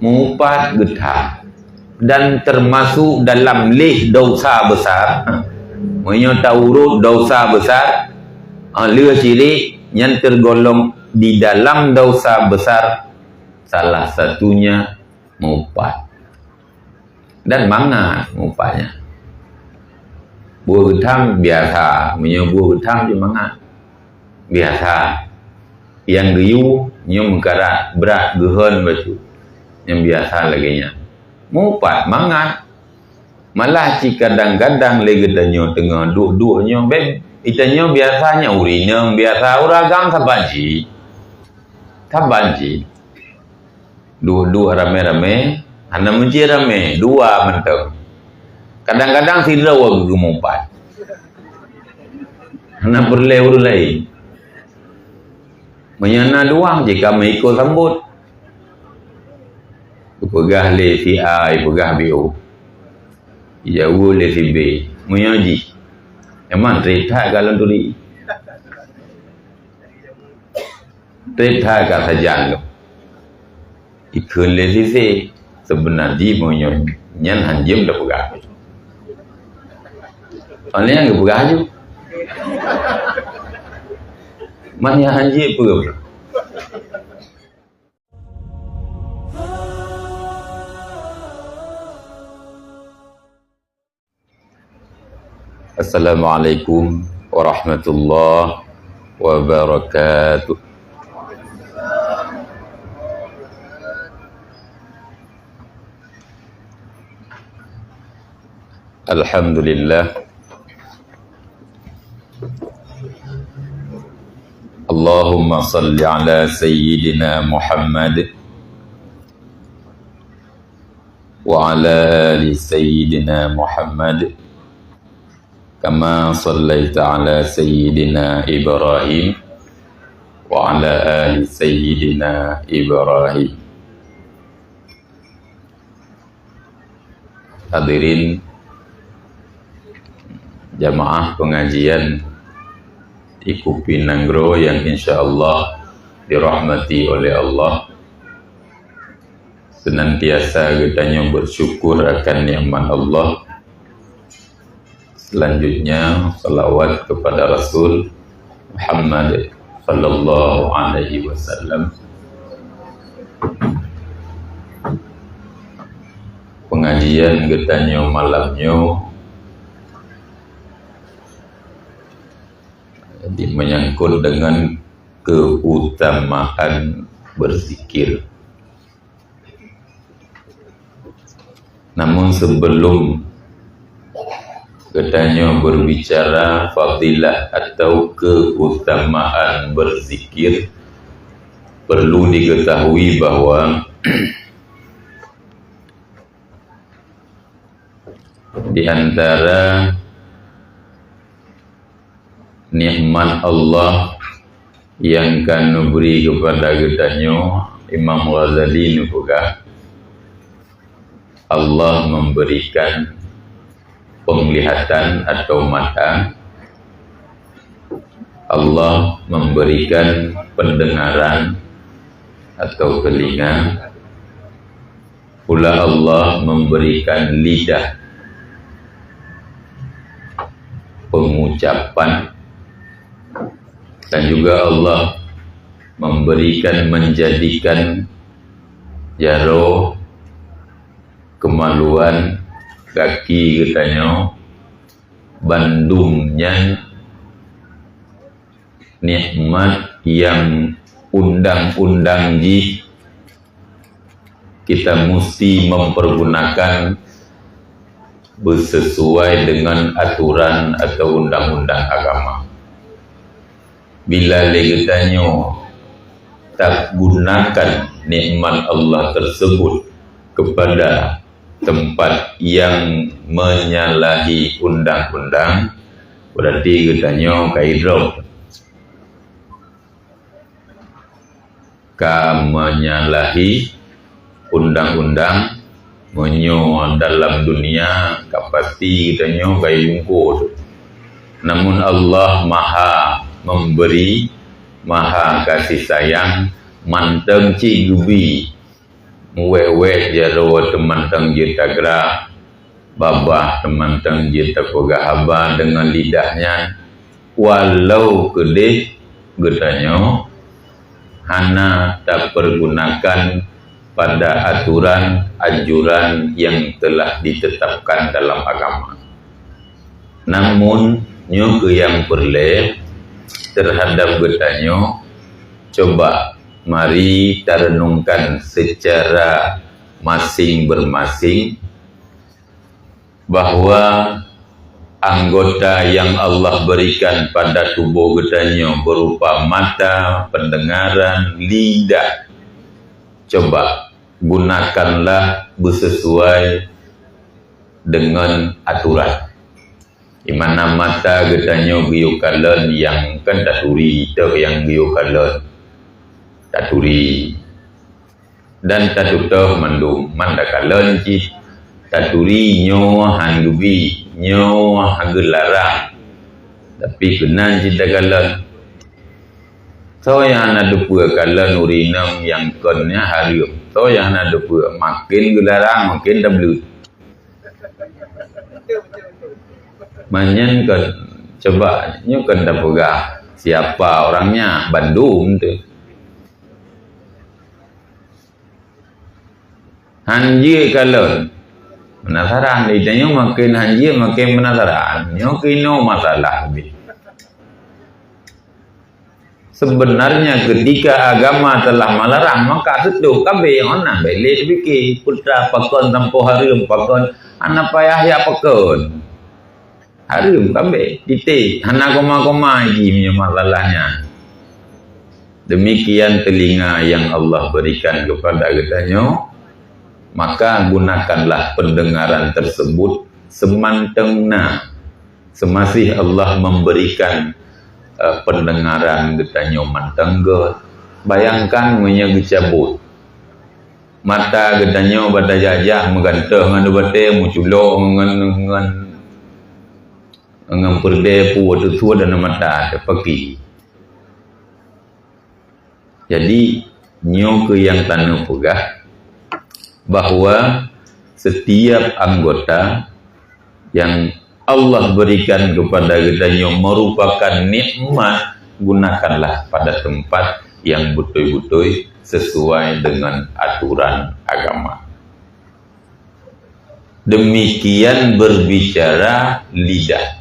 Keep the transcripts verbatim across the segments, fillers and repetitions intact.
Meuupat geutham dan teumasuk dalam leh desya besar. Meunyoe taurot desya besar, ha, lheueh syirik, nyan teugolong di dalam desya besar, salah satunya meuupat. Dan mangat meupatnya. Buet geutham biasa, meunyoe buet geutham cit mangat. Biasa. Nyang geuyue nyoe meukarat, brat geuhon bacut. Nyang biasa lagée nyan. Meuupat mangat. Malah cit kadang-kadang lé geutanyoe teungoh duek-duek nyoe, beh, geutanyoe biasa nyan ureueng inong biasa, ureueng agam saban cit. Saban cit. Duek-duek ramé-ramé, hana meucit ramé, dua mantong. Kadang-kadang sidroe geumeuupat. Hana peureulée ureueng laén. Meunyoe na dua, jika meuikot sambot. Geupeugah lé si A, geupeugah B O. Jaweueb lé si B. Meunyoe jih. Memang trép that ka lôn turi. Trép that ka sajan tu. Ikheun lé si C, seubeuna jih meunyoe nyan hanjeuem tapeugah. Pane nyang geupeugah aju. Man nyang hanjeuem peue? Assalamualaikum warahmatullahi wabarakatuh. Alhamdulillah. Allahumma salli ala Sayyidina Muhammad wa ala ali Sayyidina Muhammad, kama sallaita ala Sayyidina Ibrahim wa ala ali Sayyidina Ibrahim. Hadirin jamaah pengajian di Kupi Nanggroe yang insya Allah dirahmati oleh Allah. Senantiasa geutanyoe bersyukur akan nikmat Allah. Selanjutnya, salawat kepada Rasul Muhammad sallallahu alaihi wasallam. Pengajian geutanyoe malam nyoe, jadi, menyangkut dengan keutamaan berzikir. Namun sebelum geutanyoe berbicara fadilah atau keutamaan berzikir, perlu diketahui bahwa di antara nikmat Allah yang ka neubri kepada geutanyoe, Imam Ghazali neupeugah, Allah memberikan penglihatan atau mata, Allah memberikan pendengaran atau telinga, pula Allah memberikan lidah, pengucapan, dan juga Allah memberikan, menjadikan jaroe, kemaluan, gaki geutanyoe, bandum nyan nikmat yang undang-undang jih kita musti mempergunakan bersesuai dengan aturan atau undang-undang agama. Bila lé geutanyoe tagunakan nikmat Allah tersebut kepada tempat yang menyalahi undang-undang, berarti geutanyoe ka idrop. Ka menyalahi undang-undang, meunyoe dalam dunia ka pasti geutanyoe ka ibungkôh. Namun Allah Maha Memberi, Maha Kasih Sayang, mantong cit geubi Wék-wék jaroe teumantong jeuet tagra, babah teumantong jeuet tapeugah haba deungon lidah nyan, walau keudeh geutanyoe hana tapeurgunakan pada aturan anjuran nyang teulah ditetapkan dalam agama. Namun, nyoe keuh nyang peureulée teuhadab geutanyoe, coba mari tareunungkan seucara masing-beumasing bahwa anggota nyang Allah beurikan pada tuboh geutanyoe beurupa mata, peundengaran, lidah, coba gunakanlah beuseusuai deungon aturan. Di mana mata geutanyoe geuyue kalon nyang kon taturi, toh nyang geuyue kalon taturi. Dan tatutoh mandum, man takalon cit taturi nyoe han geubi, nyoe han geularang. Tapi keunan cit takalon. Soe nyang hana teupeue kalon ureueng inong nyang kon nyan hareuem. Soe nyang hana teupeue, maken geularang, maken tableuet. Manyan kon, coba nyoe kon tapeugah siapa orangnya, bandum teuh. Han jeuet kalon. Penasaran, di tanyoe maken han jeuet maken penasaran. Nyoe keunoe masalah bih. Sebenarnya ketika agama telah melarang, maka seutôt kabeh nyang na bék lé pike, peue pakon sampoe hareuem, pakon hana payah jak pakon. Hareuem kabeh, titik, hana koma-koma jih meunyoe masalah nyan. Demikian telinga yang Allah berikan kepada geutanyoe, maka gunakanlah pendengaran tersebut semantong na. Seumasih Allah memberikan, eh, pendengaran geutanyoe mantong göt. Bayangkan meunyoe geucabot mata geutanyoe bak tajak-jak meugantoh ngon batée, meuculok ngon, ngon, ngon peureudée, peue teusuet dan mata teupaki. Jadi, nyoe keuh nyang taneuk peugah bahwa setiap anggota yang Allah berikan kepada geutanyoe merupakan nikmat, gunakanlah pada tempat yang beutôi-beutôi sesuai dengan aturan agama. Demikian berbicara lidah.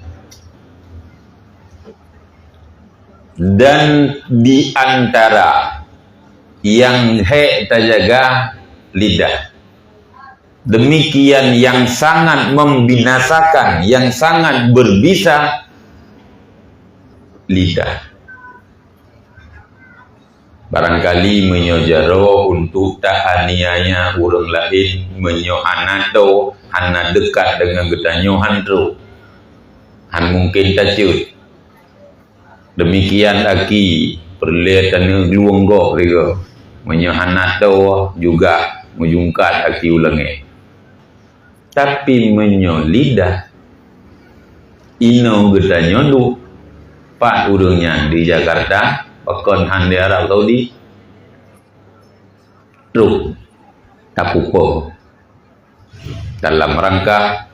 Dan di antara yang hék tajaga lidah. Demikian yang sangat membinasakan, yang sangat berbisa lidah. Barangkali meunyoe jaroe untuk ta aniaya ureuëng laén, meunyoe hana toe, hana deukat deungon geutanyoe, han trok, han mungken taceuet. Demikian aki peureulée taneuk lueng gob sigoe. Meunyoe hana toe juga meujungkat aki u langét. Tapi meunyoe lidah, inoe geutanyoe duek, pat ureuëng nyan di Jakarta, pakon han di Arab Saudi, trok tapupo dalam rangka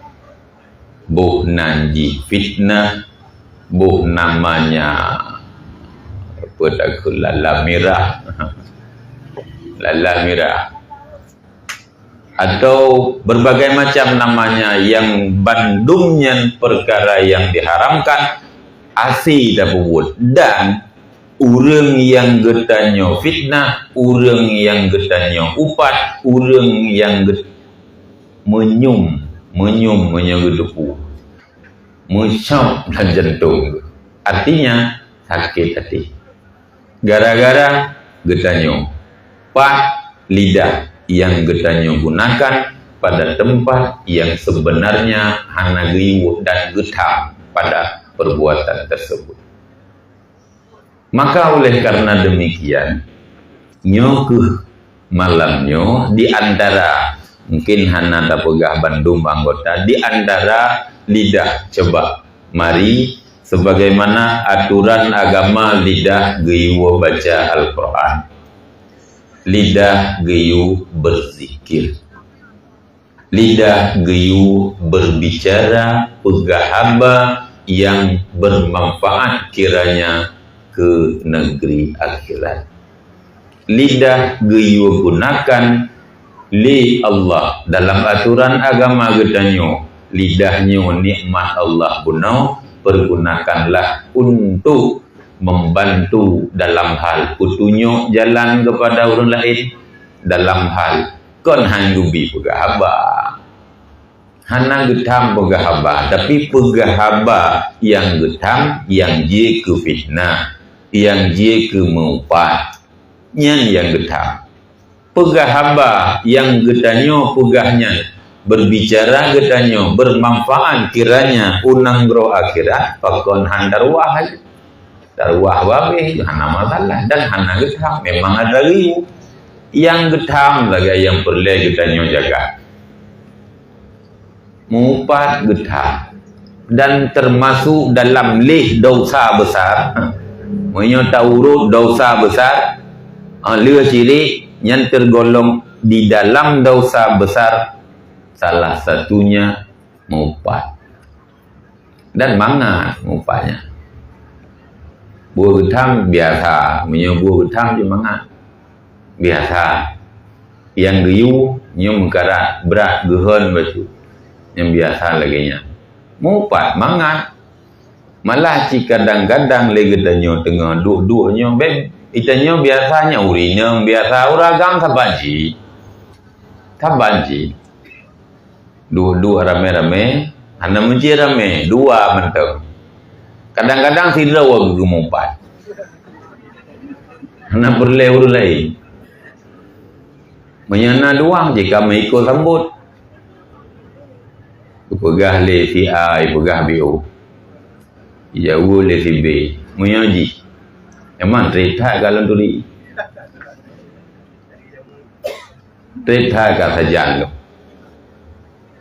boh nan jih fitnah, boh namanya apa takheun lala mirah. Lala mirah. Atau berbagai macam namanya yang bandum nyan perkara yang diharamkan, asi tapeubuet. Dan ureuëng nyang geutanyoe fitnah, ureuëng nyang geutanyoe upat, ureuëng nyang geut-, meunyum, meunyum meunyoe geuteupeue. Meucab lam jantong. Artinya, sakét até. Gara-gara geutanyoe pat lidah nyang geutanyoe gunakan pada tempat yang sebenarnya hana geuyue dan geutham pada perbuatan tersebut. Maka oleh karena demikian, nyoe keuh malam nyoe di antara, mungkin hana tapeugah bandum anggota, di antara lidah, coba mari sebagaimana aturan agama lidah geuyue baca Al-Quran. Lidah geuyue beuzikir. Lidah geuyue berbicara peugah haba nyang bermanfaat kiranya keu negeri akhirat. Lidah geuyue gunakan lé Allah dalam aturan agama geutanyoe. Lidah nyoe nikmat Allah bunoe, pergunakanlah untuk membantu dalam hal peutunyok jalan kepada ureuëng laén, dalam hal kon han geubi peugah haba. Hana geutham peugah haba, tapi peugah haba nyang geutham, nyang jeuet keu fitnah, nyang jeuet keu meuupat. Nyan nyang geutham. Peugah haba nyang geutanyoe peugah nyan, berbicara geutanyoe bermanfaat kiranya u nanggroe akhirat, pakon han daruah laju. Daruah babeh, hana masalah dan hana geutham, memang ada riweueh. Nyang geutham lagée nyang peureulée geutanyoe jaga. Meuupat geutham dan termasuk dalam leh dosa besar. Meunyoe taurot dosa besar, ah, lheueh cilik nyan tergolong di dalam dosa besar, salah satunya meuupat. Dan mangat mupatnya. Buet geutham biasa, meunyoe buet geutham cit mangat. Biasa. Nyang geuyue nyoe meukarat, brat geuhon bacut. Nyang biasa lagée nyan. Mupat mangat. Malah cit kadang-kadang lé geutanyoe teungoh duek-duek nyoe, beh, geutanyoe biasa nyan ureuëng inong biasa, ureuëng agam saban cit. Saban cit. Duek-duek ramé-ramé, hana meucit ramé, dua mantong. Kadang-kadang sidroe geumeupat. Hana peureulée ureuëng laén. Meunyoe na dua, jika meuikot sambot. Geupeugah lé si A, geupeugah B O. Jaweueb lé si B. Meunyoe jih. Memang trép that ka lôn turi. Trép that ka sajan lom.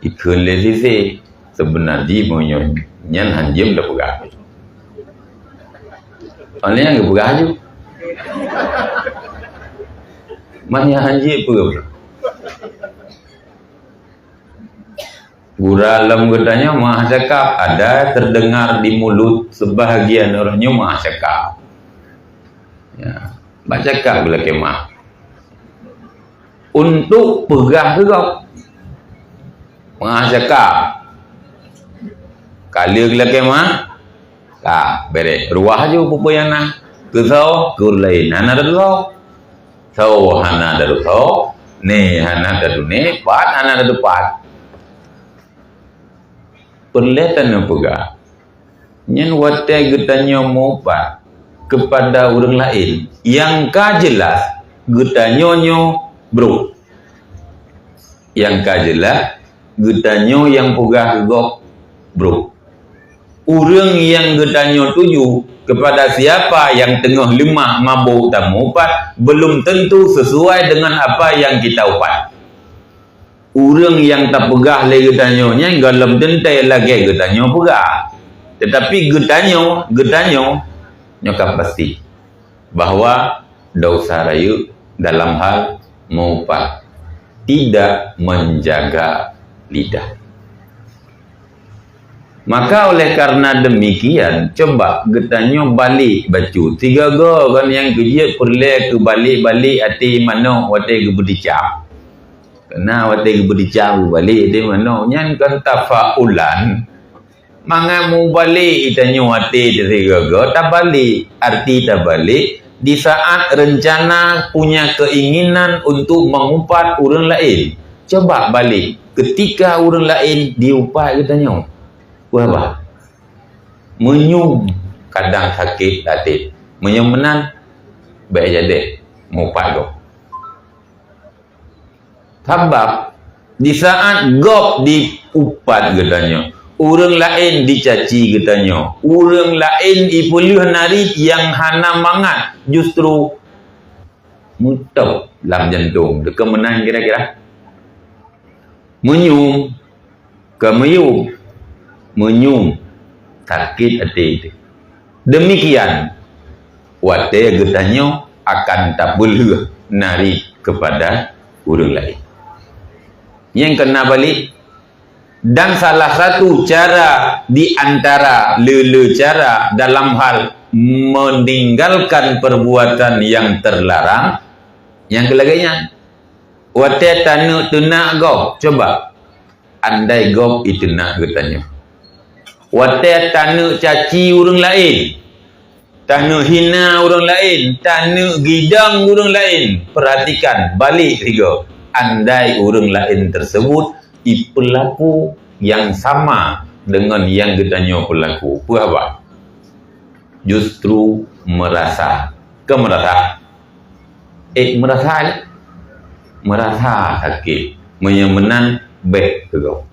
Ikheun lé si C, seubeuna jih meunyoe nyan han jeuem tapeugah. Oleh nyang geupeugah aju. Mah nyan han jeuet peue. Gura lom geutanyoe meuah cakap, ada terdengar di mulut sebahagian orang nyoe meuah cakap. Ya, bak cakap geulakée meuah. Untuk peugah keu gob. Meuah cakap. Ka lheueh geulakée meuah, ka, bereh. Ruah aju peue-peue nyang na. Keu soe, keu ureuëng laén. Hana tatusoe. Soe hana tatusoe, né hana tatuné, pat hana tatupat. Peureulée tanyoe peugah. Nyan watée geutanyoe meuupat keupada ureuëng laén, nyang ka jeulaih geutanyoe nyoe brok. Nyang ka jeulaih geutanyoe nyang peugah keu gob brok. Ureuëng nyang geutanyoe tuju keupada siapa nyang teungoh leumah mabök tameuupat, belum tentu sesuai dengan apa nyang kita upat. Ureuëng nyang tapeugah lé geutanyoe nyan gohlom teuntée lagée geutanyoe peugah. Teutapi geutanyoe, geutanyoe nyoe ka pasti bahwa desya rayeuk dalam hal meuupat, tidak menjaga lidah. Maka oleh karena demikian, coba geutanyoe balek bacut. Sigoe-goe kon nyang keujeuet peureulée keu balek-balek até manok watée geubeudicak. Keureuna watée geubeudicak beubalek até manok, nyan kon tafaulan. Mangat mubalek tanyoe até teusigoe-goe tabalek. Arti tabalek, di saat rencana punya keinginan untuk mengupat ureuëng laén. Coba balek ketika ureuëng laén diupat geutanyoe. Wah bah. Meunyoe kadang sakét até. Meunyoe meunan, bék jadi mupat gob. Sabab, di saat gob diupat geutanyoe, ureuëng laén dicaci geutanyoe, ureuëng laén ipeuleueh narit nyang hana mangat, justru meutob lam jantong. Teuka meunan kira-kira. Meunyoe Ka meuyuem, meunyoe sakét até teuh. Deumikian, watée geutanyoe akan tapeuleueh narit kepada ureuëng laén. Nyang kena balik, dan salah satu cara di antara le-le cara dalam hal meninggalkan perbuatan yang terlarang, nyang keu lagée nyan. Watée taneuk teunak gob, coba. Andai gob iteunak geutanyoe. Watée taneuk caci ureuëng laén, taneuk hina ureuëng laén, taneuk gidong ureuëng laén, perhatikan balik sigoe. Andai ureuëng laén tersebut ipeulaku nyang sama deungon nyang geutanyoe peulaku, peue haba? Justru merasa, ke merasa, eh, merasa, merasa sakét. Meunyoe meunan, bék keudroe.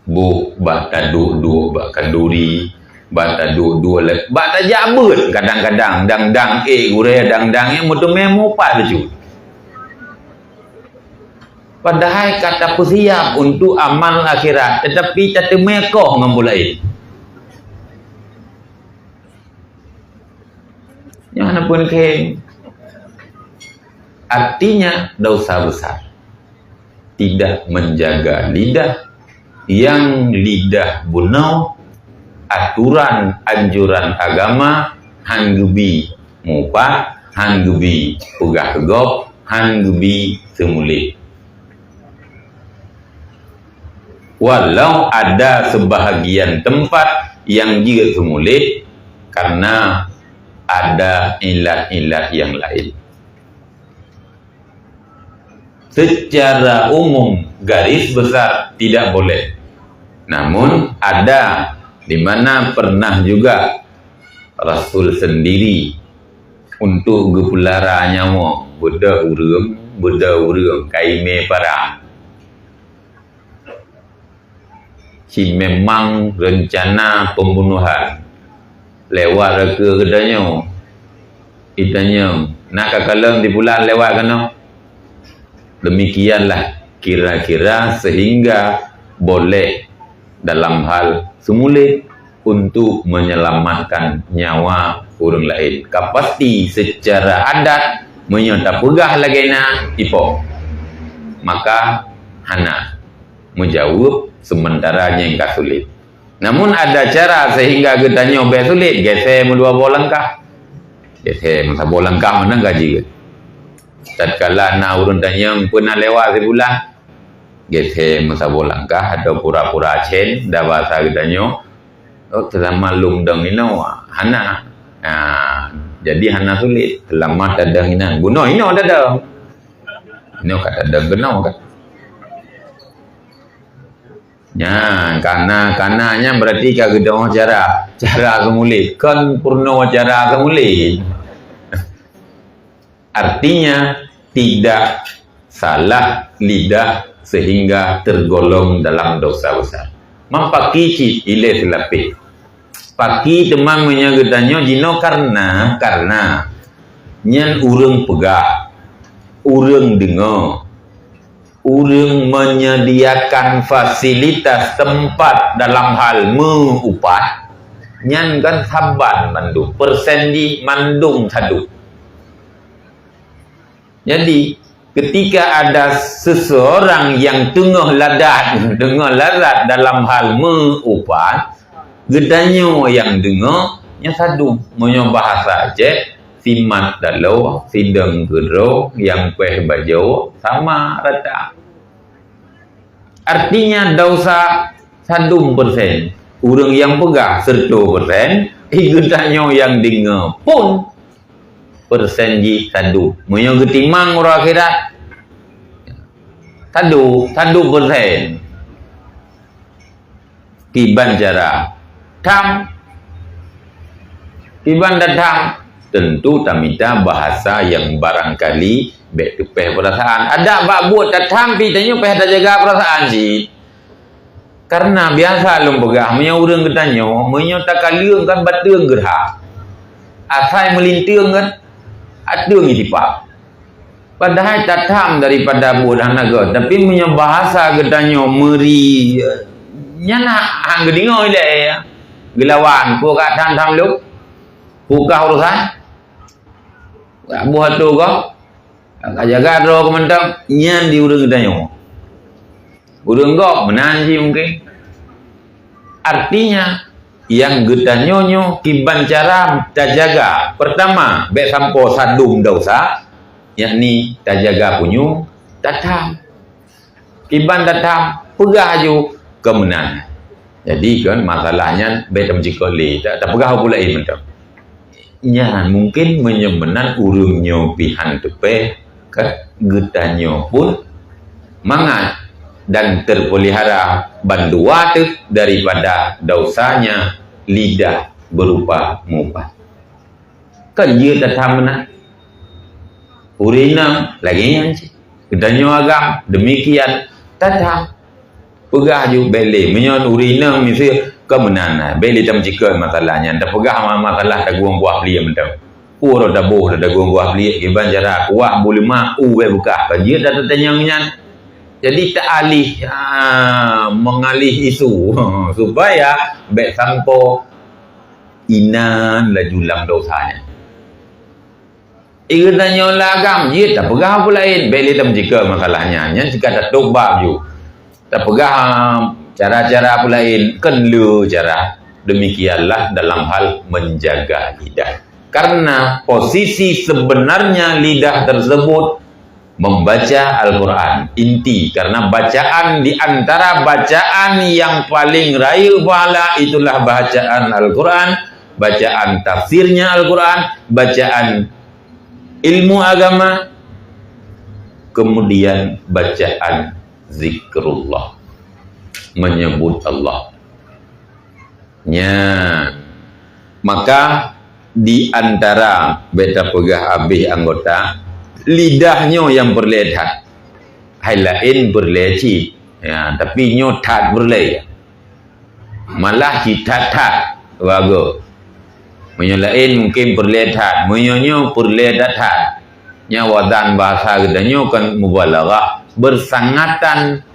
Boh bak taduek-duek bak kanduri, bak taduek-duek lé, bak tajak beuet kadang-kadang, dang-dang, eh, gurée dang-dang nyang meuteumé mupat bacut. Padahai ka tapeusiab untuk amal akhirat, tetapi tateumé koh ngon bulaén. Nyan hana pun khem. Artinya, dosa besar. Tidak menjaga lidah, nyang lidah bunoe, aturan anjuran agama han geubi mupat, han geubi peugah gob, han geubi seumuléh. Walau ada sebahagian tempat nyang jeuet seumuléh karena ada ilat-ilat nyang laén. Secara umum, garis besar tidak boleh. Namun, ada di mana pernah juga Rasul sendiri untuk geupeulara nyawa beudoh ureuëng, beudoh ureuëng ka imé parang. Ci memang rencana pembunuhan lewat reke geutanyoe. Itanyong, na ka kalon di bulan lewat keunoe? Demikianlah kira-kira sehingga boleh dalam hal seumuléh untuk menyelamatkan nyawa ureuëng laén. Ka pasti secara adat, meunyoe tapeugah lagée na, ipo. Maka hana. Meujaweueb seumeuntara nyang ka sulet. Namun ada cara sehingga geutanyoe bék sulet, gésé meudua boh langkah. Gésé meusaboh langkah meunan ka jeuet. Tatkala na ureuëng tanyong peue na lewat sibulan, gésé meusaboh langkah atau pura-pura cen, da basa geutanyoe, oh, seulamat lôn dong inoe, hana. Nah, jadi hana sulet, seulamat tadong inan. Bunoe inoe tadong. Inoe ka tadong keunoe kan. Nyan, kana, kana nyan berarti ka geudoh cara, cara seumuléh. Kon peurunoe cara seumuléh. Artinya, tidak salah lidah sehingga tergolong dalam dosa besar. Mampaki cit ilée seulapeh. Paki teuma meunyoe geutanyoe jinoe karena, karena nyan ureuëng peugah, ureuëng deungoe, ureuëng menyediakan fasilitas tempat dalam hal meu-upat, nyan kan saban mandum, persen jih mandum sadum. Jadi, ketika ada seseorang yang teungoh ladat, teungoh ladat dalam hal meu-upat, geutanyoe nyang deungoe, nyan sadum. Meunyoe bahasa Aceh, simat taloe, sidong keudroe, nyang péh bajoe, sama rata. Artinya, dosa sadum persen. Ureuëng nyang peugah siratoh persen, geutanyoe nyang deungoe pun persen jih sadum. Meunyoe geutimang uroe akhirat, sadum, sadum persen. Kiban cara? Tham. Kiban tatham? Tentu tamita bahasa nyang barangkali bék teupéh peurasaan. Adak bak buet tatham pih tanyoe péh tajaga peurasaan cit. Karena biasa lôn peugah, meunyoe ureuëng geutanyoe, meunyoe takaleueng kan bateueng geurhah. Asai meulinteueng kan ateueng jitipak. Padahai tatham daripada buet hana göt, tapi meunyoe bahasa geutanyoe meuri, nyan hana, hana geudeungoe ilée, ya. Geulawan, peue ka tham-tham lôn? Peue ka urosan? Ka boh atô gob, ka jaga droe keu mantong, nyan di ureuëng geutanyoe. Ureuëng gob meunan jih mungken. Artinya, nyang geutanyoe nyoe kiban cara tajaga. Pertama, bék sampoe sadum desya, yakni tajaga punyueng, tatham. Kiban tatham, peugah aju keu meunan. Jadi kan masalah nyan bék tameucikot lé, ta-, tapeugah peue laén mantong. Nyan mungken meunyoe meunan ureuëng nyoe pih han teupéh, ka geutanyoe pun mangat dan terpelihara bandua teuh daripada dosanya lidah berupa meuubat. Kan jeuet tatham meunan. Ureuëng inong lagée nyan cit. Geutanyoe agam demikian, tatham. Peugah aju bék lé. Meunyoe ureuëng inong miseue ka meunan, bék lé tameucikot masalah nyan. Tapeugah ma-, masalah tagueng kuah pliek mantong. Peue rot taboh tagueng kuah pliek, kiban cara kuah bu leumah u bék beukah. Ka jeuet tatatanyong nyan. Jadi taalih, ah, mengalih isu supaya bék sampoe inan laju lam dosa nyan. Geutanyoe lam agam jeuet tapeugah peue laén, bék lé tameucikot masalah nyan. Nyan sika tatôb bab ju. Tapeugah, ah, cara-cara peue laén, kon le cara. Demikianlah dalam hal menjaga lidah. Karena posisi sebenarnya lidah tersebut membaca Al-Quran. Inti, karena bacaan di antara bacaan yang paling rayeuk pahala itulah bacaan Al-Quran, bacaan tafsirnya Al-Quran, bacaan ilmu agama, kemudian bacaan zikrullah, menyebut Allah. Nyan. Maka di antara bék tapeugah abéh anggota, lidah nyoe nyang peureulée that. Hai laén peureulée cit. Ya, tapi nyoe that peureulée. Malah cit that-that. Bagus. Meunyoe laén mungken peureulée that. Meunyoe nyoe peureulée that-that. Nyan wazan bahasa geutanyoe kan mubalaghah, bersangatan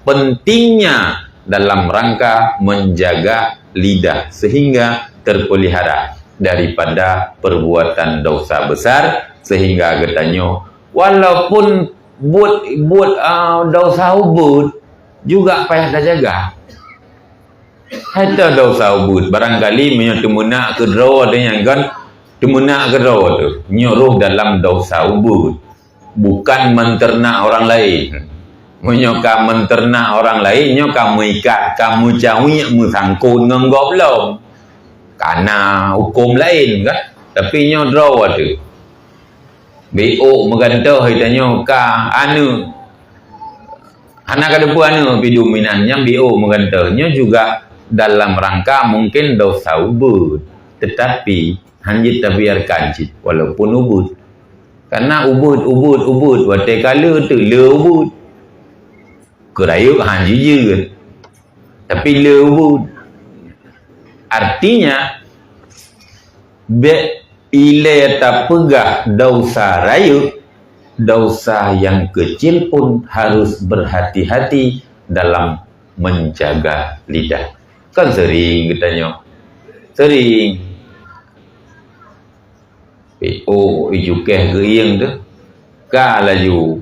pentingnya dalam rangka menjaga lidah sehingga terpelihara daripada perbuatan dosa besar, sehingga geutanyoe walaupun buet, buet, ah, dosa ubeut juga payah tajaga. Hai ta dosa ubeut, barangkali meunyoe teumeunak keudroe teuh nyan kan, teumeunak keudroe teuh, nyoe roh dalam dosa ubeut. Bukan menternak orang lain. Meunyoe ka menternak orang lain, nyoe ka meuikat, ka meucawiek, meusangkot ngon gob lom. Kana huköm laén kan? Tapi nyoe droe teuh. Biôk meugantoh geutanyoe ka aneuk. Hana ka teupeu aneuk pih dum inan nyang biôk meugantoh. Nyoe juga dalam rangka mungken dosa ubeut. Tetapi, hanjeuet tabiarkan cit, walaupun ubeut. Karena ubeut, ubeut, ubeut, watée ka le teuh le ubeut. Keurayeuk han jijeuet. Tapi le ubeut. Artinya, bék ilée tapeugah dosa rayeuk, dosa yang kecil pun harus berhati-hati dalam menjaga lidah. Kan sering geutanyoe. Sering. Pi-, oh, ijukeh geuieng teuh. Ka laju.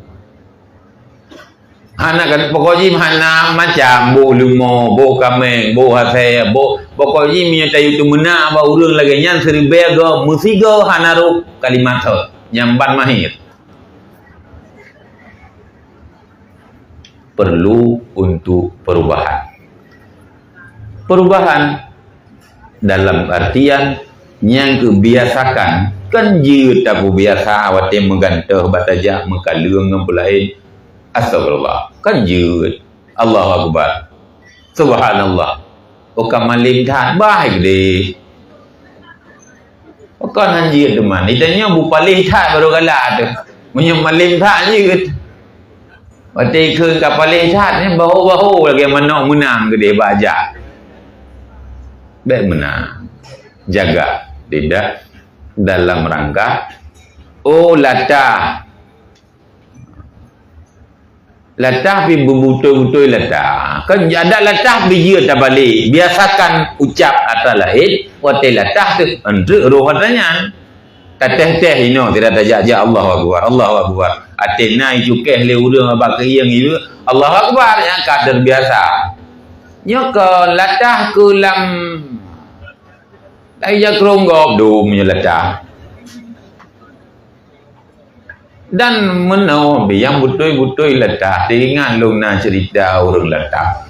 Hana kan, pokok jih hana macam, boh leumo, boh kaméng, boh asèe, boh, pokok jih meunyoe tayue teumeunak bak ureueng lagèe nyan, siribèe goe, meusigoe hana rôh kalimat thot. Nyan ban mahé. Perlu untuk perubahan. Perubahan dalam artian nyang keubiasakan, kan jeuet tapeubiasa watèe meugantoh bak tajak meukaleueng ngon peulaén. Astagfirullah, kan jeuet. Allahu Akbar. Subhanallah. Oh ka malém that, bah geudeh. Kon han jeuet teuma. Di tanyoe beupaléh that barô galak teuh. Meunyoe malém that jeuet. Watèe kheun ka paléh that nyan baho-baho lagèe manok meunang geudeh bak jak. Bèk meunan. Jaga lidah dalam rangka, oh, latah. Latah pih beubutôi-butôi latah. Kan adat latah bijeu tabalek. Biasakan ucap atra laén, watèe latah teuh, eunteuk roh atra nyan. Tateh-teh inoe sira tajak-jak, "Allahu Akbar, Allahu Akbar." Até na icukéh lé ureuëng bak keuieng ieu, "Allahu Akbar," nyang ka terbiasa. Nyoe kon latah keu lam, lai jak keurong gob dum nyoe latah. Dan meunoe nyang beutôi-beutôi latah, teuingat lôn na ceurita ureuëng latah.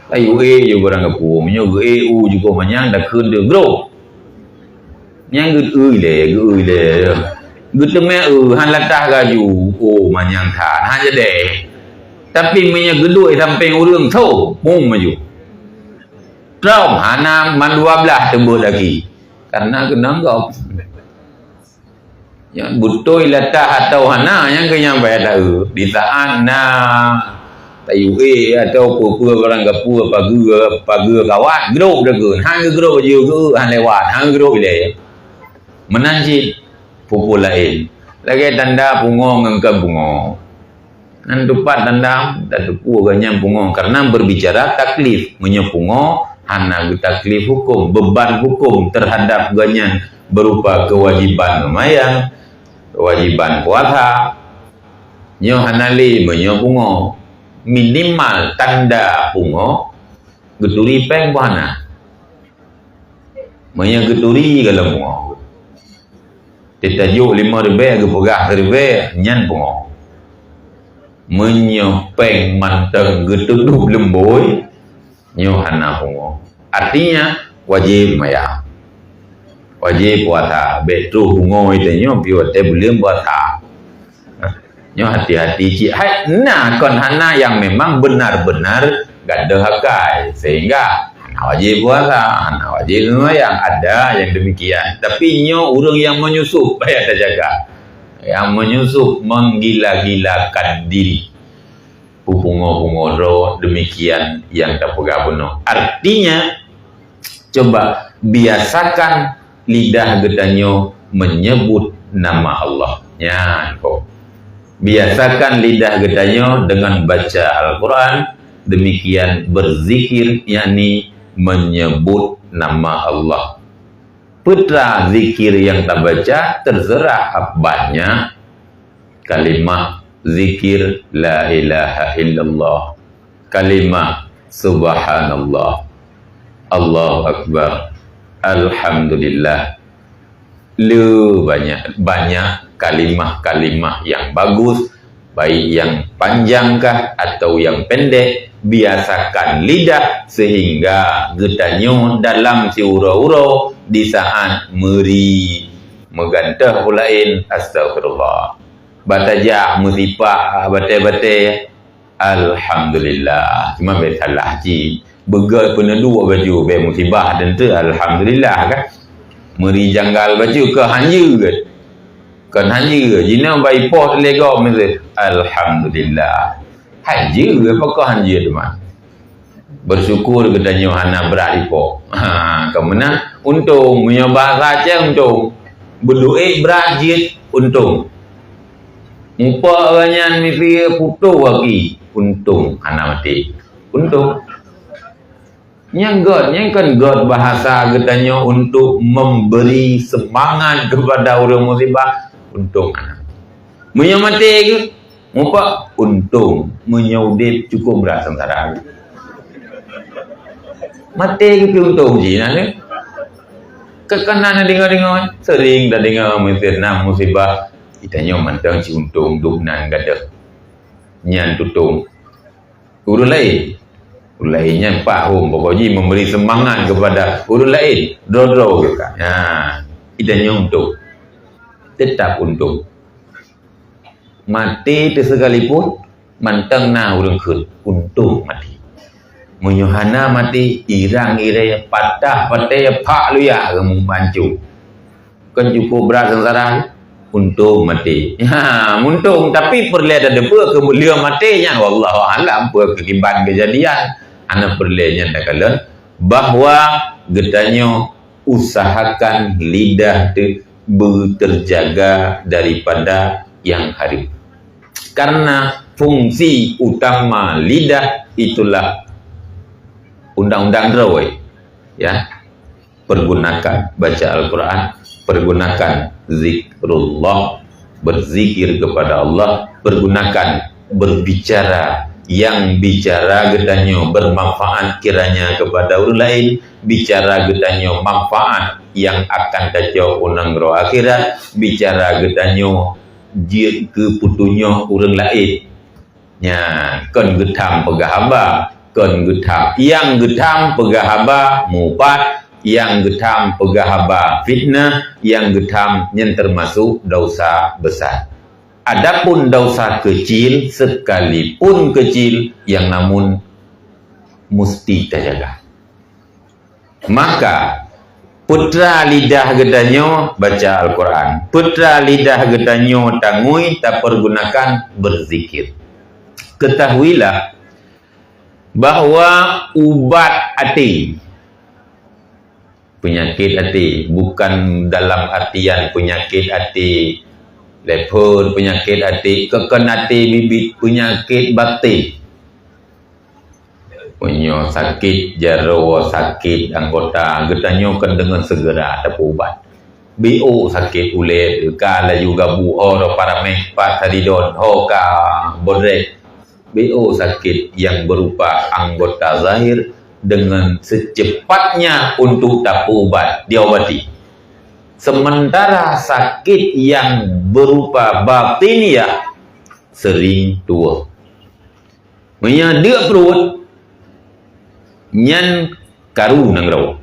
Ayue ék ju barang gapu, meunyoe geuék u jukôh manyang, dakheun deuh grob. Nyang geuteui lé, geuteui lé. Geuteumé eu, han latah gaju, oh manyang that, han jadeh. Tapi meunyoe geuduek sampéng ureuëng, tho, mum maju. Trom, hana mandua blaih teubeuet lagi. Karena keunong gob. Nyan beutôi latah atawa hana, nyang keu nyang payah taeu. Di saat na tayue atawa peue-peue barang gapu, pageue, pageue kawat, grob dakheun. Han geugrob aju geu, han lewat, han geugrob ilée. Meunan cit peue-peue laén. Lagée tanda pungo ngon kon pungo. Nan teupat tanda tateupeue gobnyan pungo, karena berbicara taklif. Meunyoe pungo, hana geutaklif huköm, beban huköm terhadap gobnyan berupa kewajiban seumayang, kewajiban puasa. Nyoe hana lé meunyoe pungo. Minimal tanda pungo, geuturi péng pun hana. Meunyoe geuturi galom pungo. Teutajok limong ribée geupeugah siribée, nyan pungo. Meunyoe péng mantong geutudôh leumbôi, nyoe hana pungo. Artinya, wajéb seumayang. Wajéb puasa. Bék troh pungo tanyoe pih watée buleuen puasa. Nyoe hati-hati cit. Hai, na kon hana nyang memang benar-benar gadôh akai. Sehingga hana wajéb puasa, hana wajéb seumayang. Ada yang demikian. Tapi nyoe ureuëng nyang menyusup payah tajaga. Nyang menyusup menggila-gilakan diri. Peupungo-pungo droe demikian nyang tapeugah bunoe. Artinya, coba biasakan lidah geutanyoe menyebut nama Allah. Nyan ko. Biasakan lidah geutanyoe dengan baca Al-Quran, demikian berzikir, yakni menyebut nama Allah. Peue zikir nyang tabaca, terserah, banyak. Kalimah zikir la ilaha illallah, kalimah subhanallah, Allahu akbar, alhamdulillah. Le banyak, banyak kalimah-kalimah yang bagus, baik yang panjang kah atau yang pendek, biasakan lidah sehingga geutanyoe dalam siuroe-uroe di saat meuri, meuganteh peue laén, astagfirullah. Batajak meusifah batée-batée, alhamdulillah. Cuma bék salah cit. Beugét peuneuduek baju bék musibah teuntée, alhamdulillah kan. Meuri janggal baju keu hanjeuet. Kon hanjeuet, jinoe bai poh lé gob meuseue, alhamdulillah. Hanjeuet, pakon hanjeuet teuma? Bersyukur geutanyoe hana brat ipoh. Ha, ka meunan untông. Meunyoe bahasa Aceh untông. Beuduek brat jeuet untông. Muphom awaknyan miseue putôh gaki, untông hana maté. Untông. Nyang gét, nyang kon gét bahasa geutanyoe untuk memberi semangat kepada ureuëng musibah, untông hana maté. Meunyoe maté geuh, Muphom, untông meunyoe udeb cukup brat seungsara. Maté geupeuuntông jih na lé. Keu kana na deungoe-deungoe, seuring tadeungoe meuseue na musibah, geutanyoe mantong siuntông dum nan gadôh. Nyan tutông. Ureuëng laén, ureuëng laén nyan pahom, pokok jih memberi semangat kepada ureuëng laén. Droe-droe geuh ka. Nah, geutanyoe untông. Tetap untông. Maté teuh sekalipun, mantong na ureuëng kheun, untông maté. Meunyoe hana maté, irang-irée, patah patéh, phak luyak, reumu mancung. Kon cukup brat seungsara, untông maté. Ha, untông, tapi peureulée tateupeue keu lheueh maté nyan, wallahu a'lam, peue keukiban keujadian. Hana peureulée nyan takalon bahwa geutanyoe usahakan lidah teuh beu terjaga daripada nyang hareuem. Karena fungsi utama lidah itulah undang-undang droe, ya. Pergunakan baca Al-Quran Pergunakan zikrullah, berzikir kepada Allah, pergunakan berbicara, yang bicara geutanyoe bermanfaat kiranya kepada ureuëng laén, bicara geutanyoe manfaat yang akan tacok u nanggroe akhirat, bicara geutanyoe jeuet keu peutunyok ureuëng laén. Nyan, kon geutham peugah haba, kon geutham. Nyang geutham peugah haba mupat, nyang geutham peugah haba fitnah, nyang geutham nyan teumasuk dosa besar. Adapun dosa kecil, sekalipun kecil, yang namun musti tajaga. Maka, peutra lidah geutanyoe baca Al-Quran. Peutra lidah geutanyoe tangui tapergunakan berzikir. Ketahuilah bahwa ubat até, penyakit até, bukan dalam artian penyakit até lephon, penyakit até, keukeun até bibit, penyakit batin. Meunyoe sakét jaroe, sakét anggota, geutanyoe kon deungon seugera tapeuubat. Biôh sakét ulèe, ka laju gabu, ho roh parameh, pat saridon, ho ka bodrek. Biôh sakét nyang berupa anggota zahir deungon seuceupatnya untuk tapeuubat, diobati. Sementara sakét nyang berupa batiniah sering tuwoe. Meunyoe deuk pruet, nyan karu nanggroe.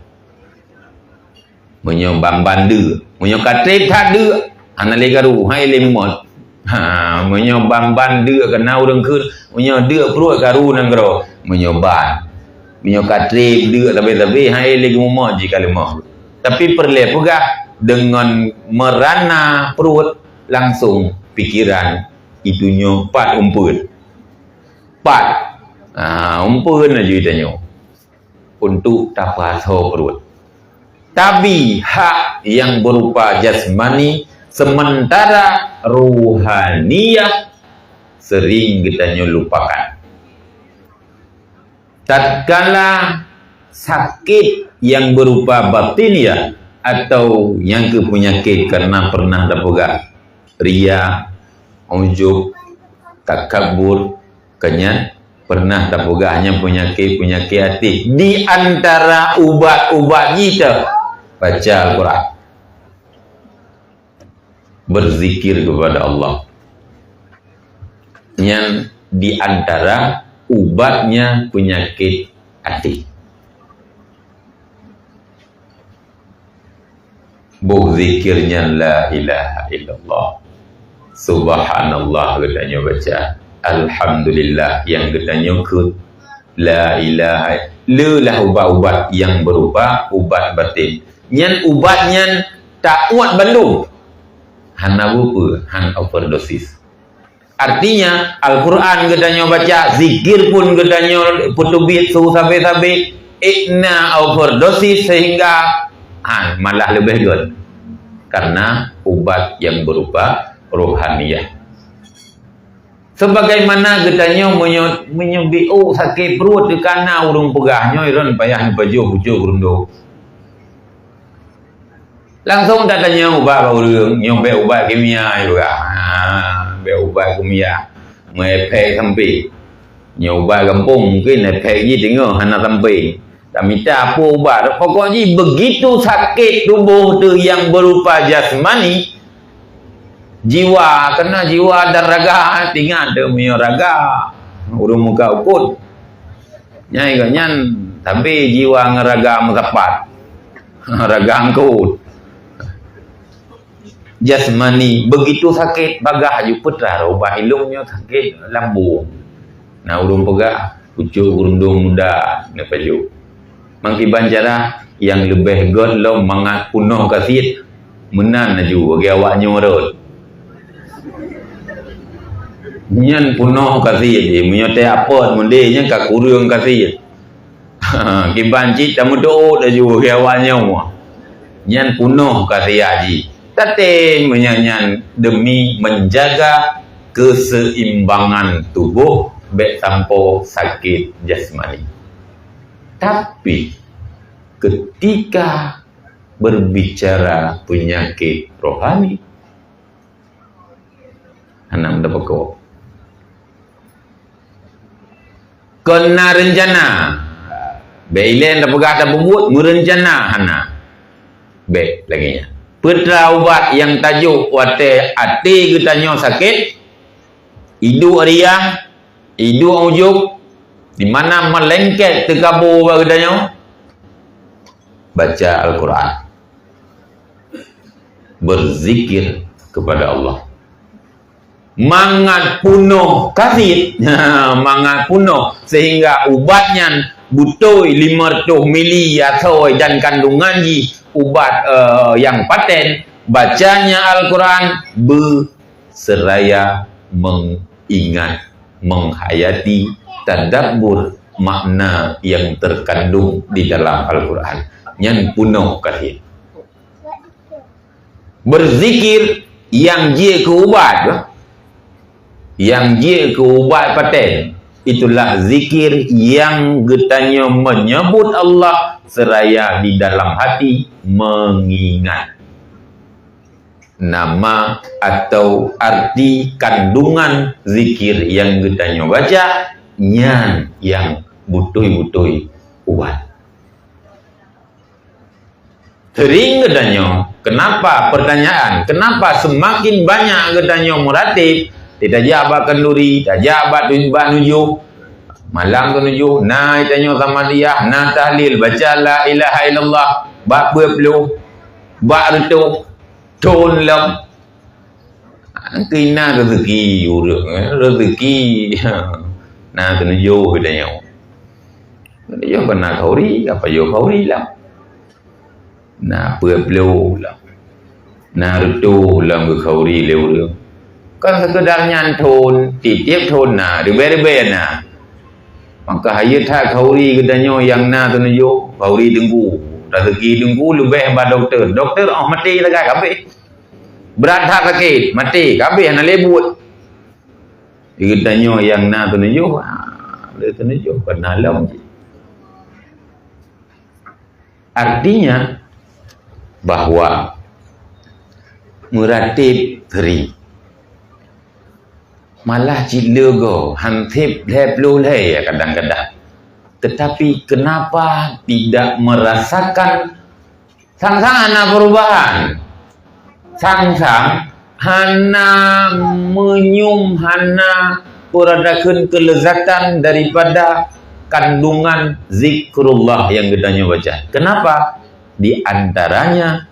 Meunyoe ban-ban deuk, meunyoe ka trép that deuk, hana lé karu, hai lé mumot. Ha, meunyoe ban-ban deuk keunan ureuëng kheun, meunyoe deuk pruet karu nanggroe. Meunyoe ban, meunyoe ka trép deuk sabe-sabe, hai lé geumumot jih ka leumoh. Tapi peureulèe peugah, deungon meurana pruet langsong pikeran itu nyoe pat umpeuen. Pat. Ha, umpeuen laju tanyoe untuk tapeuasoe pruet. Tabi hak nyang berupa jasmani, sementara ruhaniyah sering geutanyoe lupakan. Tatkala sakét nyang berupa batiniah atau nyang keu peunyakét karena pernah tapeugah ria, ujub, takabur, Keunyan pernah tapeugah nyan peunyakét-peunyakét até. Di antara ubat-ubat jih teuh baca Al-Quran, berzikir kepada Allah. Nyan di antara ubatnya peunyakét até. Boh zikir nyan la ilaha illallah. Subhanallah geutanyoe baca. Alhamdulillah nyang geutanyoe kheun. La ilaha, le lah ubat-ubat nyang berupa ubat batin. Nyan ubat nyan taôt bandum. Hana beupeu, han overdosis. Artinya, Al-Quran geutanyoe baca, zikir pun geutanyoe peuteubiet su sabe-sabe, ikna overdosis sehingga, ha, malah leubeh göt. Karena ubat nyang berupa rohaniyah. Sebagaimana geutanyoe meunyoe, meunyoe biôh sakét pruet teuh kana ureuëng peugah nyoe, droen payah neupajoh pucôk geurundong. Langsong tatanyong ubat bak ureuëng, nyoe bèk ubat kimia, ya, ha, bèk ubat kimia. Meuefek samping. Nyoe ubat gampông, mungkin efek jih teungoh hana samping. Tamita peue ubat. Pokok jih begitu sakét tuboh teuh nyang berupa jasmani, jiwa, keunan jiwa dan raga, ingat teuh meunyoe raga, ureuëng muka ukot. Nyan, nyan tapi jiwa ngon raga meusapat. Raga angkot. Jasmani begitu sakét, bagah aju peutra ubat ilong nyoe sakét lambung. Na ureuëng peugah, pucôk geurundong muda neupajoh. Mangkiban cara nyang leubeh göt lom mangat punoh kasiet. Meunan laju bagi awak nyoe rot. Nyan punoh kasiet jih, meunyoe teuapot meudeh nyan ka kureueng kasiet. Kiban cit tameuteuôt laju bagi awak nyoe. Nyan punoh kasiet jih. Tatem meunyan nyan demi menjaga keseimbangan tuboh bèk sampoe sakét jasmani. Tapi, ketika Berbicara penyakit rohani, hana meudapat. Kon na reuncana. Bék ilée tapeugah tapeubuet, meurencana hana. Bék lagée nyan. Peue teuma ubat nyang tajok watée até geutanyoe sakét, iduek riah, iduek ujub, di mana meulengket teukabo bak geutanyoe? Baca Al-Quran. Berzikir kepada Allah. Mangat punoh kasit, mangat punoh, sehingga ubat nyan beutôi lima ratus mili asoe dan kandungan jih ubat, eh, nyang paten, bacanya Al-Quran beseraya mengingat, menghayati, tadabbur makna yang terkandung di dalam Al-Quran. Nyan punoh kasit. Berzikir nyang jeuet keu ubat, nyang jeuet keu ubat paten, itulah zikir nyang geutanyoe menyebut Allah seraya di dalam hati mengingat. Nama atau arti kandungan zikir nyang geutanyoe baca, nyan nyang beutôi-beutôi ubat. Sering geutanyoe, kenapa pertanyaan, kenapa semakin banyak geutanyoe meuratéb, tajak bak kanduri, tajak bak tu-, bak nujoh, malam keu nujoh, na geutanyoe samadiyah, na tahlil, baca la ilaha illallah, bak peuet ploh, bak reutôh, thon lom. Keu na rezeki ureueng, eh, rezeki. Na teunujoh geutanyoe. Teunujoh keu na khauri, ka pajoh khauri lah. Na peuet ploh lah. Na reutôh lom geukhauri lé ureueng. Kon seukeudar nyan thon, tieb-tieb thon na, ribée-ribée na. Maka hayeu that khauri geutanyoe nyang na teunujoh, khauri teungku. Rezeki teungku leubeh bak dokto. Dokto 'oh maté sagai ka abéh. Brat that sakét, maté, ka abéh hana lé buet. Geutanyoe nyang na teunujoh, ah, lé teunujoh, ka na lom jih. Artinya bahwa meuratéb sering. Malah cit leugo, han sép lhée ploh lhée ya kadang-kadang. Tetapi kenapa tidak merasakan Sang-sang hana perubahan. Sang-sang hana meunyium, hana peuradakeun keulezatan daripada kandungan zikrullah nyang geutanyoe baca. Kenapa? Di antaranya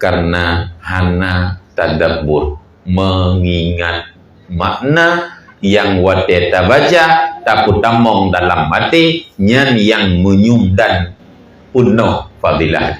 karena hana tadabbur, mengingat makna nyang watée tabaca, tapeutamong dalam até, nyan nyang meunyium dan peunoh fadilah.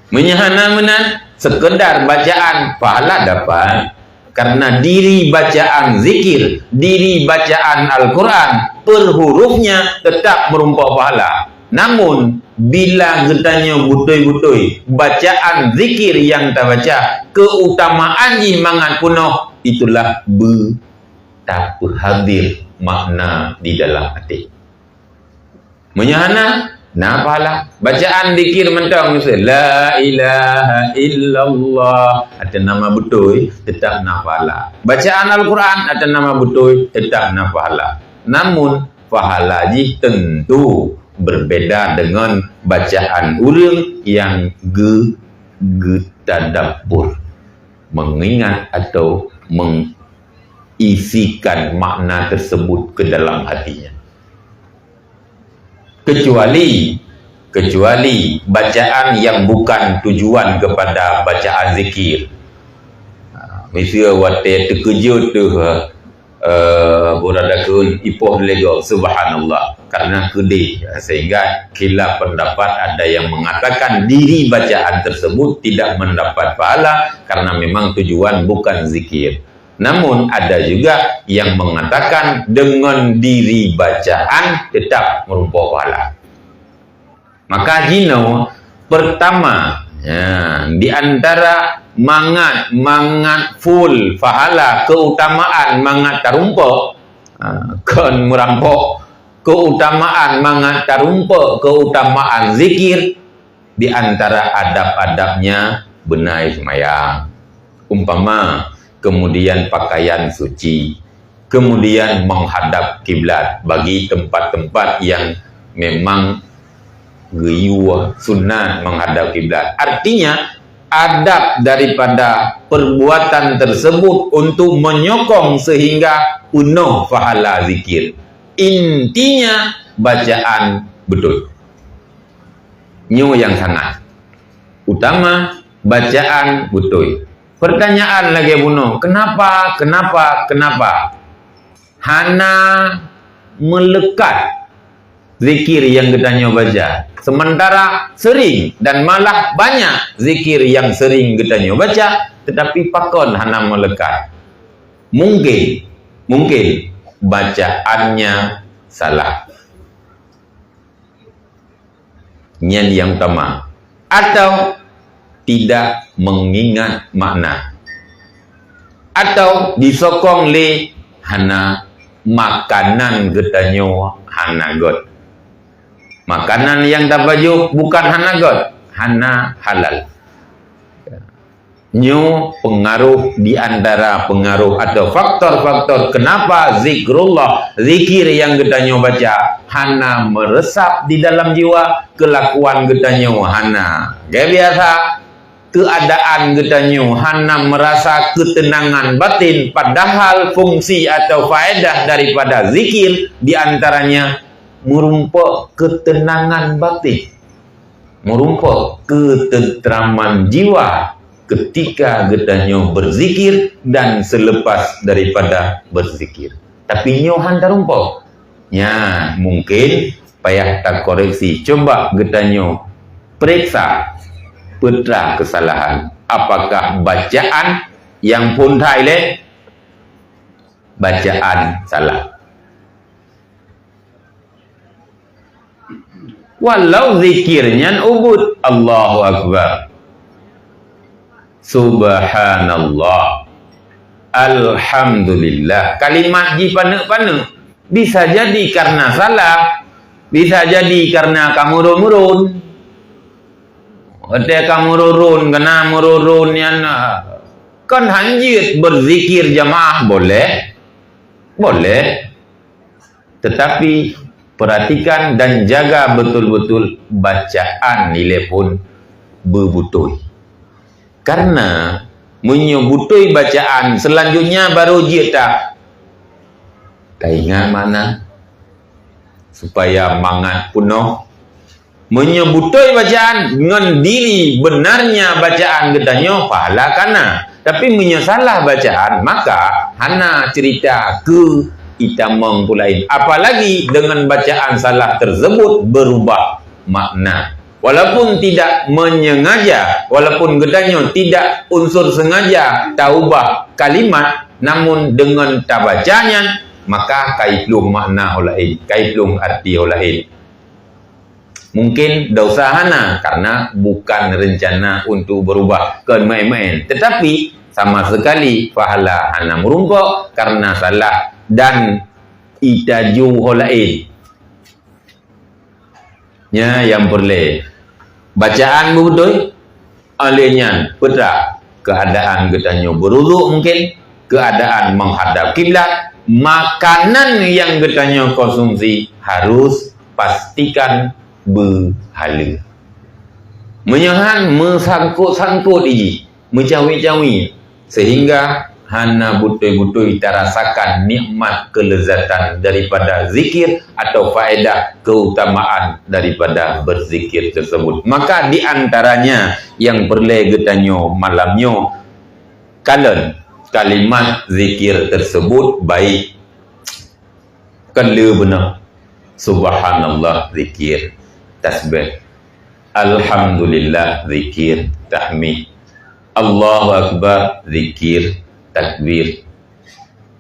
Meunyoe hana meunan, sekedar bacaan pahala dapat, karena diri bacaan zikir, diri bacaan Al-Quran, per hurufnya tetap meureumpok pahala. Namun, bila geutanyoe beutôi-beutôi bacaan zikir nyang tabaca, keutamaan jih mangat peunoh, itulah beu tapeuhadir makna di dalam até. Meunyoe hana, na pahala. Bacaan zikir mantong miseu, "La ilaha illallah." Ateueh nama beutôi, tetap na pahala. Bacaan Al-Quran ateueh nama beutôi, tetap na pahala. Namun, pahala jih tentu berbeda dengan bacaan ureueng nyang geu-, geutadabbur, mengingat atau mengisikan makna tersebut ke dalam hatinya. Kecuali, kecuali bacaan yang bukan tujuan kepada bacaan zikir. Ha, miseu watée teukeujot teuh, eh, beurada kheun ipoh lego, subhanallah, karena keudeh. Sehingga khilaf pendapat, ada yang mengatakan diri bacaan tersebut tidak mendapat pahala karena memang tujuan bukan zikir. Namun, ada juga yang mengatakan dengan diri bacaan tetap meureumpok pahala. Maka jinoe, pertama, ya, di antara mangat, mangat full pahala keutamaan mangat tarumpok, ha, kon meurampok, keutamaan mangat tarumpok, keutamaan zikir, Di antara adab-adabnya beunai seumayang. Umpama, kemudian pakaian suci, kemudian menghadap kiblat bagi tempat-tempat yang memang geuyue sunat menghadap kiblat. Artinya, adab daripada perbuatan tersebut untuk menyokong sehingga penuh pahala zikir. Intinya, bacaan beutôi. Nyoe nyang sangat utama, bacaan beutôi. Pertanyaan lagée bunoe, kenapa, kenapa, kenapa hana meulekat zikir nyang geutanyoe baca, sementara sering dan malah banyak zikir nyang sering geutanyoe baca, tetapi pakon hana meulekat? Mungkin, mungkin bacaannya salah. Nyan nyang utama. Atau tidak mengingat makna. Atau disokong lé hana makanan geutanyoe hana gét. Makanan nyang tapajoh bukan hana gét, hana halal. Nyoe pengaruh di antara pengaruh atau faktor-faktor kenapa zikrullah, zikir nyang geutanyoe baca, hana meureusap di dalam jiwa, keulakuan geutanyoe hana. Gaya biasa, keuadaan geutanyoe hana meurasa keuteunangan batin, padahal fungsi atau faedah daripada zikir di antaranya meurumpok keuteunangan batin. Meurumpok keutentraman jiwa ketika geutanyoe berzikir dan selepas daripada berzikir. Tapi nyoe han tarumpok. Nyan, mungkin payah takoreksi. Coba geutanyoe peuriksa peue teuma keusalahan. Apakah bacaan nyang phôn that ilée? Bacaan salah. Walau zikir nyan ubit, Allahu Akbar, Subhanallah, Alhamdulillah, kalimat jih paneuk-paneuk, bisa jadi karena salah, bisa jadi karena ka meuron-meuron. Watée ka meuron-ron, keunan meuron-ron nyan, ah, kan hanjeuet berzikir jamaah boleh, boleh. Tetapi perhatikan dan jaga betul-betul bacaan ilée phôn beubeutôi. Karena meunyoe beutôi bacaan, selanjutnya baru jeuet ta, taingat makna supaya mangat peunoh. Meunyoe beutôi bacaan ngon diri beunarnya bacaan geutanyoe, pahala kana. Tapi meunyoe salah bacaan, maka hana ceurita keu itamong peue laén. Apalagi dengan bacaan salah tersebut berubah makna. Walaupun tidak menyengaja, walaupun geutanyoe tidak unsur sengaja taubah kalimat, namun dengan tabacanya, maka ka iplueng makna ho laén, ka iplueng arti ho laén. Mungkin dosa hana karena bukan rencana untuk berubah, kon maén-maén. Tetapi sama sekali pahala hana meurumpok karena salah dan itaju ho laén. Nyan nyang peureulée. Bacaan beubeutôi, óh lheueh nyan peue teuma keuadaan geutanyoe beuruduk mungkin, keuadaan menghadap kiblat, makanan nyang geutanyoe konsumsi harus pastikan beuhaleue. Meunyoe han meusangkot-sangkot jih, meucawi-cawi, sehingga hana beutôi-beutôi tarasakan nikmat kelezatan daripada zikir atau faedah keutamaan daripada berzikir tersebut. Maka di antaranya nyang peureulée geutanyoe malam nyoe, kalon kalimat zikir tersebut baik Kon le beuna. Subhanallah, zikir, tasbih. Alhamdulillah, zikir, tahmid. Allahu Akbar, zikir, takbir.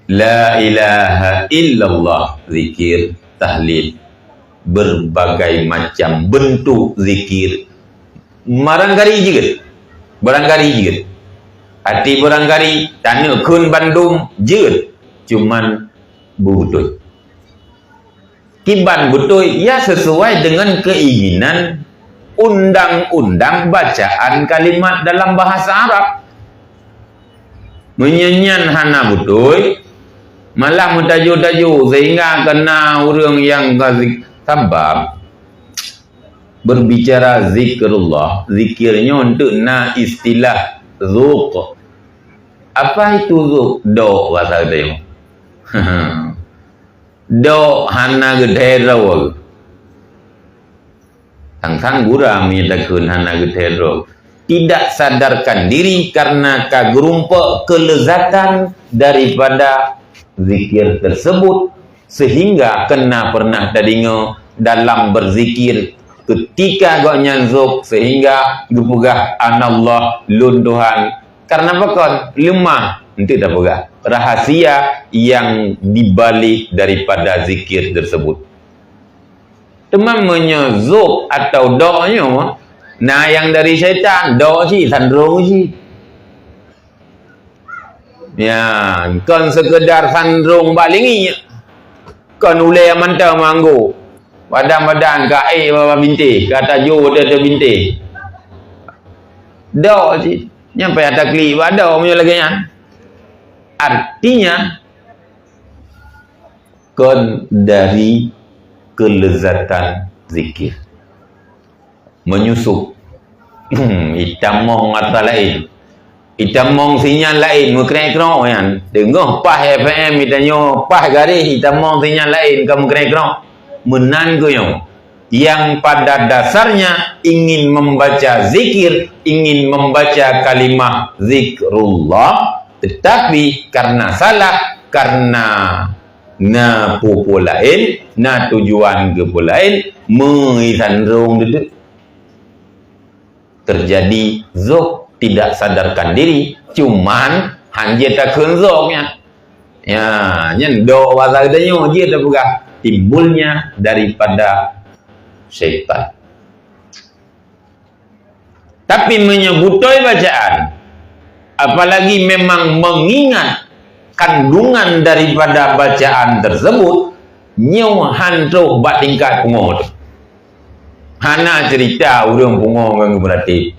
La ilaha illallah, zikir, tahlil. Berbagai macam bentuk zikir. Barangkali jeuet. Barangkali jeuet. Arti barangkali, taneuk kheun bandum jeuet. Cuman beutôi. Kiban beutôi, ya sesuai dengan keinginan undang-undang bacaan kalimat dalam bahasa Arab. Meunyoe nyan hana beutôi, malah meutajô-tajô sehingga kena ureuëng nyang ka zik-, sabab berbicara zikrullah, zikir nyoe untuk na istilah zuk. Apa itu zuk? Dok bahasa geutanyoe. Dok hana geuthèe droe. Sang-sang gura meunyoe takheun hana geuthèe droe. Tidak sadarkan diri karena ka geurumpok kelezatan daripada zikir tersebut, sehingga kena pernah tadeungoe dalam berzikir ketika gobnyan zok, sehingga geupeugah, "Anallah, lôn Tuhan." Karena pakon? Leumah, eunteuk tapeugah rahasia yang dibalik daripada zikir tersebut. Teuma meunyoe zok atau dok nyoe na nyang dari syaitan, dok cit, sandrong cit. Ya, kon sekedar sandrong bak lingi. Kon ulèe mantong manggo. Badan-badan ka ék bak binteh, ka tajô ateueh binteh. Dok cit. Nyan payah taklik bak dok meunyoe lagèe nyan. Artinya, kon dari kelezatan zikir. Menyusup. Hmm, itamong atra laén. Itamong sinyal laén, meukrek-krok nyan. Teungoh paih F M, itanyoe paih garéh, itamong sinyal laén ka meukrek-krok. Meunan keuh nyoe. Yang pada dasarnya ingin membaca zikir, ingin membaca kalimah zikrullah, tetapi karena salah, karena na peue-peue laén, na tujuan keu peue laén, meusandrong teuk. Terjadi zok tidak sadarkan diri, cuman hanjeuet takheun zok nyan. Ya, nyan dok bahasa geutanyoe jeuet tapeugah timbulnya daripada syaitan. Tapi meunyoe beutôi bacaan, apalagi memang mengingat kandungan daripada bacaan tersebut, nyoe han troh bak tingkat pungo teuh. Hana cerita ureuëng pungo ngon geumeuratéb.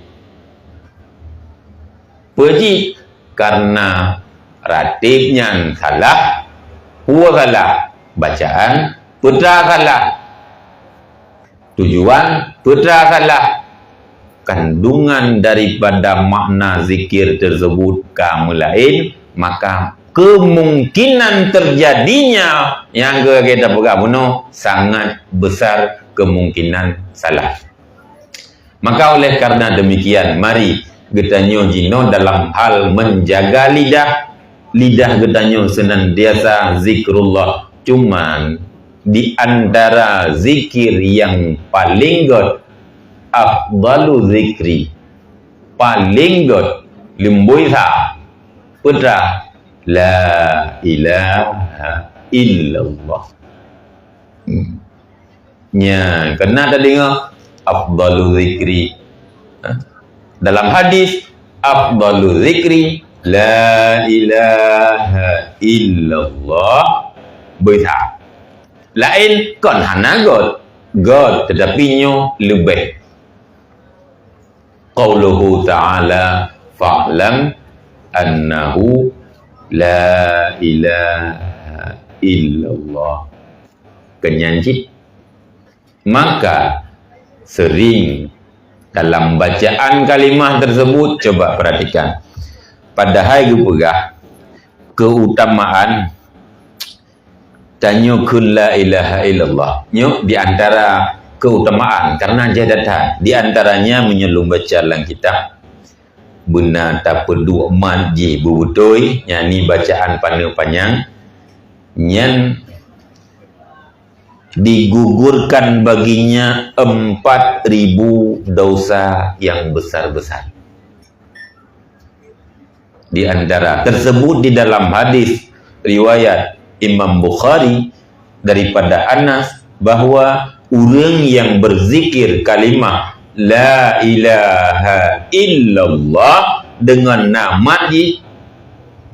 Peue jih? Karena ratéb nyan salah, peue salah, bacaan, peue teuma salah, tujuan, peue teuma salah, kandungan daripada makna zikir tersebut ka meulaén, maka kemungkinan terjadinya nyang geukheun tapeugah bunoe sangat besar kemungkinan salah. Maka oleh karena demikian, mari geutanyoe jinoe dalam hal menjaga lidah, lidah geutanyoe senantiasa zikrullah. Cuman di antara zikir yang paling göt, afdalu zikri, paling göt, lumbôi sa, peue teuma, la ilaha illallah. Hmm. Nya, keunan tadeungoe, afdalu zikri. Ha? Dalam hadis, afdalu zikri la ilaha illallah. Beusa. Laén kon hana göt. Göt, tetapi nyoe leubeh. Qauluhu ta'ala, "Fa'lam annahu la ilaha illallah." Keunyan cit. Maka, sering dalam bacaan kalimah tersebut, coba perhatikan. Padahai geupeugah keutamaan tanyoe kheun la ilaha illallah. Nyoe di antara keutamaan, karena jadatan. Di antaranya meunyoe lôn baca lam kitab, beuna tapeuduek mat jih beubeutôi, yakni bacaan paneuk panyang, nyan digugurkan baginya empat ribu dosa yang besar-besar. Di antara tersebut di dalam hadis riwayat Imam Bukhari daripada Anas bahwa ureuëng yang berzikir kalimah la ilaha illallah dengan nama di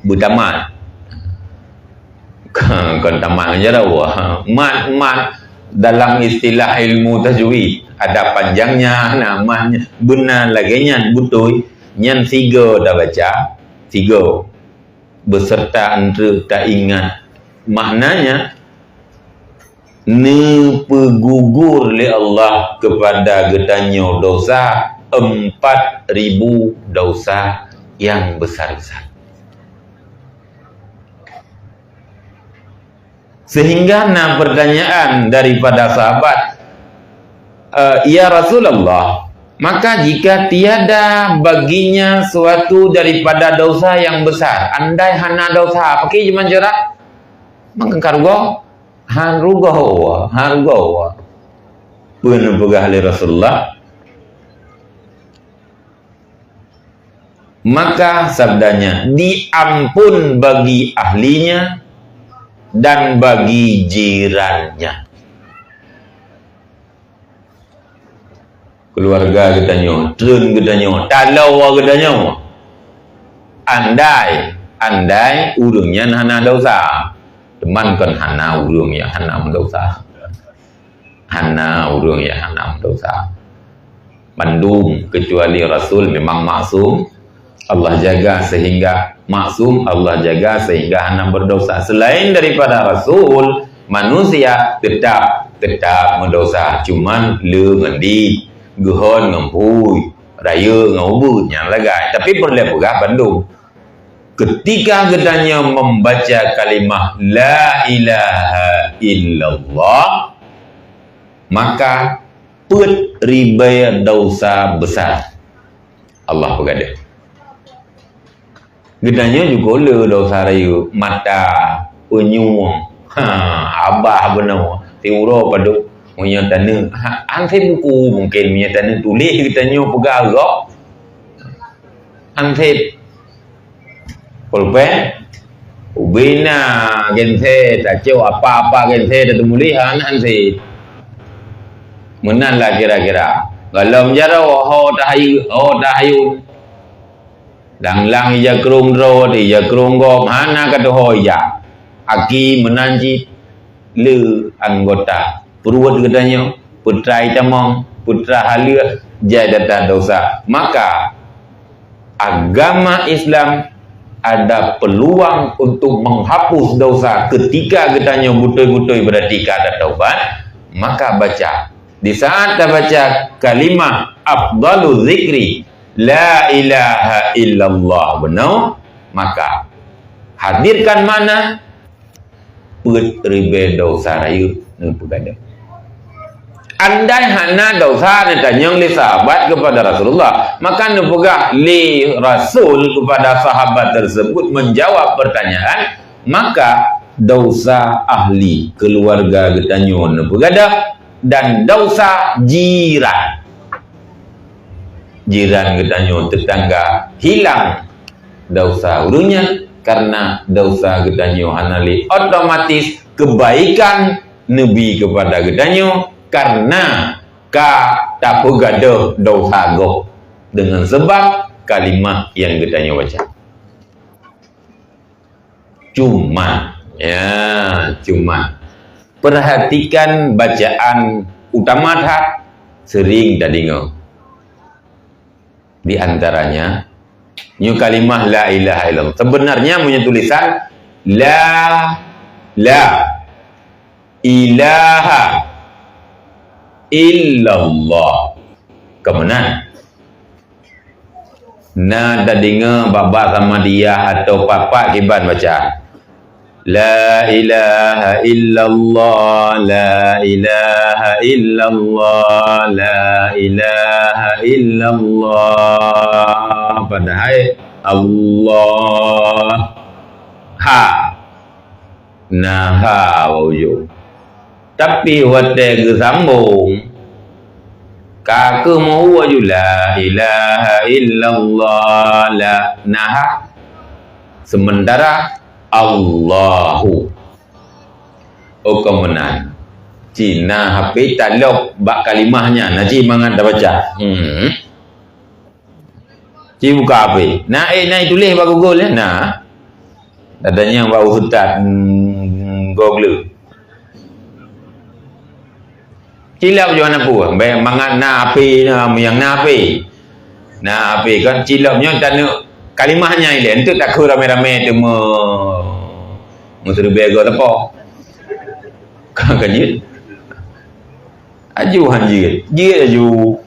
beutamat. Kon tamat ngon jaroe. Mat, mat dalam istilah ilmu tajwid. Ada panjangnya, namanya beuna lagée nyan beutôi. Nyan sigoe tabaca, sigoe. Beserta eunteuk taingat maknanya, neupeugugur lé Allah keupada geutanyoe dosa empat ribu dosa nyang besar-besar. Sehingga na pertanyaan daripada sahabat, "Eh, ya Rasulullah, maka jika tiada baginya suatu daripada dosa yang besar, andai hana dosa, pakri jiman jeurat?" Maka ka rugoe, han rugoe, han rugoe. Peue neupeugah lé Rasulullah? Maka sabdanya, diampun bagi ahlinya dan bagi jirannya. Keluarga geutanyoe, treun geutanyoe, taloe geutanyoe. Andai, andai ureuëng nyan hana dosa. Teuma kon hana ureuëng nyang hana meudosa. Hana ureuëng nyang hana meudosa. Mandum kecuali Rasul memang maksum. Allah jaga sehingga maksum, Allah jaga sehingga hana berdosa. Selain daripada Rasul, manusia tetap, tetap meudosa. Cuman le ngon di, geuhon ngon phui, rayeuk ngon ubeut, nyan lagai. Tapi peureulée peugah bandum. Ketika geutanyoe membaca kalimah la ilaha illallah, maka peuet ribée dosa besar Allah peugadôh. Geutanyoe juga le dosa rayeuk, mata, peunyueng, ha, abah bunoe, siuroe padub, meunyoe taneuk, ha, anseb buku mungken meunyoe taneuk tuléh geutanyoe peugah rot. Anseb. Pulpen. Ubena gense, tacok apa-apa gense, tateumuléh han anseb. Meunan lah kira-kira. Galom jaroe, ho tahayu-, ho tahayun. Lang-lang ija krong droe, ija krong gob, hana ka tuho ija. Aki meunan cit le anggota. Peuruwet geutanyoe, peutrai tamong, peutrai haleueh, jai data dosa. Maka, agama Islam ada peluang untuk menghapus dosa ketika geutanyoe beutôi-beutôi berarti ka ada taubat. Maka baca. Di saat tabaca kalimah afdalu zikri, la ilaha illallah bunoe, maka hadirkan makna peuet ribée dosa rayeuk neupeugadôh. Andai hana dosa neutanyong lé sahabat kepada Rasulullah, maka neupeugah lé Rasul kepada sahabat tersebut menjawab pertanyaan, maka dosa ahli keluarga geutanyoe neupeugadôh dan dosa jiran. Jiran geutanyoe, tetangga, hilang dosa ureuëng nyan, karena dosa geutanyoe hana lé, otomatis kebaikan neubi kepada geutanyoe karena ka tapeugadôh dosa gob dengan sebab kalimah nyang geutanyoe baca. Cuma, ya, cuma. Perhatikan bacaan utama that sering tadeungoe. Di antaranya, nyoe kalimah la ilaha illallah. Sebenarnya punya tulisan la, la ilaha illallah. Kemudian, na tadeungoe bak-bak Samadiyah atau papak kiban baca, "La ilaha illallah, la ilaha illallah, la ilaha illallah." Padahai Allah. Ha. Naha bak ujong. Tapi watée geusambong, ka keuh meuhu aju, "La ilaha illallah, la naha." Sementara Allahu. Oh, kon meunan. Cina H P talok bak kalimah nyan, na ci mangat tabaca. Hmm. Ci buka H P. Na, eh, na tuléh bak Google, ya? Na. Datanya bak Ustaz, hmm, Google. C Cilok jih hana peue. Bèk mangat na api, na, nyang na api. Na api kan cilok nyoe taneuk kalimah nyan ilèe. Enteuk takheun ramé-ramé teuma meuseureubai goe teupok. Ka, ka jeuet. Aju han jeuet. Jeuet aju.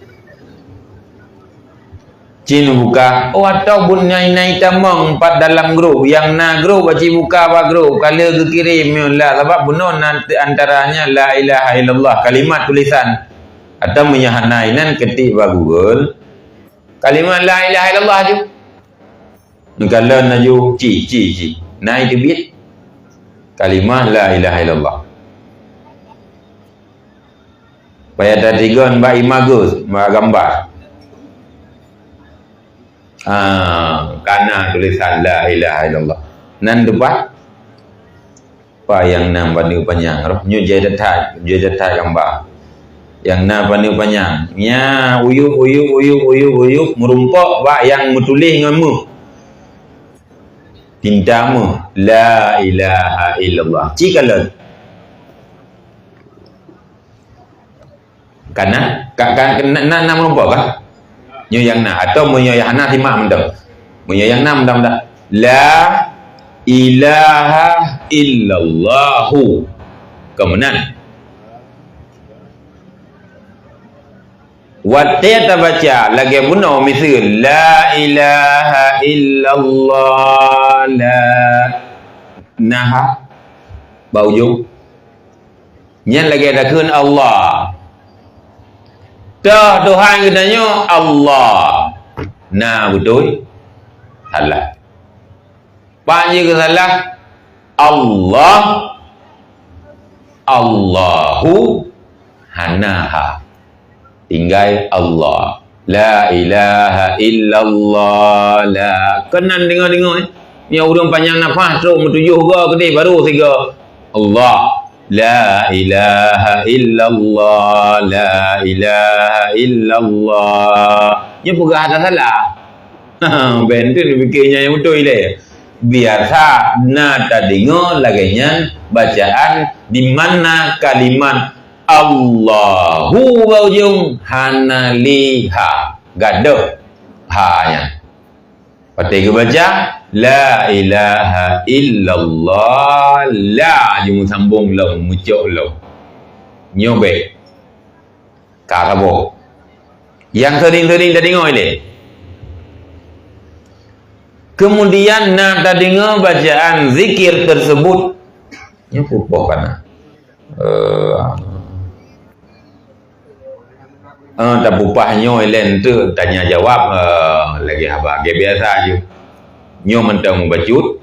Ci neubuka, oh, atau buet nyan na itamong pat dalam grup, nyang na grup, ci buka bak grup, ka lheueh geukirém nyoe lah, sabab bunoe na antara nyan la ilaha illallah, kalimat tulisan. Atau meunyo hana inan ketik bak Google, kalimat la ilaha illallah aju. Neukalon aju, ci, ci, ci. Na iteubiet kalimat la ilaha illallah. Payah tatigon bak imagus, bak gambar. Ah, ka na tulisan la ilaha illallah. Nan teupah, pa nyang na paneuk panyang roh, nyoe jai that-that, jai that-that gambar. Nyang na paneuk panyang, nya uyup, uyup, uyup, uyup, uyup, meurumpok bak nyang meutuléh ngon meuh. Tinta meuh, la ilaha illallah. Ci kalon. Ka na? Ka, ka, na, na, na meurumpok kah? Nyoe nyang na. Atau meunyoe nyang hana, simak mantong. Meunyoe nyang na, mantong-mantong. La ilaha illallahu. Ka meunan. Watèe tabaca lagèe bunoe, miseue, la ilaha illallah, la, na ha bak ujong. Nyan lagèe takheun Allah. Toh Tuhan geutanyoe Allah. Na beutôi? Salah. Pat jih keu salah? Allah. Allahu. Hana ha. Tinggai Allah. La ilaha illallah. La. Keunan deungoe-deungoe, eh. Nyoe ureueng panyang nafah trok meutujoh goe keudeh baru sigoe. Allah. La ilaha illallah. La ilaha illallah. Nyoe peugah ata salah. Bèk enteuk neupike nyan nyang beutôi lé. Biasa na tadeungoe lagèe nyan bacaan di mana kalimat Allahu bak ujong hana lé ha, gadôh ha nyan. Watèe geubaca, la ilaha illallah, la, jimeusambong lom, meucok lom. Nyoe bèk. Ka saboh. Nyang seuring-seuring tadeungoe lé. Kemudian na tadeungoe bacaan zikir tersebut. Nyoe pupah kana. Eh, eh, tapupah nyoe lé enteuk tanya jawab, eh, lagèe haba, lagèe biasa ju. Nyoe mantong mubacut.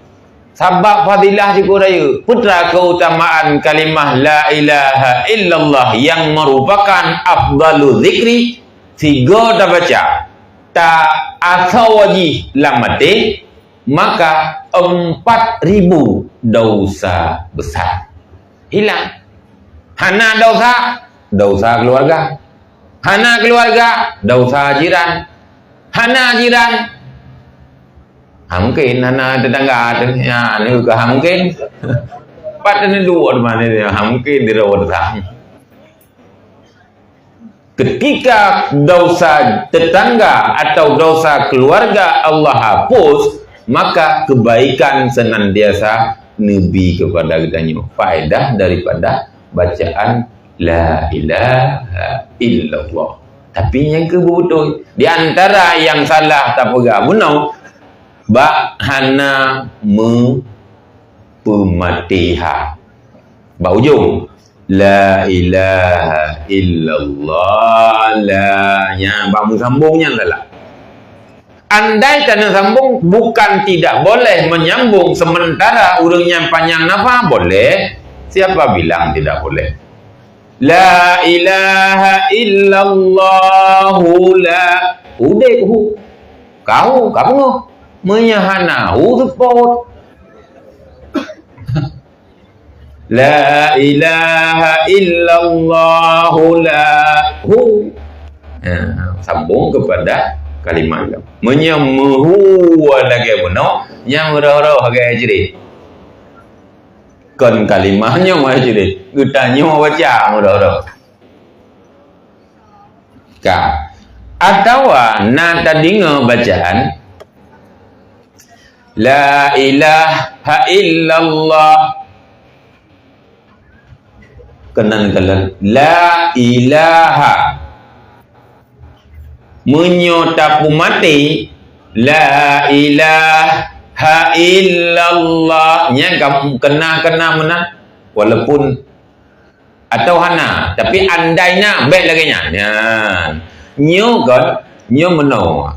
Sabab fadilah syukur rayeuk, putra keutamaan kalimah la ilaha illallah nyang meurupakan afdalu zikri, sigoe tabaca, ta asoe jih lam até, maka empat ribu dosa besar hilang. Hana dosa, dosa keluarga. Hana keluarga, dosa jiran. Hana jiran, ha mungken hana tetangga teuh. Ya, ni ka ha mungken. Pat teuh duek teuma ni, ha mungken di rawat sang. Ketika dosa tetangga atau dosa keluarga Allah hapus, maka kebaikan senantiasa neubi kepada geutanyoe. Faedah daripada bacaan la ilaha illallah. Tapi nyang keu beutôi, di antara nyang salah tapeugah bunoe, bak hana meupeumaté ha. Bak ujong, la ilaha illallah, la, nyan bak meusambong nyan salah. Andai taneusambong, bukan tidak boleh menyambung sementara ureueng nyan panyang nafah, boleh. Siapa bilang tidak boleh? La ilaha illallahu la. Udeb hu. Ka hu, ka beungoh. Meunyo hana hu seupôt. La ilaha illallahu la hu. Ha, sambung kepada kalimat tu. Meunyo meuhu lagèe bunoe, nyang rhoh-rhoh lagèe jrih. Kon kalimah nyoe meuhai jrih. Geutanyoe baca meudoh-doh. Ka. Atawa na tadeungoe bacaan, "La ilaha illallah." Keunan kalon, "La ilaha." Meunyoe tapeumaté, "La ilaha illallah." Nyan ka keuna-keuna meunan. Walaupun atau hana, tapi andai na, bèk lagèe nyan. Nyan. Nyoe kon, nyoe meunoe.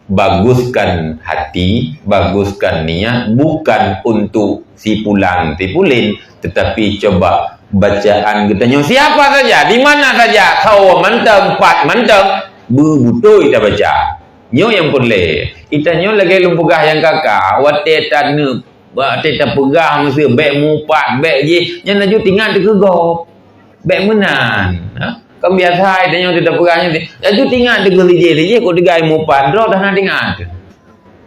Baguskan hati, baguskan niat, bukan untuk si pulan, si pulin, tetapi coba bacaan geutanyoe siapa saja, di mana saja, sawa mantong, pat mantong, beubutôi tabaca. Nyoe nyang peureulèe. Geutanyoe lagèe lôn peugah nyang ka-ka, watèe taneuk Watèe tapeugah miseue bèk mupat, bèk jih, nyan laju teuingat dikeue gob. Bèk meunan. Ha? Kan biasa tanyoe tapeugah nyan, laju teuingat dikeue lijeh-lijeh kok tinggai mupat, droe dah na teuingat.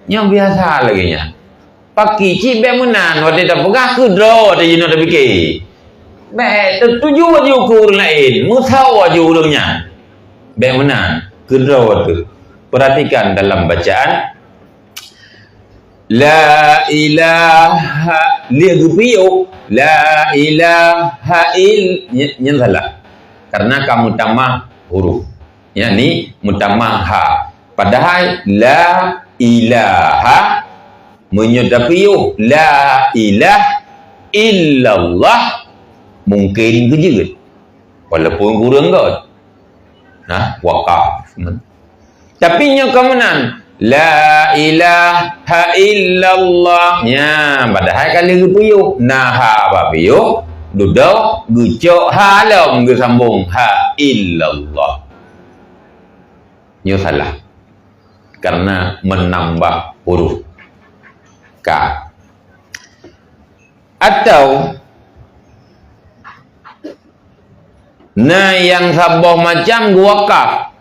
Nyan biasa lagèe nyan. Paki cit bèk meunan, watèe tapeugah keu droe teuh jinoe tapike. Bèk teutuju laju keu ureueng laén, meusawa laju ureueng nyan. Bèk meunan, keu droe teuh. Perhatikan dalam bacaan, La ilaha, lheueh geupiôh, la ilaha il-, ny-, nyan salah. Karena ka meutamah huruf. Yakni meutamah ha. Padahai la ilaha, meunyoe tapiôh, la ilah illallah, mungkin geujeuet. Walaupun kureueng göt. Nah, wakaf. Tapi nyoe ka meunan, "La ilaha illallah." Nya, padahai ka lheueh geupiôh. Na ha bak piôh, dudoe, geucok ha lom geusambong, ha illallah. Nyoe salah. Karena menambah huruf. Ka. Atau na nyang saboh macam geuwakaf.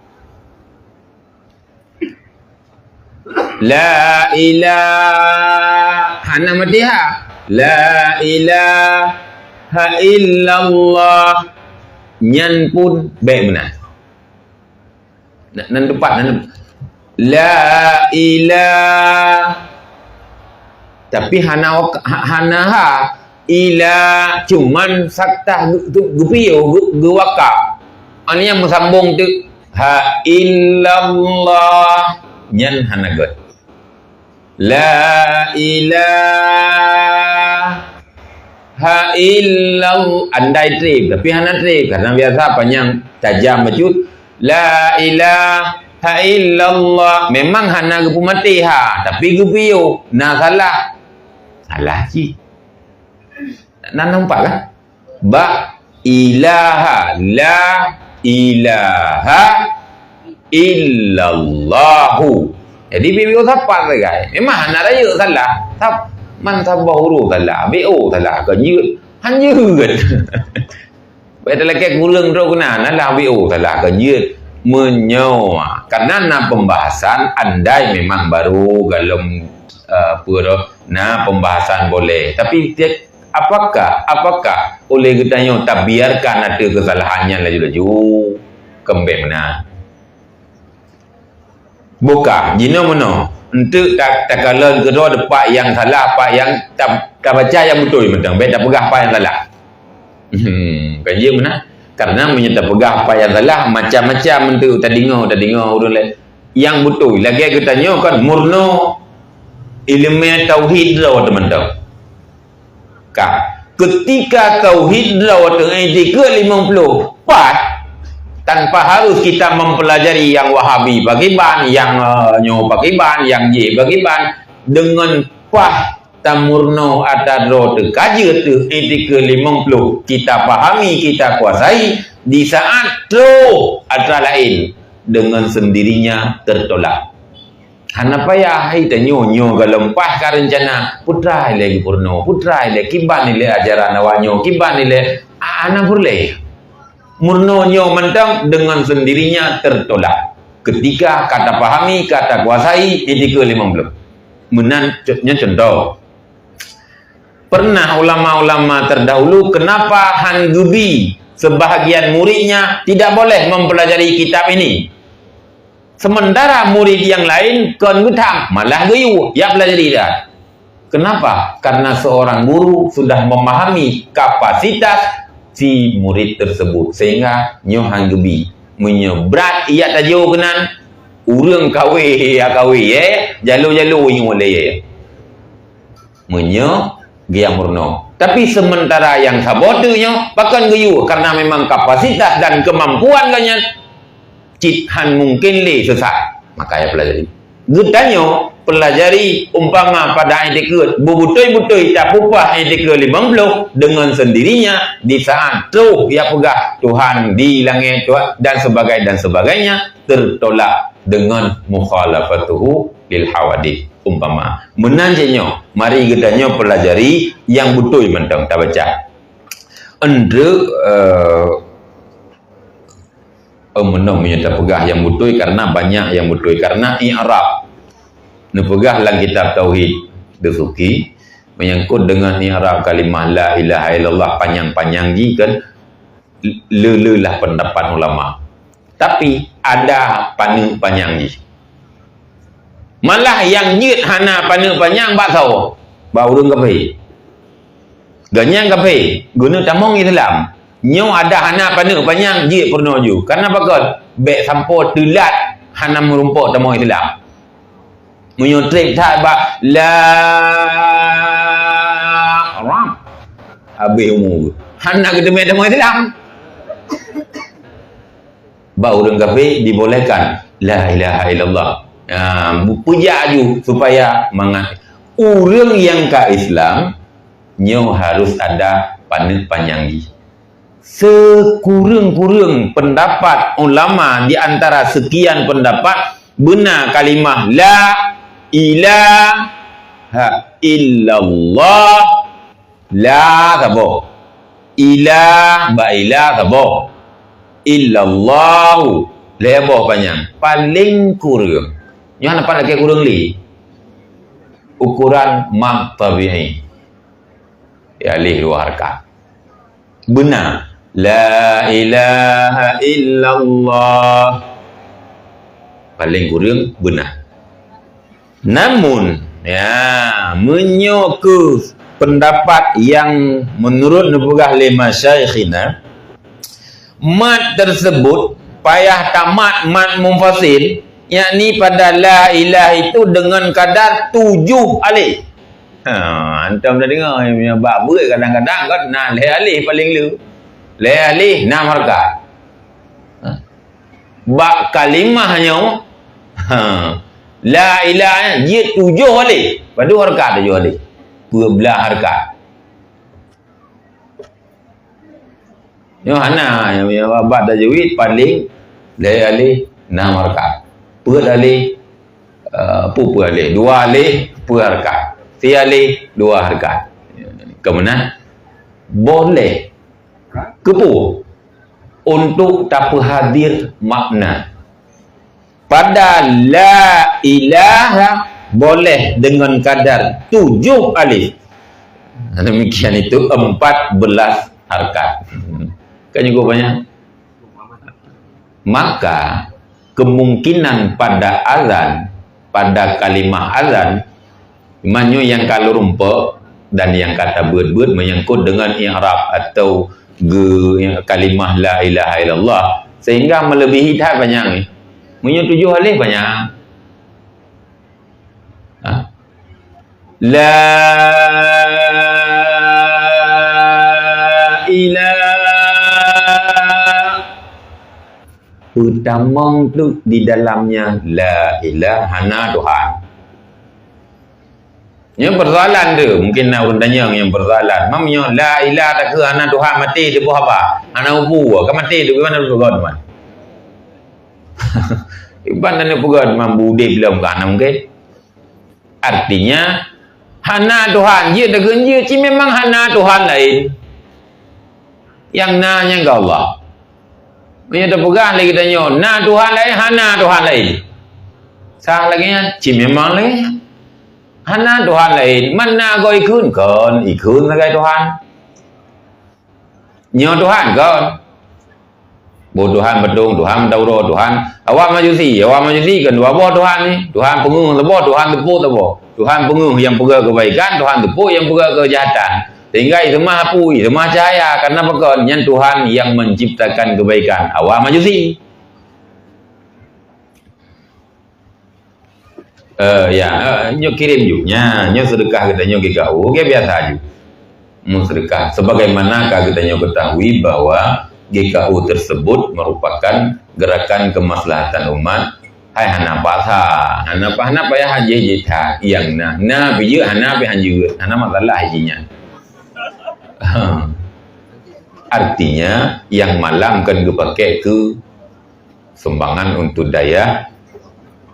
La ilah-, hana maté ha. La ilaha illallah. Nyan pun bèk meunan. Na-, nan teumpat, nan, la ilah. Tapi hana wak-, ha-, hana ha. Ila, cuman saktah geu-, geu-, geupiôh, geu-, geuwakaf. Ani nyang meusambong teuk, ha illallah. Nyan hana göt. La ilaha illallah. Andai trép, tapi hana trép. Karena biasa panyang tajam bacut. La ilaha illallah. Memang hana geupeumaté ha, tapi geupiôh. Na salah. Salah cit. Na nampak kan? Bak ilaha, la ilaha illallahu. Jadi, biôh sapat sagai. Memang hana rayeuk salah. Sab-, man saboh huruf salah, biôh salah, kon jeuet. Han jeuet. Bèk talakèe kureueng droe keunan, alah biôh salah, kon jeuet. Meunyoe, karena na pembahasan andai memang baru golom, eh, apa tu, na pembahasan boleh. Tapi tiep Apakah, apakah oleh geutanyoe tabiarkan ateueh keusalahan nyan laju-laju? Keumbeng meunan. Bukan, jinoe meunoe. Enteuk ta-, takalon keudroe teumpat nyang salah, apa nyang ta-, tabaca nyang beutôi mantong. Bèk tapeugah apa nyang salah. Hmm, kan jeuet meunan. Karena meunyoe tapeugah apa nyang salah, macam-macam enteuk tadeungoe, tadeungoe ureueng laén. Nyang beutôi, lagèe geutanyoe kan murno ileumèe tauhid droe teumantong. Ka. Ketika tauhid droe teuh i'tikad limong ploh pat, tanpa harus kita mempelajari nyang Wahabi pakriban, nyang, eh, nyoe pakriban, nyang jih pakriban, deungon paih tamurno atra droe teuh ka jeuet teuh i'tikad limong ploh kita pahami, kita kuasai, di saat troh atra laén deungon sendirinya tertolak. Hana payah hai tanyoe nyoe golom paih ka reuncana, peue treuk ilèe geupeurunoe, peue treuk ilèe kiban ilèe ajaran awak nyoe, kiban ilèe, a-, hana peureulèe. Meurunoe nyoe mantong deungon sendirinya tertolak. Ketika ka tapahami, ka takuasai, i'tikad limong ploh. Meunan co-, nyoe contoh. Pernah ulama-ulama terdahulu kenapa han geubi Sebahagian muridnya tidak boleh mempelajari kitab ini. Sementara murid yang lain kon geutham, malah geuyue, ya pelajari dah. Kenapa? Karena seorang guru sudah memahami kapasitas si murid tersebut, sehingga nyoe han geubi. Meunyoe brat ijak tajok keunan, ureuëng kawé ya kawé, ya, jalo-jalo nyoe lé, ya. Meunyoe geuyue meurunoe. Tapi sementara nyang saboh teuk nyoe, pakon geuyue, karena memang kapasitas dan kemampuan geuh nyan cit han mungkin lé sesat. Maka ya pelajari. Geutanyoe pelajari umpama pada itikad, beutôi-beutôi tapupah itikad limong ploh dengan sendirinya di saat troh ya peugah Tuhan di langit, Tuhan dan sebagainya, dan sebagainya, tertolak dengan mukhalafatuhu lil hawadith. Umpama. Meunan cit nyoe, mari geutanyoe pelajari nyang beutôi mantong tabaca. Eunteuk, eh, eh, meunoe meunyoe tapeugah nyang beutôi karena banyak nyang beutôi. Karena i'rab. Neupeugah lam kitab Tauhid Dasuki, menyangkut dengan i'rab kalimah la ilaha illallah panyang-panyang jih kan, le-, le-, le lah pendapat ulama. Tapi ada paneuk panyang jih. Malah nyang jeuet hana paneuk panyang bak soe? Bak ureuëng kafé. Gobnyan kafé, geuneuk tamong Islam. Nyoe ada hana paneuk panyang jeuet peurunoe ju. Karena pakon? Bék sampoe teulat hana meurumpok tamong Islam. Meunyoe treb that bak la rab, habéh umu. Hana geuteumé tamong Islam. Bak ureuëng kafé dibolehkan la ilaha illallah. Ha, bu-, peujak aju supaya mangat ureuëng nyang ka Islam nyoe harus ada paneuk panyang jih. Sekureueng-kureueng pendapat ulama di antara sekian pendapat beuna kalimah la ilaha illallah. La saboh. Ila, ba ila saboh. Illallahu, lhée boh panyang. Paléng kureueng. Nyoe hana pat lakée kureueng lé. Ukuran mad tabi'i. Ya, aleh dua harkat. Beuna. La ilaha illallah. Paléng kureueng beuna. Namun, ya, meunyoe keu pendapat nyang meunurot neupeugah lé masyaikhina, mad tersebut payah tamat mad munfasil, yakni pada la ilah itu dengan kadar tujuh aleh. Ha, antom dah deungoe, meunyoe bak beuet kadang-kadang kan na lhée aleh paléng le. Lhée aleh, nam harkat. Ha. Bak kalimah nyoe, ha, la ilaha jeuet tujoh aleh. Padub harkat tujoh aleh? Dua belas harkat. Nyoe hana, nyoe, nyoe bak tajwid paléng lhée aleh nam harkat. Peuet aleh, eh, peue-peue aleh? Dua aleh, peuet harkat. Si aleh, dua harkat. Keu meunan, boleh. Keupeue? Untuk tapeuhadir makna. Pada la ilaha boleh dengan kadar tujuh alif. Demikian itu empat belas harkat. Kan cukup banyak. Maka kemungkinan pada azan, pada kalimah azan, meunyoe nyang ka lôn rumpok dan nyang ka tabeuet-beuet menyangkut dengan i'rab atau ge-, kalimah la ilaha illallah, sehingga melebihi that banyak ni. Meunyoe tujoh alif banyak. Ha? La ilaha. Peutamong tu di dalamnya la ilaha, hana Tuhan. Nyoe persoalan tu, mungkin na ureuëng tanyong nyang persoalan. Mam nyoe la ilaha takheun hana Tuhan, maté teuboh haba. Hana upu, ka maté tu gimana peugah teuma? Iban hana peugah teuma budé bilom ka hana mungkin. Artinya, hana Tuhan, jeuet takheun jeuet, ci memang hana Tuhan laén. Nyang na nyan ka Allah. Meunyoe tapeugah lé geutanyoe, na Tuhan laén, hana Tuhan laén. Sah lagée nyan, ci memang lagée nyan. Hana Tuhan laén, man na goe ikheun, kon ikheun sagai Tuhan. Nyoe Tuhan kon. Boh Tuhan patong, Tuhan mata uroe, Tuhan awak Majusi, awak Majusi kan dua boh Tuhan ni. Tuhan peungeuh saboh, Tuhan teupok saboh. Tuhan peungeuh nyang peugah keubaikan, Tuhan teupok nyang peugah keujahatan. Sehingga iseumah apui, iseumah cahaya, karena pakon? Nyan Tuhan nyang menciptakan keubaikan. Awak Majusi. Eh, ya, eh, nyoe kirém ju. Nya, nyoe seudeukah geutanyoe G K U, oke, biasa ju. Meuseudeukah. Sebagaimana ka geutanyoe ketahui bahwa G K U tersebut merupakan gerakan kemaslahatan umat. Hai hana paksa, hana pa-, hana payah hanjeuet that. Nyang na, na pih jeuet, hana pih hanjeuet, hana masalah jih nyan. Artinya, nyang malam kan geupakai keu sumbangan untuk dayah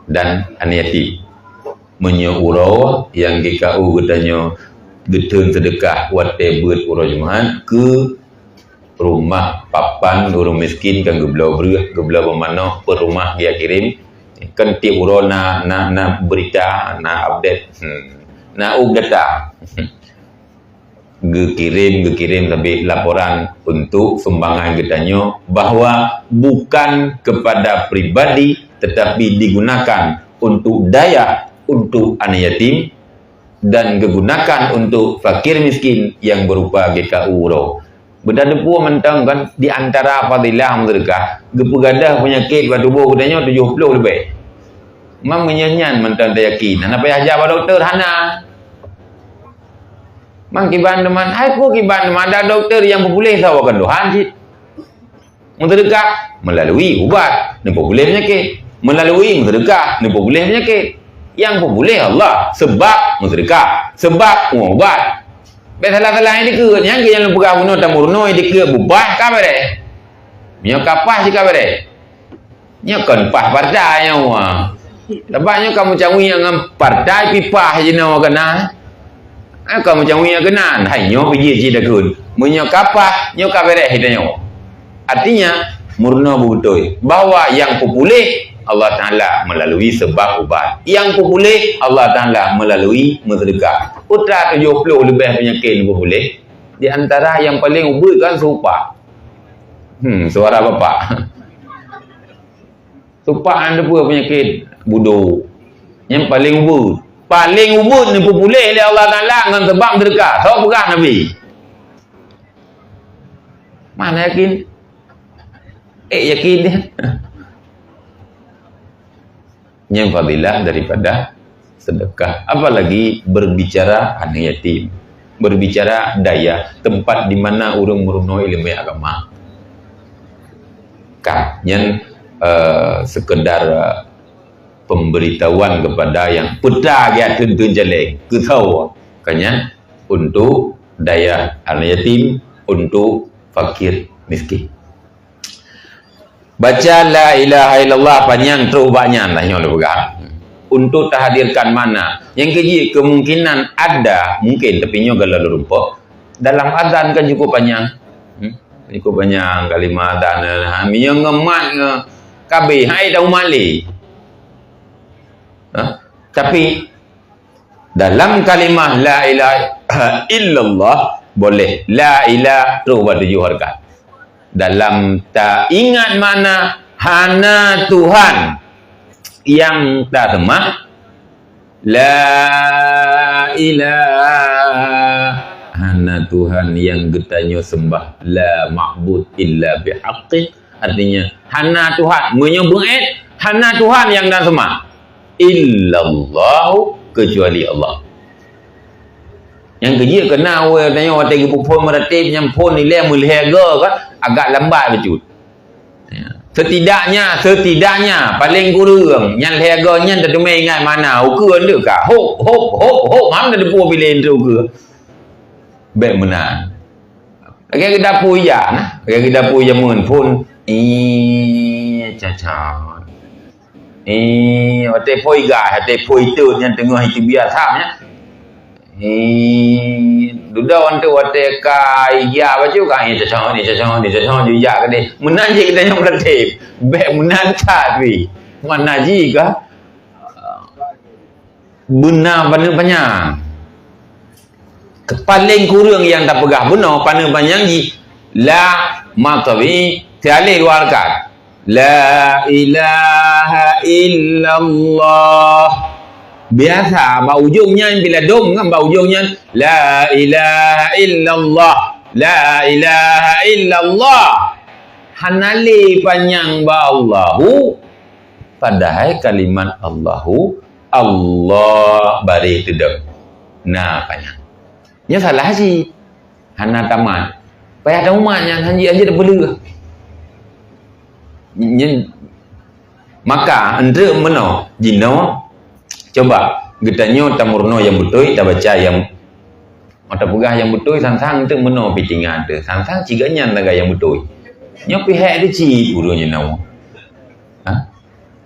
dan aneuk yatim. Meunyoe uroe nyang G K U geutanyoe geutheun seudeukah watée beuet uroe Jumat keu rumah papan ureuëng miskin kan geubloe breueh, geubloe beumanok, per rumah geukirém. Kan tieb uroe na, na, na beurita, na update, hmm, na up data. Geukirém, geukirém sabé laporan untuk sumbangan geutanyoe bahwa bukan kepada pribadi, tetapi digunakan untuk dayah, untuk aneuk yatim, dan gegunakan untuk fakir miskin nyang berupa G K U uroe. Beutateupeue mantong kan, di antara fadilah meuseudeukah, geupeugadôh peunyakét bak tuboh geutanyoe tujoh ploh leubeh. Mam meunyoe nyan mantong tayakin, hana payah jak bak dokto, hana. Mang kiban teuma, hai peue kiban teuma, ada dokto nyang peupuléh saboh kan Tuhan cit. Meuseudeukah meulalu ubat, neupeupuléh peunyakét. Meulalu meuseudeukah, neupeupuléh peunyakét. Nyang peupuléh Allah, sebab meuseudeukah, sebab meuubat. Bèk salah-salah nyang dikeue, nyang keu nyang peugah bunoe tameurunoe dikeue bubah ka beureh. Meunyoe ka paih cit ka beureh. Nyoe kon paih partai nyoe. Sabab nyoe ka meucawi ngon partai pih paih jinoe keunan. Eh, ka meucawi keunan. Hai nyoe pih jih cit takheun. Meunyoe ka paih, nyoe ka beureh geutanyoe. Artinya, meurunoe beubeutôi bahwa nyang peupuléh Allah Taala meulalu sebab ubat. Nyang peupuléh Allah Taala meulalu meuseudeukah. Peue teuma tujoh ploh leubeh peunyakét peupuléh. Di antara nyang paleng ubit kan supak. Hmm, suara bapak. Supak nyan teupeue peunyakét budok. Nyang paleng ubit. Paleng ubit neupeupuléh lé Allah Taala ngon seubab seudeukah. Soe peugah Nabi? Mana yakin? Eh, yakin dia. Nyan fadilah daripada sedekah. Apalagi berbicara aneuk yatim. Berbicara dayah, tempat di mana ureuëng meurunoe ileumèe agama. Ka, nyan, eh, sekedar, eh, pemberitahuan kepada nyang peue teuma geujak theun-theun jaleng. Keu soe? Ka nyan untuk dayah aneuk yatim, untuk fakir miskin. Baca la ilaha illallah panyang trok bak nyan lah nyoe lôn peugah. Untuk tahadirkan makna. Nyang keujeuet kemungkinan ada, mungkin, tapi nyoe galak lôn rumpok. Dalam azan kan cukup panyang. Hmm? Cukup panyang kalimah azan. Ha, meunyoe ngon mat ngon kabeh, hai tahu mat lé. Ha? Tapi dalam kalimah la ilaha illallah boleh la ilaha terus buat tujuh harakat. Dalam taingat makna hana Tuhan nyang taseumah, la ilaha, hana Tuhan nyang geutanyoe sembah, la ma'bud illa bihaqqin. Artinya, hana Tuhan. Meunyoe beuet, hana Tuhan nyang taseumah. Illallahu, kecuali Allah. Nyang keujeuet keunan ureuëng tanyoe watèe geupeuphon meuratéb nyang phon ilèe meulhèe goe kan agak lambat bacut. Ya. Setidaknya, setidaknya, paleng kureueng, nyang lhèe goe nyan teuteumé ingat makna, ukeue ndeuk ka, hop, hop, hop, hop, mam na deupue bilé nteuk ukeue. Bèk meunan. Lagèe geudapu ija nah, lagèe geudapu jameun phon. Ih, caca. Ih, watèe phon iga, watèe phon itôt nyang teungoh iteubiet tham nyan. Ih, dudoe antu watèe ka ija bacut ka, ih, caca ni, caca ni, caca ni, ija keudéh. Meunan jih geutanyoe meuratéb. Bèk meunan that pih. Makna jih ka beuna paneuk panyang. Paleng kureueng nyang tapeugah bunoe paneuk panyang jih la matabi Teualé dua rakaat. La ilaha illallah. Biasa, bak ujong nyan bila dong kan bak ujong nyan, "La ilaha illallah. La ilaha illallah." Hana lé panyang bak Allahu, padahai kalimat Allahu, Allah bareh teudong. Na panyang. Nyoe salah cit. Hana tamat. Payah tamat nyan, hanjeuet, hanjeuet tapeuleueh. Nyan, maka, eunteuk meunoe, jinoe, coba, geutanyoe tameurunoe nyang beutôi, tabaca nyang, oh, tapeugah nyang beutôi, sang-sang eunteuk meunoe pih teuingat teuh. Sang-sang cit geuh nyan lagèe nyang beutôi. Nyoe pih hék teuh cit ureueng jinoe. Ha?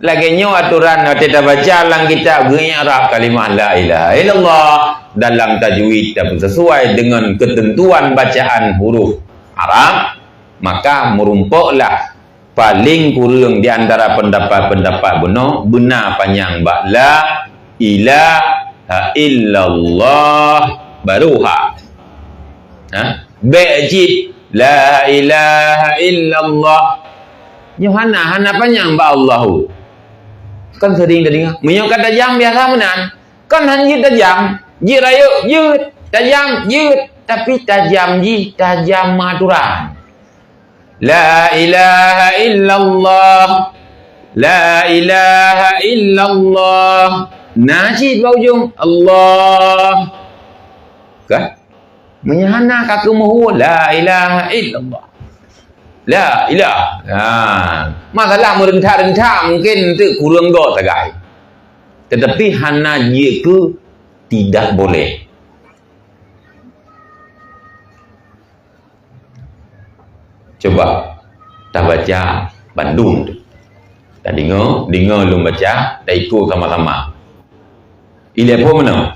Lagèe nyoe atoran watèe tabaca lam kitab geui'rab kalimah la ilaha illallah dalam tajwid dan sesuai dengan ketentuan bacaan huruf Arab, maka meurumpoklah paléng kureueng di antara pendapat-pendapat bunoe beuna panyang bak la ilaha illallah baru ha. Ha? Bèk cit la ilaha illallah. Nyoe hana, hana panyang bak Allahu. Kan sering tadeungoe. Meunyoe ka tajam biasa meunan. Kan han jeuet tajam. Jeuet rayeuk, jeuet. Tajam, jeuet. Tapi tajam jih, tajam meuaturan. La ilaha illallah. La ilaha illallah. Na cit bak ujong. Allah. Kan? Meunyoe hana ka keumeuhue, la ilaha illallah. La ilaha. Ha. Masalah meureuntak-reuntak mungkin eunteuk kureueng goe sagai. Tetapi hana jeuet keu tidak boleh. Coba tabaca bandum tu. Tadeungoe, deungoe lôn baca, taikot sama-sama. Ilée phon meunoe.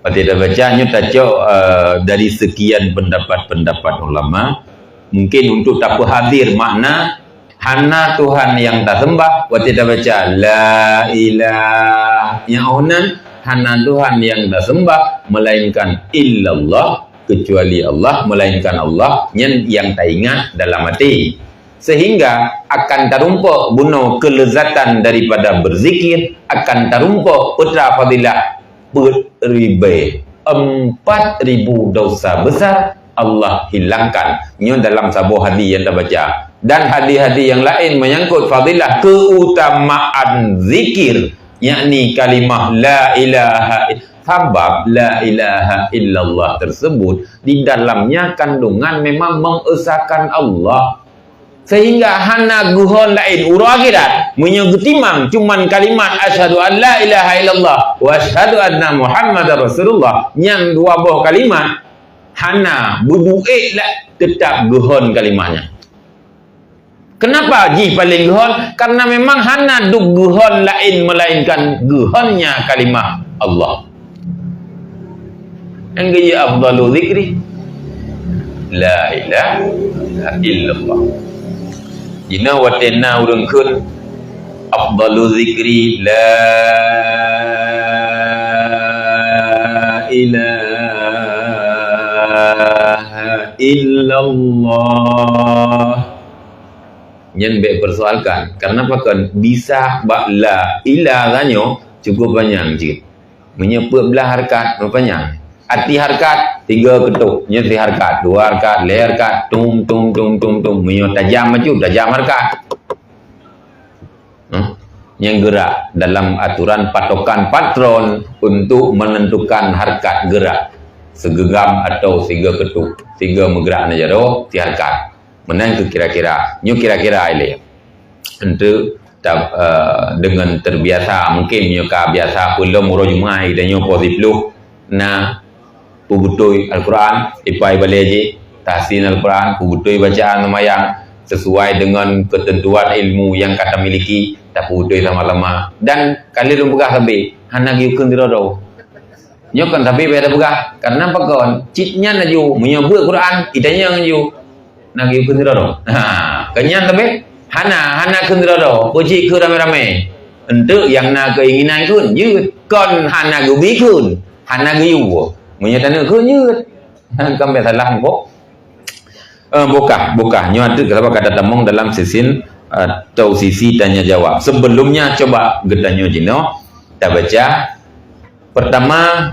Watée tabaca nyoe tacok, eh, dari sekian pendapat-pendapat ulama, mungkin untuk tapeuhadir makna hana Tuhan nyang taseumbah, watée tabaca la ilah, nyang oh nan hana Tuhan nyang taseumbah melainkan illallah, kecuali Allah, melainkan Allah, nyan nyang taingat dalam até. Sehingga akan tarumpok bunoe kelezatan daripada berzikir, akan tarumpok peue teuma fadilah peuet ribée, empat ribu dosa besar Allah hilangkan. Nyoe dalam saboh hadis nyang tabaca. Dan hadis-hadis nyang laén menyangkut fadilah keutamaan zikir, yakni kalimah la ilaha i-, sabab la ilaha illallah tersebut di dalamnya kandungan memang mengesakan Allah. Sehingga hana geuhon laén uroe akhirat. Meunyoe geutimang cuman kalimat asyhadu an la ilaha illallah wa asyhadu anna Muhammadar Rasulullah, nyang dua boh kalimat hana beuduek lah, teutap geuhon kalimat nyan. Kenapa jih paléng geuhon? Karena memang hana duek geuhon laén melainkan geuhonnya kalimah Allah. Nyang geujak afdalu zikri la ilaha illallah. Jinoe watée na ureuëng kheun afdalu zikri la ilaha illallah. Nyan bék persoalkan. Karena pakon bisa bak la ilaha nyoe cukup panyang cit. Meunyoe peuet blah harkat meupanyang. Arti harkat, tiga keutôk. Nyoe si harkat, dua harkat, lhée harkat, tum, tum, tum, tum, tum. Meunyoe tajam maju, tajam harkat. Hmm? Nyang gerak dalam aturan patokan patron untuk menentukan harkat gerak. Segenggam atau tiga keutôk. Tiga meugerak na jaroe, si harkat. Meunan keu kira-kira. Nyoe kira-kira ilée. Untuk ta-, eh, dengan terbiasa, mungkin nyoe ka biasa peulom uroe Jumaat, dan nyoe poh siploh, na peubeutôi Al-Quran, ipai balée jih, tahsin Al-Quran, peubeutôi bacaan seumayang, sesuai dengan ketentuan ilmu nyang ka tamiliki, tapeubeutôi sama-sama. Dan ka lheueh lôn peugah sabé, hana geuyue kheun sidroe-droe. Nyoe kon sabé baya tapeugah, karena pakon, cit nyan laju, meunyoe beuet Quran, itanyong laju. Na geuyue kheun sidroe-droe. Ha, kon nyan sabé, hana, hana kheun sidroe-droe, peucit keu ramé-ramé. Enteuk nyang na keinginan kheun, jeuet. Kon hana geubi kheun, hana geuyue. Meunyoe taneuk kheun, jeuet. Kan bék salah muphom. Eh, bukah, bukah. Nyoe atu sabab ka tatamong dalam sisin, eh, atau sisi tanya jawab. Sebelumnya, coba geutanyoe jinoe tabaca. Pertama,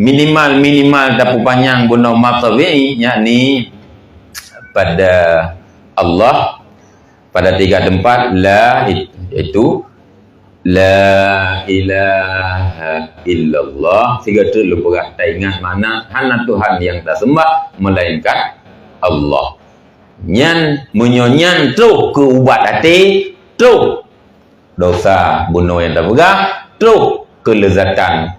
minimal, minimal tapupanyang bunoe mad tabi'i, yakni pada Allah, pada tiga tempat, la, it-, itu, la ilaha illallah. Sigoe teuk lôn peugah, taingat makna, hana Tuhan nyang taseumbah melainkan Allah. Nyan, meunyoe nyan troh keu ubat até, troh dosa bunoe nyang tapeugah, troh keu leuzatan.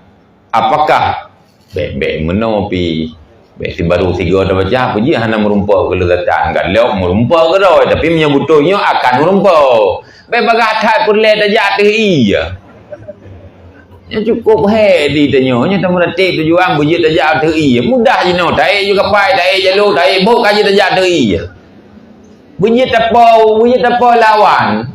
Apakah bèk-bèk meunoe pi, bèk sibaru sigoe tabaca, peue jih hana meurumpok keu leuzatan? Galak meurumpok keudroe, tapi meunyoe beutôi nyoe akan meurumpok. Bèk bagah that peureulèe tajak ateueh ie. Nyoe cukup hék di tanyoe, nyoe tameuratéb tujuan beujeuet tajak ateueh ie. Mudah jinoe, taék ju kapai, taék jalô, taék bok ka jeuet tajak ateueh ie. Beujeuet tapo, beujeuet tapo lawan.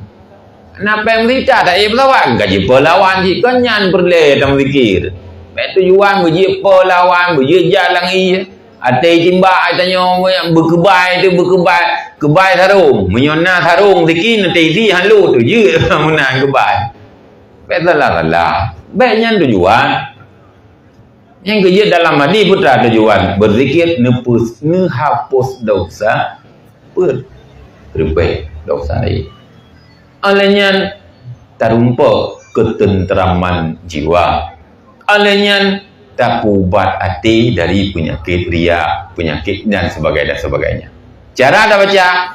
Na péng meurintah taék peulawan, ka jipeulawan cit kon nyan peureulèe tameuzikir. Bèk tujuan beujeuet peulawan, beujeuet jak lam ie. Até timbak ai tanyoe beukeubai teuh, beukeubai, keubai sarong. Meunyoe na sarong sikit, até isi halo teuh jeuet meunan keubai. Bèk salah-salah. Bèk nyan tujuan. Nyang keujeuet dalam hadis peue tujuan beuzikir, neupus-, neuhapus dosa, peureubèh dosa laén. Óh lheueh nyan tarumpok keuteuntraman jiwa. Óh lheueh nyan tapeuubat até dari peunyakét riya, peunyakét dan sebagainya, dan sebagainya. Cara tabaca,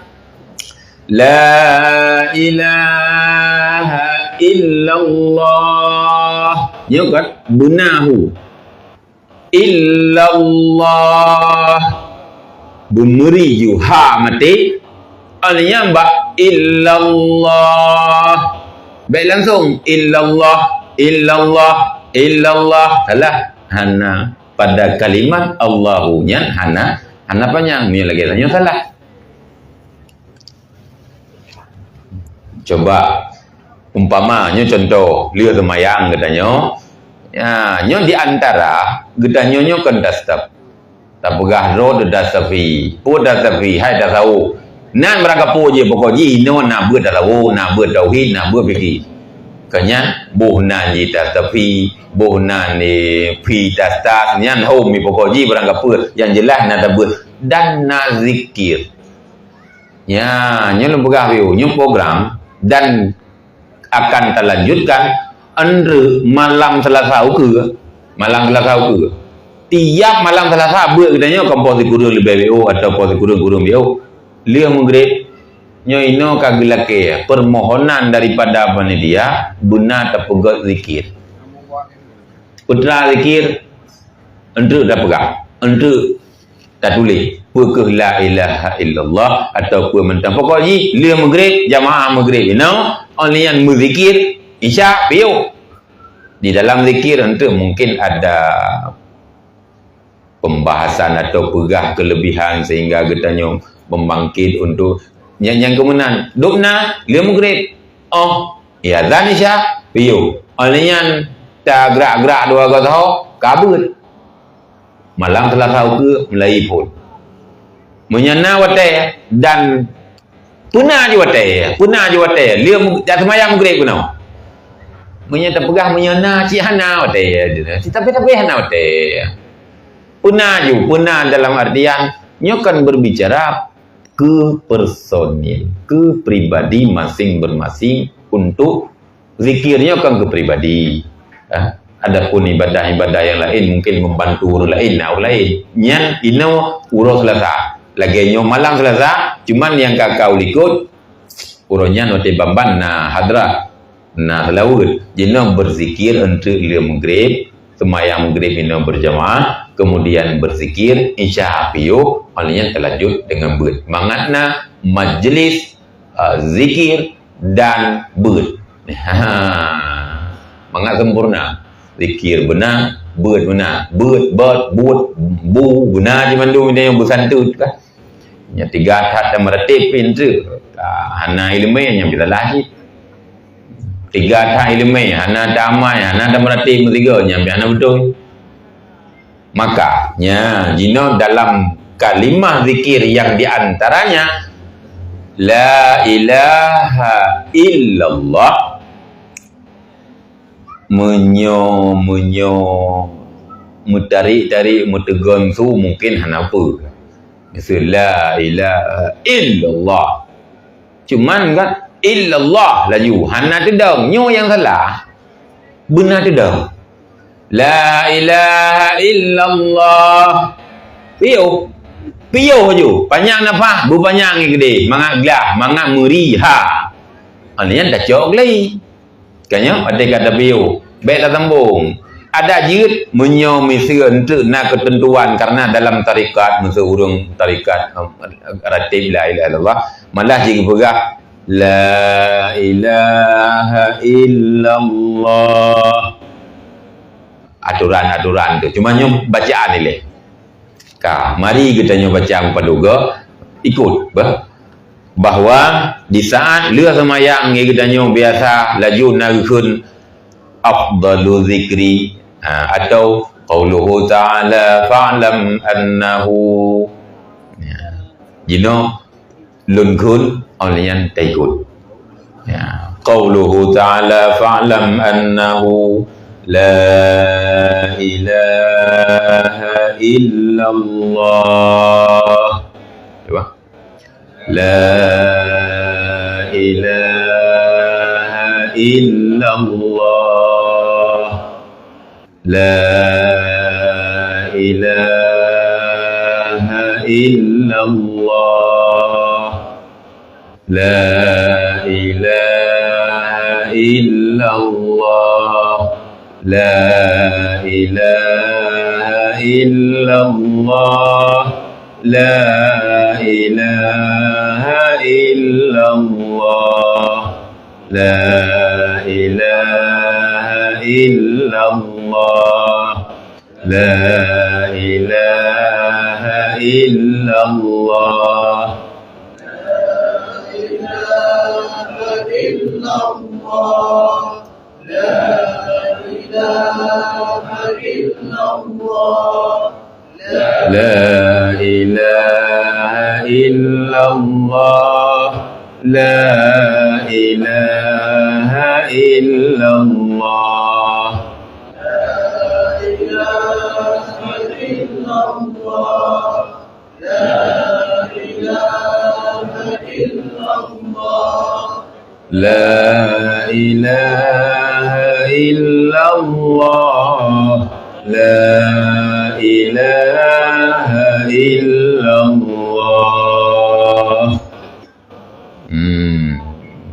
La ilaha illallah. Nyoe kan beuna hu. Illallah. Beumeuri ju ha maté. Óh lheueh nyan bak illallah. Bèk langsung illallah, illallah, illallah. Salah. Hana. Pada kalimat Allahu nyan hana, hana panyang. Nyoe lagèe nyoe salah. Coba, umpama nyoe contoh, lheueh seumayang geutanyoe. Ya, nyoe di antara geutanyoe nyoe kon tastaf-, tapeugah droe teuh tastafi. Peue tastafi? Hai tasawuf. Nan barangkapeue jih, pokok jih inoe na beuet tasawuf, na beuet tauhid, na beuet fikih. Keu nyan, boh nan jih tastafi, boh nan di fi tastas, nyan hom, pokok jih barangkapeue. Yang jelas na tabeuet dan na zikir. Ya, nyoe lôn peugah piôh, nyoe program dan akan talanjutkan, eunteuk malam Selasa ukeue, malam Selasa ukeue. Tiap malam Selasa beuet geutanyoe kon poh sikureueng leubeh W O atau poh sikureueng kureueng W O. Lheueh meugreb, nyoe inoe ka geulakèe permohonan daripada panitia, beuna tapeugöt zikir. Putra zikir, eunteuk tapeugah, eunteuk tatuléh, peue keuh la ilaha illallah atau peue mantong. Pokok jih, lheueh meugreb, jamaah meugreb inoe, óh lheueh nyan meuzikir, Isya, piôh. Di dalam zikir eunteuk mungkin ada pembahasan atau peugah kelebihan sehingga geutanyoe membangkit untuk nyang, nyang keumeunan. Dubna, lheueh meugreb. Oh, ya, azan Isya, piôh. Óh lheueh nyan, tagrak-grak dua goe saho, ka beuet. Malam Selasa ukeue mulai phôn. Meunyoe na watèe dan peuna ju watèe, peuna ju watèe, lheueh mu-, jak seumayang meugreb keunoe. Meunyoe tapeugah meunyoe na, cit hana watèe, tapi, tapi hana watèe. Peuna ju, peuna dalam artian, nyoe kan berbicara ke personil, ke pribadi masing-bermasing untuk zikir nyoe kan keu pribadi. Ha? Adapun ibadah-ibadah yang lain mungkin membantu ureueng lain, nah, ureueng lain. Nyan inoe uroe Selasa. Lagèe nyoe malam Selasa, cuman nyang ka ka likot, uroe nyan watèe ban-ban na hadrah, na seulaweuet. Jinoe berzikir eunteuk lheueh meugreb, seumayang meugreb inoe berjamaah, kemudian berzikir, Isya piôh, óh lheueh nyan talanjut deungon beuet. Mangat na majlis ah, zikir dan beuet. Ha, mangat sempurna. Zikir beuna, beuet beuna. Beuet, bot, buet, bu, beuna jih mandum nyang beusantôt kan. Nyang tiga that dan meuratéb pih eunteuk. Ah, hana ileumèe nyang bisalah cit. Tiga that ileumèe, hana tamai, hana tameuratéb meusigoe, nyan pih hana beutôi. Maka, nya, jinoe dalam kalimah zikir yang di antaranya la ilaha illallah. Meunyoe, meunyoe meutarik-tarik, meuteugon su mungkin hana peue. Miseu la ilaha illallah. Cuman kan illallah laju hana teudong. Nyoe nyang salah. Beuna teudong. La ilaha illallah. Piôh. Piôh laju. Panyang nafah, beupanyang ngon keudeh. Mangat glah, mangat meuri ha. Nyan tacok gleh. Ka nyoe, watèe ka tapiôh, bèk tasambong. Adak jeuet meunyoe miseue eunteuk na keuteuntuan, karena dalam tarekat, miseue ureueng tarekat, em, ratib la ilaha illallah, malah jeuet geupeugah, "La ilaha illallah." Atoran-atoran tu. Cuma nyoe bacaan ilèe. Ka, mari geutanyoe baca meupadum goe, ikut, bah. Bahwa di saat lheueh seumayang, geutanyoe biasa laju na geukheun afdalu zikri, ha, atau qauluhu ta'ala fa'lam annahu. Ya. Jinoe lôn kheun, óh lheueh nyan taikot. Ya. Qauluhu ta'ala fa'lam annahu la ilaha illallah. Cuba. La ilaha illallah. La ilaha illallah. La ilaha illallah. La ilaha illallah. La ilaha illallah. La ilaha illallah. La ilaha illallah. La ilaha illallah. La ilaha illallah. La ilaha illallah. La ilaha illallah. La ilaha illallah. La ilaha illallah. La ilaha illallah. La ilaha illallah. Hmm.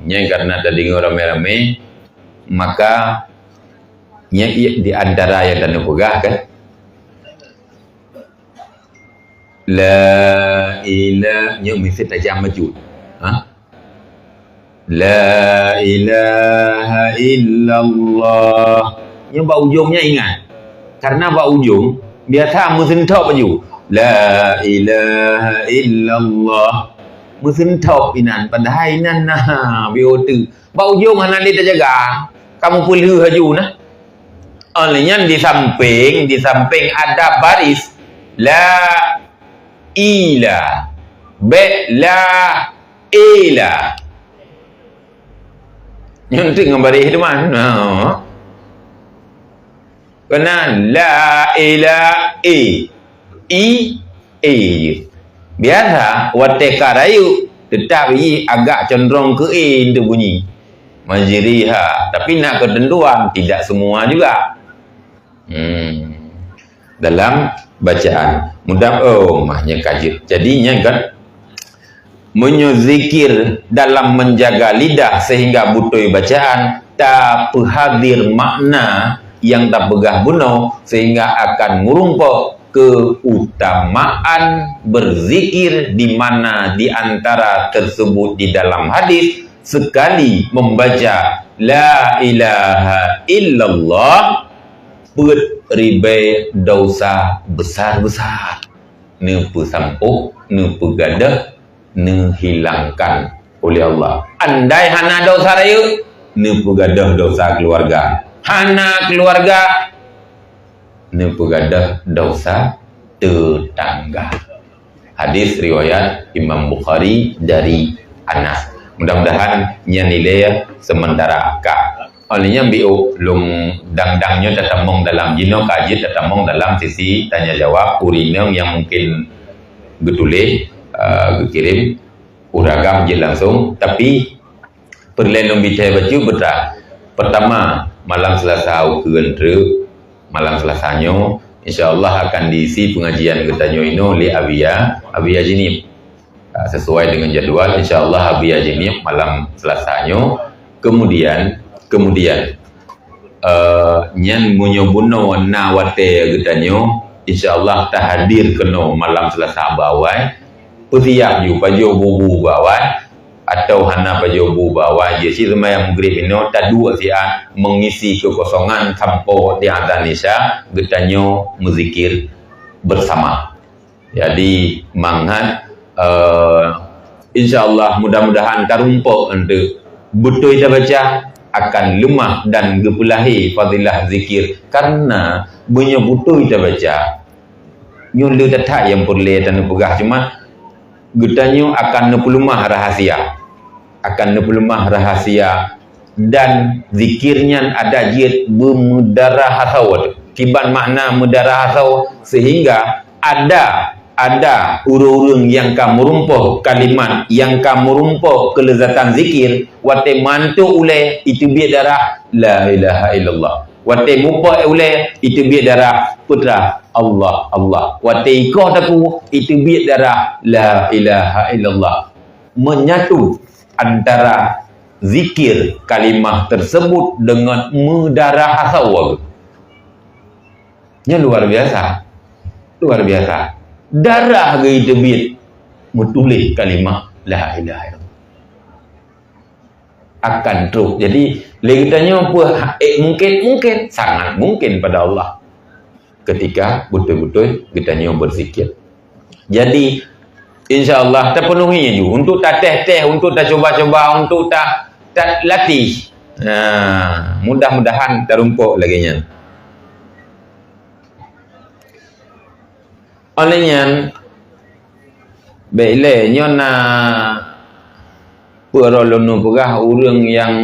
Nyan karena tadeungoe ramé-ramé, maka nyan i-, di antara nyang taneuk peugah kan. La ila-, nyoe miseue tajam bacut. Ha? La ilaha illallah. Nyoe bak ujong nyan ingat. Karena bak ujong, biasa meuseunthop laju. La ilaha illallah. Meuseunthop inan, padahai inan na B O T. Bak ujong hana lé tajaga. Kamu peulheueh laju nah. Oleh nyan di samping, di samping ada baris la ila. Bèk la ila. Nyan tu ngon baris teuma. Ha. Kena la ila e. I, e je. Biasa, watèe ka rayeuk, teutap jih agak condrong keu e untuk bunyi. Majriha. Tapi na keuteuntuan, tidak semua juga. Hmm. Dalam bacaan. Mudah, oh, mah nyan ka jeuet. Jadi, nyan kan, meunyoe zikir dalam menjaga lidah sehingga beutôi bacaan, tapeuhadir makna nyang tapeugah bunoe sehingga akan meurumpok keutamaan berzikir di mana di antara tersebut di dalam hadis, sekali membaca la ilaha illallah, peuet ribèe dosa besar-besar neupeusampôh, neupeugadôh, neuhilangkan oleh Allah. Andai hana dosa rayeuk, neupeugadôh dosa keuluwarga. Hana keuluwarga, neupeugadôh dosa teutangga. Hadis riwayat Imam Bukhari dari Anas. Mudah-mudahan nyan ilée sementara ka. Oleh nyan biôh lôn dang-dang nyoe tatamong dalam jinoe ka jeuet tatamong dalam sisi tanya jawab ureuëng nyang mungkin geutuléh, eh, geukirém, ureuëng agam jeuet langsung, tapi peureulée lôn bithée bacut beutah. Pertama, malam Selasa ukeue treuk, malam Selasa nyoe, insya Allah akan diisi pengajian geutanyoe inoe lé Abiya, Abiya Jeunieb. Ah, sesuai dengan jadual, insya Allah Abiya Jeunieb malam Selasa nyoe. Kemudian, kemudian, eh, nyan meunyoe bunoe na watée geutanyoe, insya Allah tahadir keunoe malam Selasa bak awai. Peusiap ju pajoh bu-bu bak awai, atau hana pajoh bu bak awai, jih cit seumayang Maghrib inoe taduek siat mengisi kekosongan sampoe di azan Isya, geutanyoe meuzikir bersama. Jadi mangat, eh, insya Allah mudah-mudahan tarumpok untuk beutôi tabaca akan leumah dan geupeulahé fadilah zikir karena meunyoe beutôi tabaca nyoe le that-that nyang peureulée taneupeugah cuma geutanyoe akan neupeuleumah rahasia. Akan neupeuleumah rahasia dan zikir nyan ada jeuet beumeudarah asoe. Kiban makna meudarah asoe sehingga ada, ada ureuëng-ureuëng nyang ka meurumpoh kalimat, nyang ka meurumpoh keuleuzatan zikir, watée mantuk ulée iteubiet darah la ilaha illallah. Watée mupok ulée iteubiet darah peugah Allah, Allah. Watée ikoh takue iteubiet darah la ilaha illallah. Menyatu antara zikir kalimah tersebut dengan meudarah asoe. Nyan luar biasa. Luar biasa. Darah geuh iteubiet meutuléh kalimah la ilaha illallah. Akan trok. Jadi, lé geutanyoe peue, eh, mungkin, mungkin, sangat mungkin pada Allah. Ketika beutôi-beutôi geutanyoe beuzikir. Jadi, insya Allah, tapenuhi ju. Untuk tateh-teh, untuk tacoba-coba, untuk ta-, talatih. Nah, mudah-mudahan tarumpok lagée nyan. Óh lheueh nyan, bék ilée nyoe na peue roh lôn peugah ureuëng nyang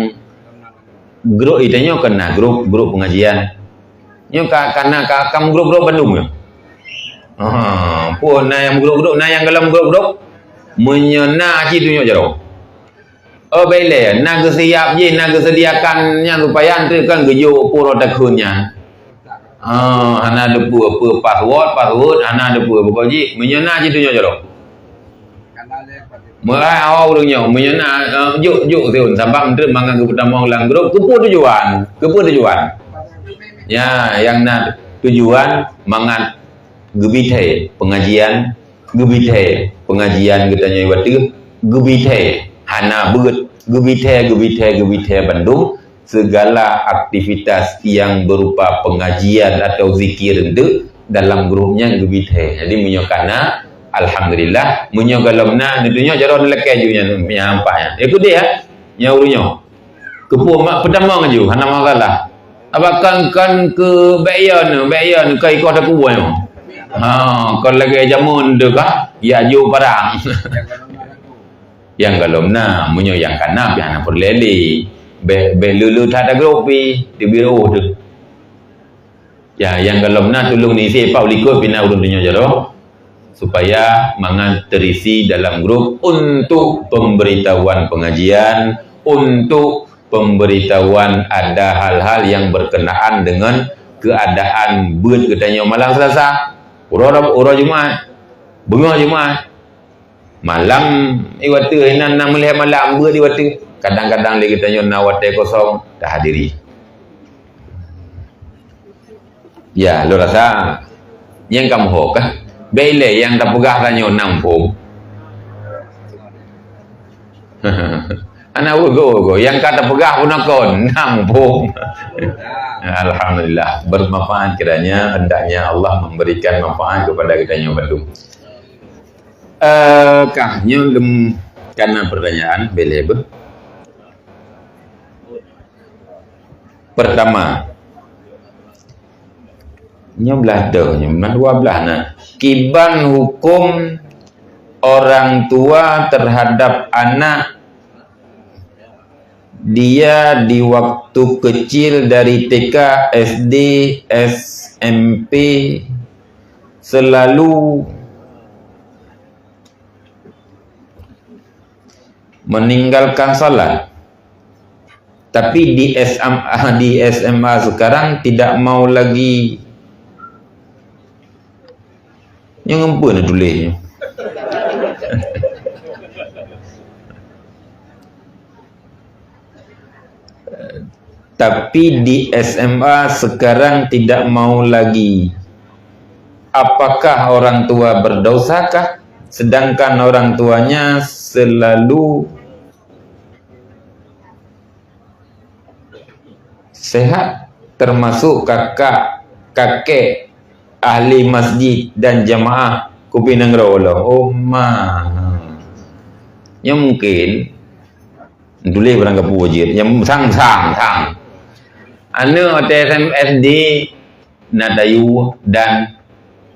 grup, ita nyoe kan na grup, grup pengajian. Nyoe ka, ka na ka, ka meugrup-grup bandum nyoe. Ha, peue na nyang meugrup-grup, na nyang gohlom grup-grup? Meunyoe na cit tunyok jaroe. Oh, bék ilée, na geusiap jih, na geuseudiakan nyan supaya eunteuk kan geujok peue roh takheun nyan. Ah, hana teupeue, peue password, password, hana teupeue pokok jih. Meunyoe na cit tunyok jaroe. Mulai awai ureuëng nyoe, meunyoe na, eh, jok, jok siôn, sabab eunteuk mangat geupeutamong lam grup, keupeue tujuan? Keupeue tujuan? Ya, nyang na tujuan mangat geubithée pengajian, geubithée pengajian geutanyoe watée, geubithée hana beuet, geubithée, geubithée, geubithée bandum, segala aktivitas yang berupa pengajian atau zikir eunteuk dalam grup nyan geubithée. Jadi meunyoe ka na, alhamdulillah, meunyoe gohlom na, neutunyok jaroe neulakée ju nyan, nyang nampak nyan. Ya keudeh, ya. Nyang ureuëng nyoe. Keupeue mak peutamong ju, hana masalah. Apa kan, kan keu bék yo nyoe, bék yo nyoe, ka ikoh takue nyoe. Ha, kon lagée jameun teuh kah, ya ju parang. Nyang gohlom na, meunyoe nyang ka na pih hana peureulée lé. Bék, bék le-le that dagoe pih, teubiet roh teuh. Ya, nyang gohlom na tulông neusé pat u likot pih na ureuëng tunyok jaroe, supaya mangat terisi dalam grup untuk pemberitahuan pengajian, untuk pemberitahuan ada hal-hal yang berkenaan dengan keadaan beuet geutanyoe malam Selasa, uroe, uroe Jumaat, beungoh Jumaat. Malam iwateu inan na meulhée malam beuet iwateu. Kadang-kadang lé geutanyoe na watée kosong, tahadiri. Ya, lôn rasa nyang ka meuho kah? Bék ilée nyang tapeugah tanyoe nam phom. Hana ugo-ugo, nyang ka tapeugah pun kon nam phom. Alhamdulillah, bermanfaat kiranya, hendaknya Allah memberikan manfaat kepada geutanyoe bandum. Eh, kah nyoe lom kana pertanyaan, bék ilée beuh. Pertama, nyoe blah dua, nyoe blah dua blah na. Kiban huköm orang tua terhadap anak dia di waktu kecil dari T K, S D, S M P selalu meninggalkan salat. Tapi di S M A, di S M A sekarang tidak mau lagi. Nyang empeue na tuléh nyoe? Tapi di S M A sekarang tidak mau lagi. Apakah orang tua berdosakah? Sedangkan orang tuanya selalu sehat, termasuk kakak, kakek, ahli masjid dan jamaah Kupi Nanggroe. Oh ma. Nyoe mungkin tuléh barang gapu jeuet. Nyang sang, sang, sang. Aneuk S M S D na tayue dan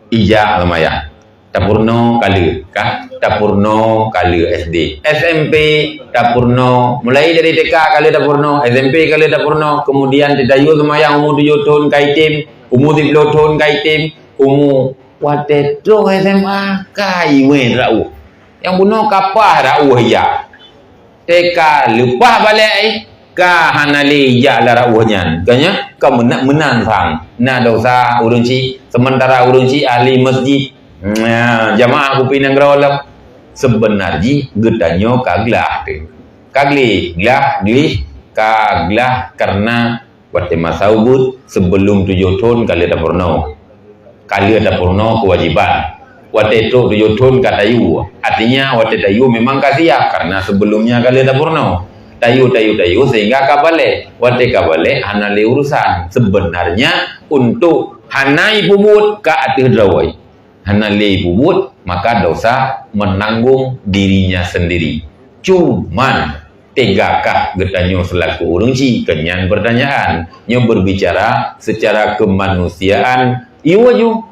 ijak lumayan. Tapeurunoe ka lheueh, ka? Tapeurunoe ka lheueh S D. S M P tapeurunoe, mulai dari T K ka lheueh tapeurunoe, S M P ka lheueh tapeurunoe, kemudian tayue seumayang umu tujoh thon ka item, umu siplôh thon ka item, umu watèe troh S M A ka iwet rauh. Nyang bunoe ka paih rauh ijak. Teuka leupah balek, eh, ka hana lé ijak lam rauh nyan. Ka nyan, ka meunan, meunan sang. Na dosa ureueng chik, seumantara ureueng chik ahli masjid. Nah, jamaah Kupi Nanggroe lom. Seubeuna jih geutanyoe ka glah teuh. Ka gleh, glah, gleh, ka glah kareuna watèe masa ubeut, seubeulom tujoh thon ka lheueh tapeurunoe. Ka lheueh tapeurunoe keuwajéban. Watèe trok tujoh thon ka tayue. Artinya, watèe tayue memang ka siap, kareuna seubeulom nyan ka lheueh tapeurunoe. Tayue, tayue, tayue, sehingga ka balek. Watèe ka balek, hana lé urusan. Seubeunarnya, untuk hana ipeubuet ka ateueh droe. Hana lé ipeubuet, maka dosa menanggung dirinya sendiri. Cuman, tegakah geutanyoe seulaku ureueng chik? Keu nyan peurtanyaan. Nyoe berbicara secara kemanusiaan, yue aju.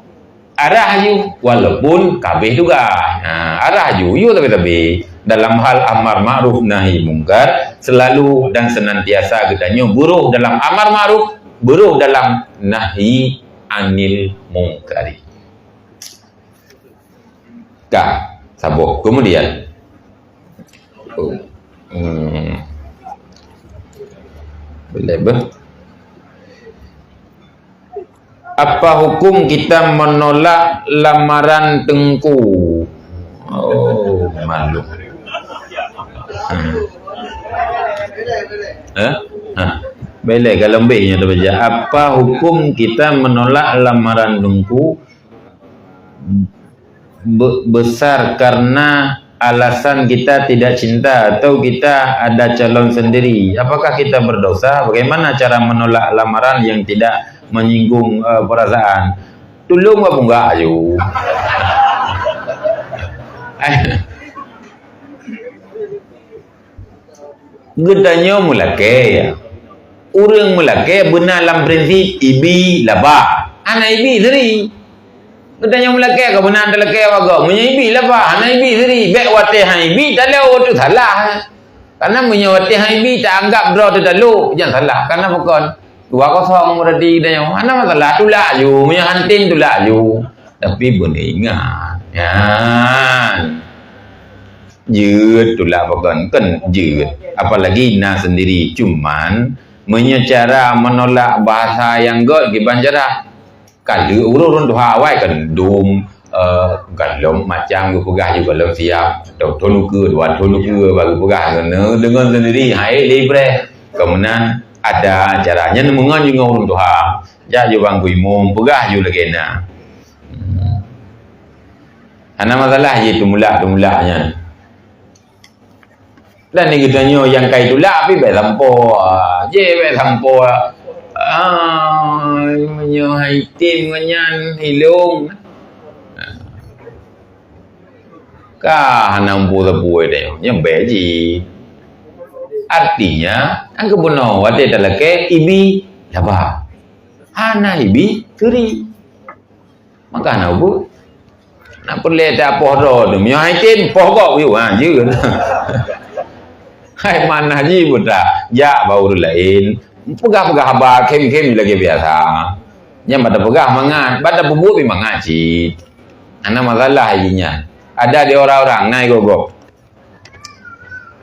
Arah aju, walaupun ka abéh tugaih. Ha, arah aju, yue sabe-sabe. Dalam hal amar ma'ruf nahi mungkar, selalu dan senantiasa geutanyoe beurôh dalam amar ma'ruf, beurôh dalam nahi anil mungkari. Ka, saboh. Kemudian, oh, hmm, boleh beh. Apa hukum kita menolak lamaran teungku? Oh, malu. Hmm. Eh? Ha. Boleh kalau lembik nyoe tabaca. Apa hukum kita menolak lamaran teungku? Be-, besar karena alasan kita tidak cinta atau kita ada calon sendiri. Apakah kita berdosa? Bagaimana cara menolak lamaran yang tidak menyinggung, eh, perasaan? Tulông bak punggak aju. Geutanyoe meulakée, ya. Ureuëng meulakée beuna lam prinsip ibi laba. Hana ibi siri. Geutanyoe meulakée ka beuna talakée wagoe. Meunyoe ibi laba, hana ibi siri. Bék watée han ibi, talao teuh salah. Karena meunyoe watée han ibi taanggab droe teuh talô, nyan salah. Karena bukon dua kosong berarti geutanyoe. Hana masalah, tulak aju. Meunyoe han tem tulak aju. Tapi beuna ingat. Nyan. Jeuet tulak pakon, kan jeuet. Apalagi na sendiri. Cuman, meunyoe cara menolak bahasa nyang göt kiban cara. Ka lheueh ureuëng tuha awai kan dum, eh, galom macam geupeugah juga lom siap. Dua thon ukeue, dua thon ukeue baru peugah keunoe deungon sendiri. Hai libreh. Kemudian ada cara nyan meungon juga ureuëng tuha. Jak ju bang imum peugah ju lagée na. Hmm. Hana masalah jih teumulak-teumulak nyan. Dan di geutanyoe nyang kai tulak pih bék sampoe. Jih bék sampoe. Ah, meunyoe hai tem ngon nyan ilong. Ka hana mupu-sapu deh. Nyang bék jih. Artinya, nyang keubunoe watée talakée ibi laba. Hana ibi turi. Maka hana ubu. Nak peureulèe tapoh droe tu. Meunyoe hai tem, poh gob yue. Ha, jeuet. Hai manah jih buta. Jak bak ureueng laén. Peugah-peugah haba khém-khém lagèe biasa. Nyan bak tapeugah mangat, bak tapeubuet pih mangat cit. Hana masalah jih nyan. Ada di orang-orang, na i gob-gob.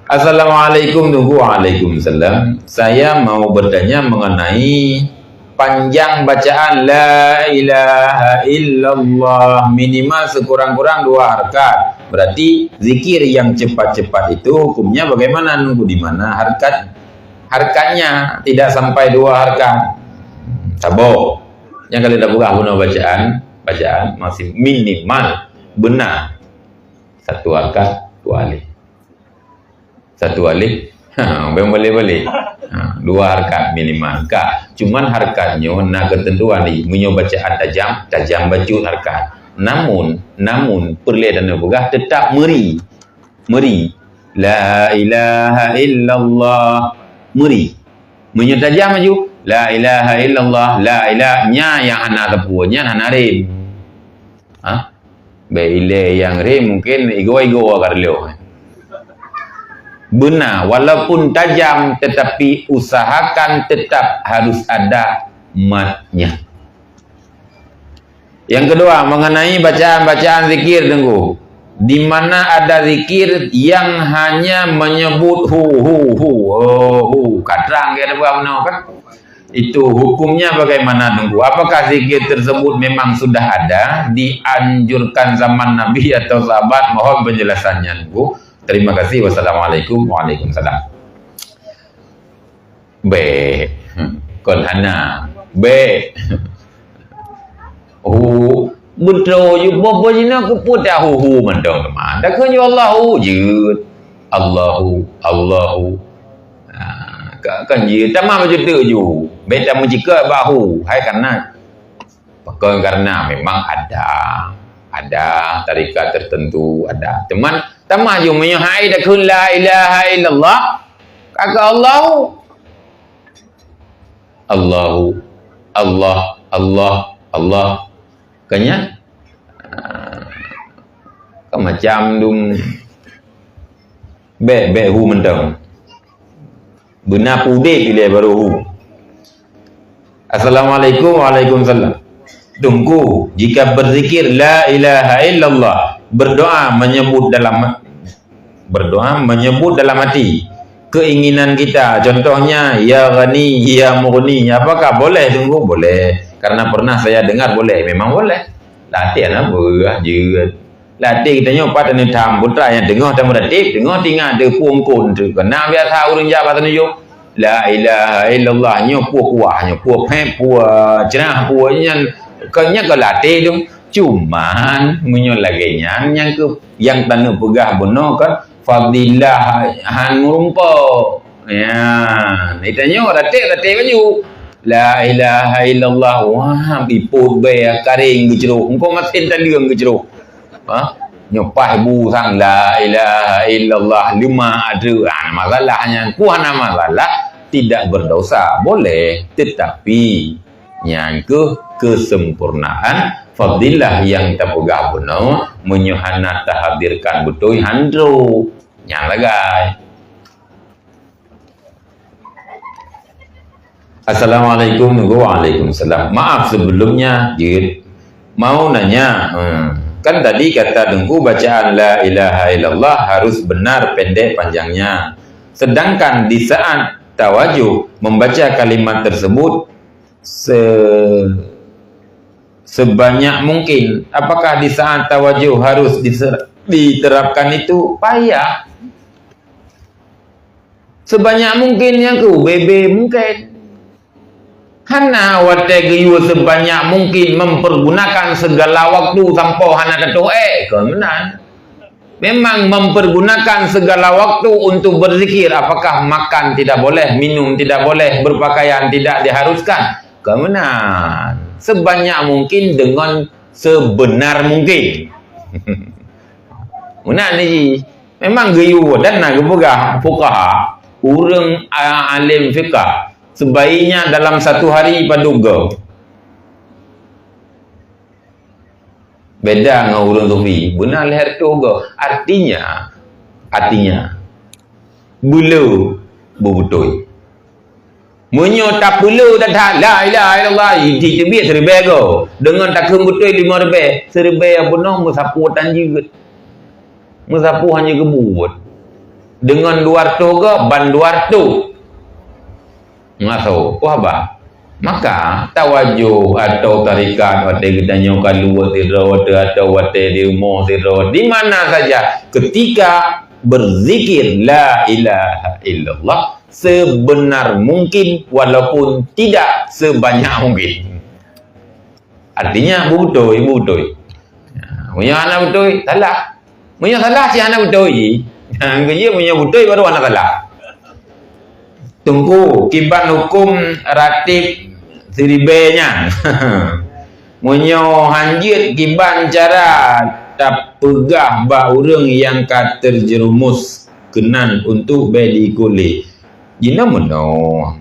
Assalamualaikum, Teungku. Waalaikumsalam. Saya mau bertanya mengenai panjang bacaan la ilaha illallah, minimal sekurang-kurang dua harakat. Berarti zikir yang cepat-cepat itu hukumnya bagaimana, Teungku? Di mana harakat, harakatnya tidak sampai dua harakat? Saboh. Nyang kali dah peugah guna bacaan, bacaan masih minimal benar satu harakat dua alif. Satu alif, ha, bèk balek-balek. Ha, dua harakat minimal. Ka, cuman harakat nyoe na keuteuntuan jih. Meunyoe bacaan tajam, tajam bacut harakat. Namun, namun, peureulèe tapeugah teutap meuri. Meuri. La ilaha illallah. Meuri. Meunyoe tajam laju, la ilaha illallah, la ilaha, nyan nyang hana teupeu, nyan hana rem. Ha? Bèk ilèe nyang rem mungkin igoe-igoe ka reuloh. Beuna, walaupun tajam, tetapi usahakan tetap harus ada matnya. Yang kedua, mengenai bacaan-bacaan zikir, Teungku. Di mana ada zikir yang hanya menyebut hu, hu, hu, oh, hu. Kadang dia ada buat benar kan? Itu hukumnya bagaimana, Teungku? Apakah zikir tersebut memang sudah ada, dianjurkan zaman Nabi atau sahabat? Mohon penjelasannya, Teungku. Terima kasih. Wassalamualaikum. Waalaikumsalam. Bèk. Kon hana. Bèk. Hu. Beutôi ju boh-boh jinoe keupeue tahu hu mantong teuma. Takheun ju Allahu jeuet. Allahu, Allahu. Ha, ka, kan jeuet. Tamah bacut teuk ju. Bèk tamucikak bak hu. Hai kana. Pakon karena memang ada, ada tarekat tertentu, ada. Cuman, tamah ju meunyoe hai takheun la ilaha illallah, ka keu Allahu. Allahu, Allah, Allah, Allah. Kan nyan? Ah, kan macam dum bèk, bèk hu mantong. Beuna pudeh ilèe baru hu. Assalamualaikum, waalaikumsalam. Teungku, jika berzikir la ilaha illallah, berdoa menyebut dalam, berdoa menyebut dalam hati keinginan kita, contohnya, "Ya Ghani, Ya Mughni," apakah boleh, Teungku? Boleh. Karena pernah saya dengar boleh, memang boleh. Latihan apa? Jeuet. Lati geutanyoe pat taneuk tham, putra nyang teungoh tameuratéb, teungoh tingat teuh phôn kon teuh. Keunan biasa ureueng jak bak taneuk yôh. La ilaha illallah, nyoe peue kuah, nyoe peue phép, peue ceurah, peue nyan. Kon nyan kon lati tu. Cuman, meunyoe lagèe nyan, nyang keu, nyang taneuk peugah bunoe kan, fadilah han meurumpok. Ya, geutanyoe ratéb-ratéb baju. La ilaha illallah, wah, ipot bèe karéng geucroh. Engko masen taleueng geucroh. Ha? Nyoe paih bu sang la ilaha illallah lima ateueh. Ah, masalah nyan. Ku hana masalah, tidak berdosa. Boleh. Tetapi, nyan keuh kesempurnaan fadilah nyang tapeugah bunoe, meunyoe hana tahadirkan beutôi, han trôk. Nyan lagai. Assalamualaikum. Waalaikumsalam. Maaf sebelumnya, jeuet. Mau nanya, hmm, kan tadi kata Teungku bacaan la ilaha illallah harus benar pendek panjangnya. Sedangkan di saat tawajuh membaca kalimat tersebut se-, sebanyak mungkin, apakah di saat tawajuh harus diser-, diterapkan itu? Payah. Sebanyak mungkin nyang keu bebe mungkin. Hana watèe geuyue sebanyak mungkin mempergunakan segala waktu sampoe hana tatoh èk, kon meunan. Memang mempergunakan segala waktu untuk berzikir, apakah makan tidak boleh, minum tidak boleh, berpakaian tidak diharuskan? Kon meunan. Sebanyak mungkin dengan sebenar mungkin. Meunan jih. Memang geuyue dan na geupeugah fuqaha, ureueng, a, alim fiqah, sebaiknya dalam satu hari padub goe. Beda ngon ureuëng sufi, beuna lhèe reutôh goe. Artinya, artinya, beu le beubeutôi. Meunyoe tapeule that-that, "La ilaha illallah," jiteubiet siribèe goe. Deungon takheun beutôi limong ribèe, siribèe nyang bunoe meusapeue tan jeuet. Meusapeue hana geubuet. Deungon dua reutôh goe, ban dua reutôh. Ngasoe, wah bah. Maka, tawajoh atau tarekat watèe geutanyoe ka luwat sidroe watèe atau watèe di rumoh sidroe, di mana saja, ketika berzikir la ilaha illallah sebenar mungkin walaupun tidak sebanyak mungkin. Artinya, beubeutôi, beubeutôi. Ya, meunyoe hana beutôi, salah. Meunyoe salah, cit hana beutôi jih. Ha, geujeuet meunyoe beutôi baru hana salah. Teungku, kiban huköm ratib siribèe nyan. Meunyoe hanjeuet, kiban cara tapeugah bak ureuëng nyang ka terjerumus keunan untuk bèk diikot lé. Jinoe meunoe.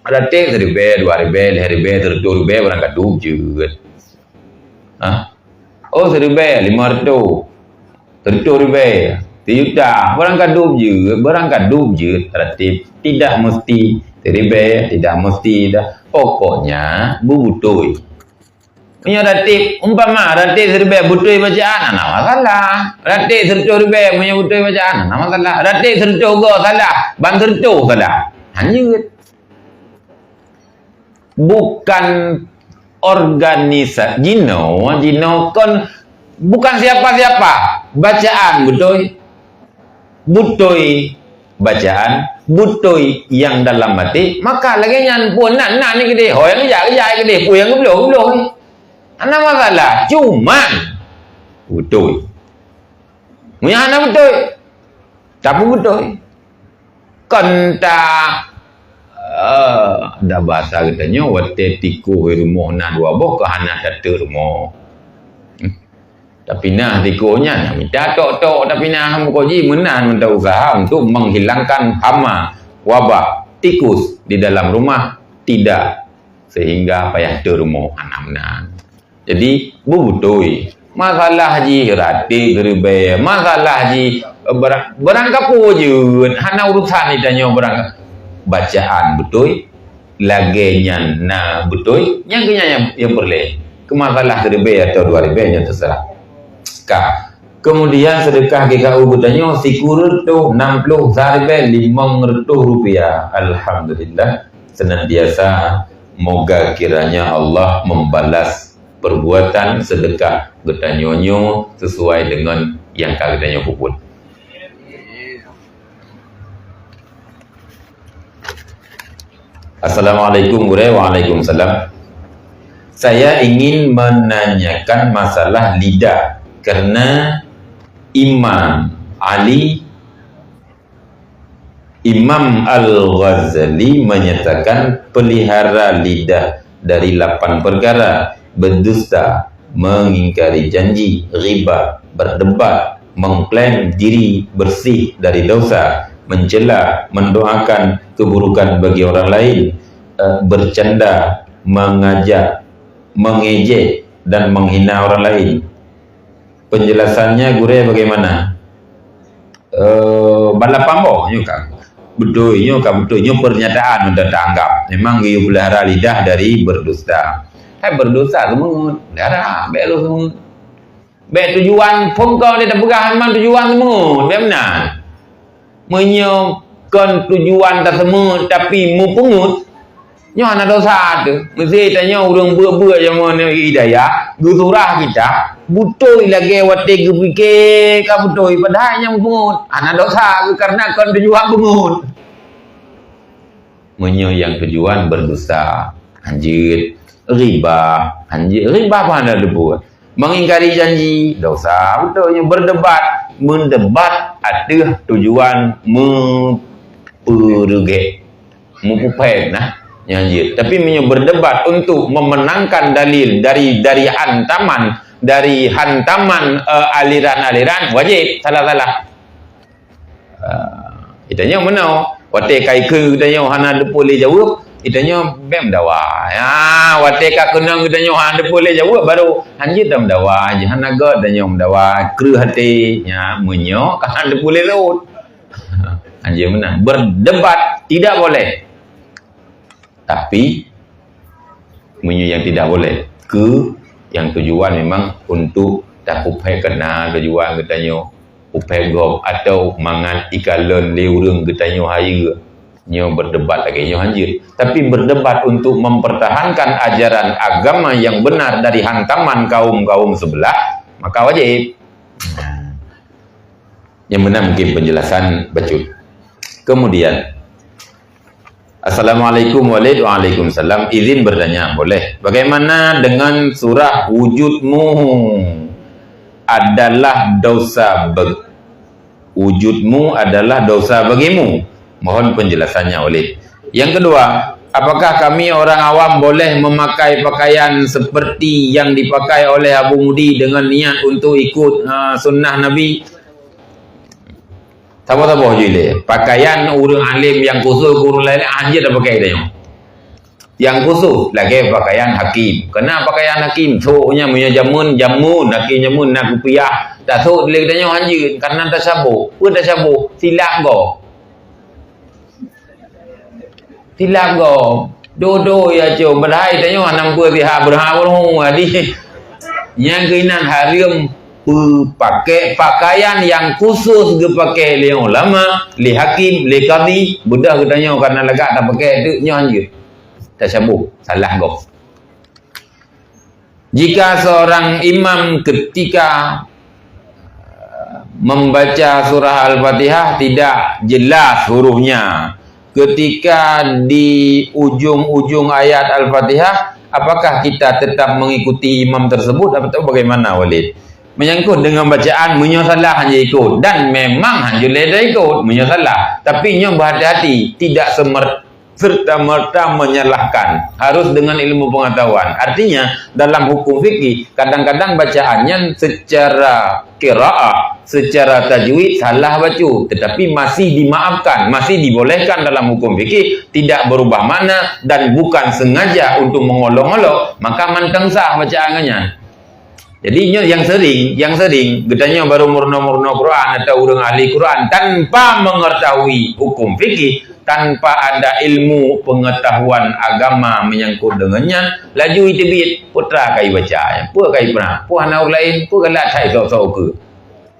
Ratib siribèe, dua ribèe, lhèe ribèe, sireutoh ribèe, barang ka dub jeuet. Ha? Oh, siribèe, limong reutôh. Sireutoh ribèe, sijuta. Barang ka dub jeuet, barang ka dub jeuet, ratib. Tidak mesti siribèe, tidak mesti dah. Pokoknya, beubeutôi. Meunyoe ratib, umpama ratib siribèe beutôi bacaan, hana masalah. Ratib sireutoh ribèe, meunyoe beutôi bacaan, hana masalah. Ratib sireutoh goe salah, ban sireutoh salah. Hanjeuet. Bukan organisasi, jinoe, jinoe kon bukan siapa-siapa. Bacaan beutôi. Beutôi bacaan, beutôi nyang dalam até, maka lagèe nyan peue nan, nan keudéh, ho nyang geujak, geujak keudéh, peue nyang geubloe, geubloe. Hana masalah, cuman beutôi. Meunyoe hana beutôi, tapeubeutôi. Kon ta, eh, dah bahasa geutanyoe, watèe tikôh di rumoh na dua boh, keu hana tateuk rumoh. Hmm. Tapi na tikôh nyan, mita tok-tok tapi na muka jih meunan mantong usaha untuk menghilangkan hama, wabak, tikus di dalam rumah, tidak sehingga payah teurumoh anak meunan. Jadi, beubeutôi. Masalah jih ratib ribèe, masalah jih, eh, barang, barang kapeue jeuet, hana urusan ditanyoe barang. Bacaan beutôi, lagèe nyan na beutôi, nyang keu nyan nyang, nyang peureulèe. Keu masalah siribèe atau dua ribèe nyan teuseurah. Ka. Kemudian seudeukah G K U geutanyoe sikureueng reutôh nam ploh sa ribèe limong reutôh rupiah. Alhamdulillah, senantiasa moga kiranya Allah membalas perbuatan seudeukah geutanyoe nyoe sesuai deungon nyang ka geutanyoe peubuet. Assalamualaikum, Gurèe. Waalaikumsalam. Saya ingin menanyakan masalah lidah, karena Imam Ali, Imam Al-Ghazali menyatakan pelihara lidah dari lapan perkara, berdusta, mengingkari janji, ghibah, berdebat, mengklaim diri bersih dari dosa, mencela, mendoakan keburukan bagi orang lain, eh, bercanda, mengajak, mengejek, dan menghina orang lain. Penjelasannya, Gurèe, bagaimana? Eh, balapan boh nyoe ka. Beutôi, nyoe ka beutôi. Nyoe pernyataan untuk ta anggap. Memang geuyue pelihara lidah dari berdusta. Hai berdusta seumeungeut. Dara, bèk lôn seumeungeut. Bèk tujuan phôn kong dia tapeugah memang tujuan seumeungeut. Bèk meunan. Meunyoe kon tujuan taseumeungeut tapi meupeungeut, nyoe hana dosa teuh. Meusé tanyoe ureueng beuet-beuet jameun hidayah, geusurah kitab, beutôi lagèe watèe geupike ka beutôi, padahai nyang peungeut hana dosa geuh karena kon tujuan peungeut. Meunyoe nyang tujuan berdusta, hanjeuet, ghibah, hanjeuet, ghibah pun hana teubuet. Mengingkari janji, dosa. Beutôi nyoe berdebat, mendebat ateueh tujuan meupeureuget. Mupupet nah, nyan jeuet. Tapi meunyoe berdebat untuk memenangkan dalil dari, dari hantaman, dari hantaman, eh, aliran-aliran, wajib, salah-salah. Ah, geutanyoe meunoe, watèe ka ikheun geutanyoe hana teupeu lé jaweueb, Geutanyoe bèk meudawa. Ya, watèe ka keunong geutanyoe hana teupeue lé jaweueb, baru hanjeuet tameudawa, hana göt tanyoe meudawa, kreueh até. Ya, meunyoe ka hana teupeue lé rhot. Hanjeuet meunan. Berdebat tidak boleh. Tapi, meunyoe nyang tidak boleh, keu nyang tujuan memang untuk takupèe keuna tujuan geutanyoe, kupèe gob, atau mangat ikalon lé ureueng geutanyoe hayeue, nyoe berdebat lagèe nyoe hanjeuet. Tapi berdebat untuk mempertahankan ajaran agama yang benar dari hantaman kaum-kaum sebelah, maka wajib. Nah, nyang meunan mungkin penjelasan bacut. Kemudian, Assalamualaikum Walid. Waalaikumsalam. Izin bertanya, boleh? Bagaimana dengan surah wujudmu adalah dosa bag-, wujudmu adalah dosa bagimu? Mohon penjelasannya, Walid. Yang kedua, apakah kami orang awam boleh memakai pakaian seperti yang dipakai oleh Abu Mudi dengan niat untuk ikut, eh, sunnah Nabi? Saboh-saboh ju ilèe. Pakaian ureueng alim nyang khusus keu ureueng laén, hanjeuet tapakai tanyoe. Nyang khusus lagèe pakaian hakim. Keunan pakaian hakim, sôk nyan meunyoe jameun, jameun, hakim jameun na kupiah. Tasôk lé tanyoe hanjeuet, karena tasaboh. Peue tasaboh? Silap gob. Silap gob. Dodo ya, cok. Padahai tanyoe hana peue sihah beureuha ureueng. Jadi, nyang keunan hareuem peupaké pakaian nyang khusus geupaké lé ulama, lé hakim, lé kadhi. Beudôh geutanyoe kana lagak tapaké teuk nyoe hanjeuet. Tasaboh, salah gob. Jika seorang imam ketika membaca surah Al-Fatihah tidak jelas hurufnya, ketika di ujung-ujung ayat Al-Fatihah, apakah kita tetap mengikuti imam tersebut atau bagaimana, Walid? Menyangkut dengan bacaan, meunyoe salah hanjeuet ikut, dan memang hanjeuet lé taikut meunyoe salah. Tapi nyoe berhati-hati, tidak semer-, serta-merta menyalahkan, harus dengan ilmu pengetahuan. Artinya, dalam hukum fikih, kadang-kadang bacaan nyan secara qiraah, secara tajwid salah baca, tetapi masih dimaafkan, masih dibolehkan dalam hukum fikih, tidak berubah makna dan bukan sengaja untuk mengolok-olok, maka mantong sah bacaan nyan. Jadi, nyoe nyang sering, nyang sering geutanyoe baru meurunoe-meurunoe Quran atau ureueng ahli Quran tanpa mengetahui hukum fikih, tanpa ada ilmu pengetahuan agama menyangkut dengan nyan, laju iteubiet, peue ka ibaca, peue ka ipeuna, peue hana ureueng laén, peue galak that sok-sok ukeue.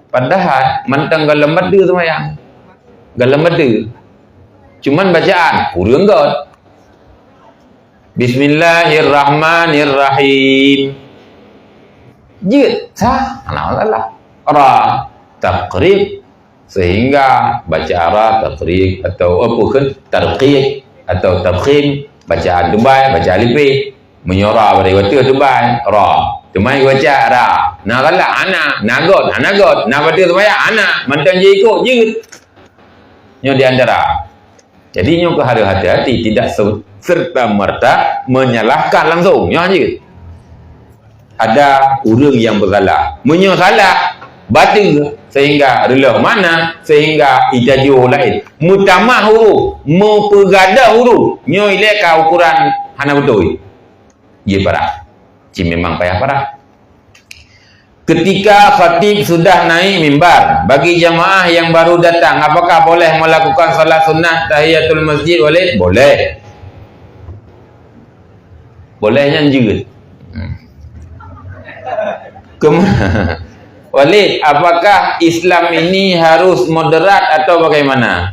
Padahai mantong gohlom bateue seumayang. Gohlom bateue. Cuman bacaan kureueng göt. Bismillahirrahmanirrahim. Jeuet, sah, hana masalah. Ra, taqriq, sehingga baca ra, taqriq, atau apa ke, tarqiq, atau tafkhim, bacaan teubai, bacaan lipéh. Meunyoe ra bari baca teubai, ra. Teuma baca ra. Na galak, hana. Na göt, hana göt. Na bateue seumayang, hana. Mantong jeuet ikot, jeuet. Nyoe di antara. Jadi, nyoe keuh harus hati-hati, tidak se-, serta-merta menyalahkan langsung. Nyoe hanjeuet. Ada ureueng nyang beusalah. Meunyoe salah, bateue, sehingga reuloh makna, sehingga itajoh laén. Meutamah huruf, meupeugadôh huruf. Nyoe ilèe ka ukoran hana beutôi. Jeuet parah. Cit memang payah parah. Ketika khatib sudah naik mimbar, bagi jamaah yang baru datang, apakah boleh melakukan salat sunat tahiyatul masjid, Walid? Boleh. Boleh nyan jeuet. Hmm. Kem-, Walid, apakah Islam ini harus moderat atau bagaimana?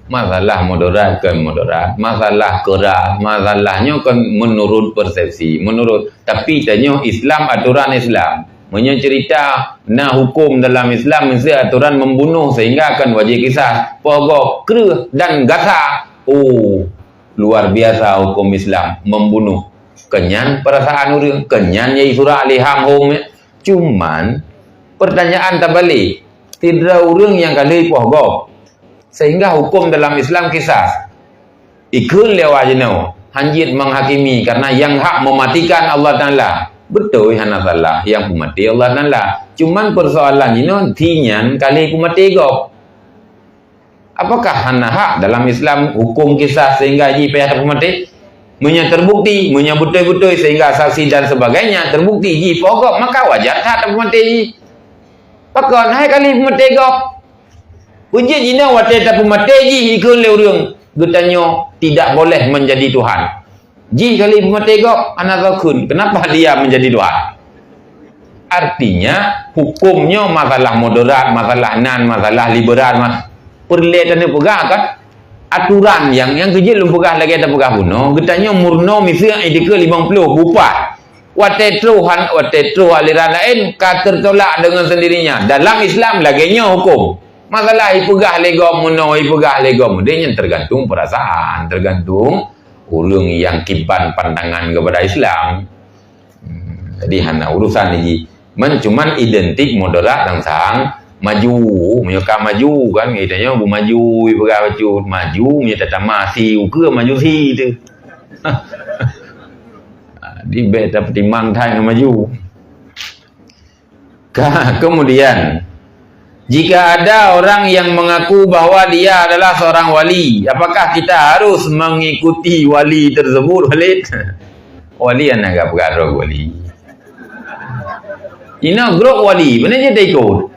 Masalah mudarat kon mudarat, masalah keurah, masalah nyoe kon menurut persepsi, menurut, tapi tanyoe Islam, aturan Islam. Meunyoe cerita na hukum dalam Islam, mesti aturan membunuh sehingga akan wajib kisas, poh gob, kreueh dan gasa. Oh, luar biasa hukum Islam membunuh. Keunyan perasaan ureueng, keunyan nyai surak lé ham hom. Cuman pertanyaan tabalek, sidroe ureueng nyang ka lheueh poh gob. Sehingga hukum dalam Islam kisas. Ikheun lé awak jinoe, hanjeuet menghakimi karena yang hak mematikan Allah Taala. Beutôi hana salah, yang peumaté Allah Taala. Cuman persoalan jinoe, si nyan ka lheueh peumaté gob. Apakah hana hak dalam Islam hukum kisah sehingga jih payah tapeumaté? Meunyoe terbukti, meunyoe beutôi-beutôi sehingga saksi dan sebagainya terbukti jih pogok, maka wajar that tapeumaté jih. Pakon hai kali peumaté gob? Peujeuet jinoe watée tapeumaté jih ikheun lé ureuëng, geutanyoe tidak boleh menjadi Tuhan. Jih kali peumaté gob, hana takheun. Kenapa dia menjadi Tuhan? Artinya, hukum nyoe masalah mudarat, masalah nan, masalah liberal, mas peureulée tanyoe peugah kan aturan nyang, nyang keujeuet lôn peugah lagée tapeugah bunoe, geutanyoe murno miseue i dikeue limong ploh bupah. Watée troh han, watée troh aliran laén ka tertolak dengan sendirinya. Dalam Islam lagée nyoe hukum. Masalah ipeugah lé gob meunoe, ipeugah lé gob meudeh nyan tergantung perasaan, tergantung ureuëng nyang kiban pandangan kepada Islam. Hmm, jadi hana urusan lagi. Man cuman identik mudarat dan sang maju. Meunyoe ka maju kan, geutanyoe beumaju, ipeugah bacut maju, meunyoe tatamah si ukeue maju si tu. Di bek tapeutimang that ngon maju. Ka, kemudian, jika ada orang yang mengaku bahwa dia adalah seorang wali, apakah kita harus mengikuti wali tersebut, Walid? Wali anak gak peugah droe wali. Ina grup wali, mana je taikut?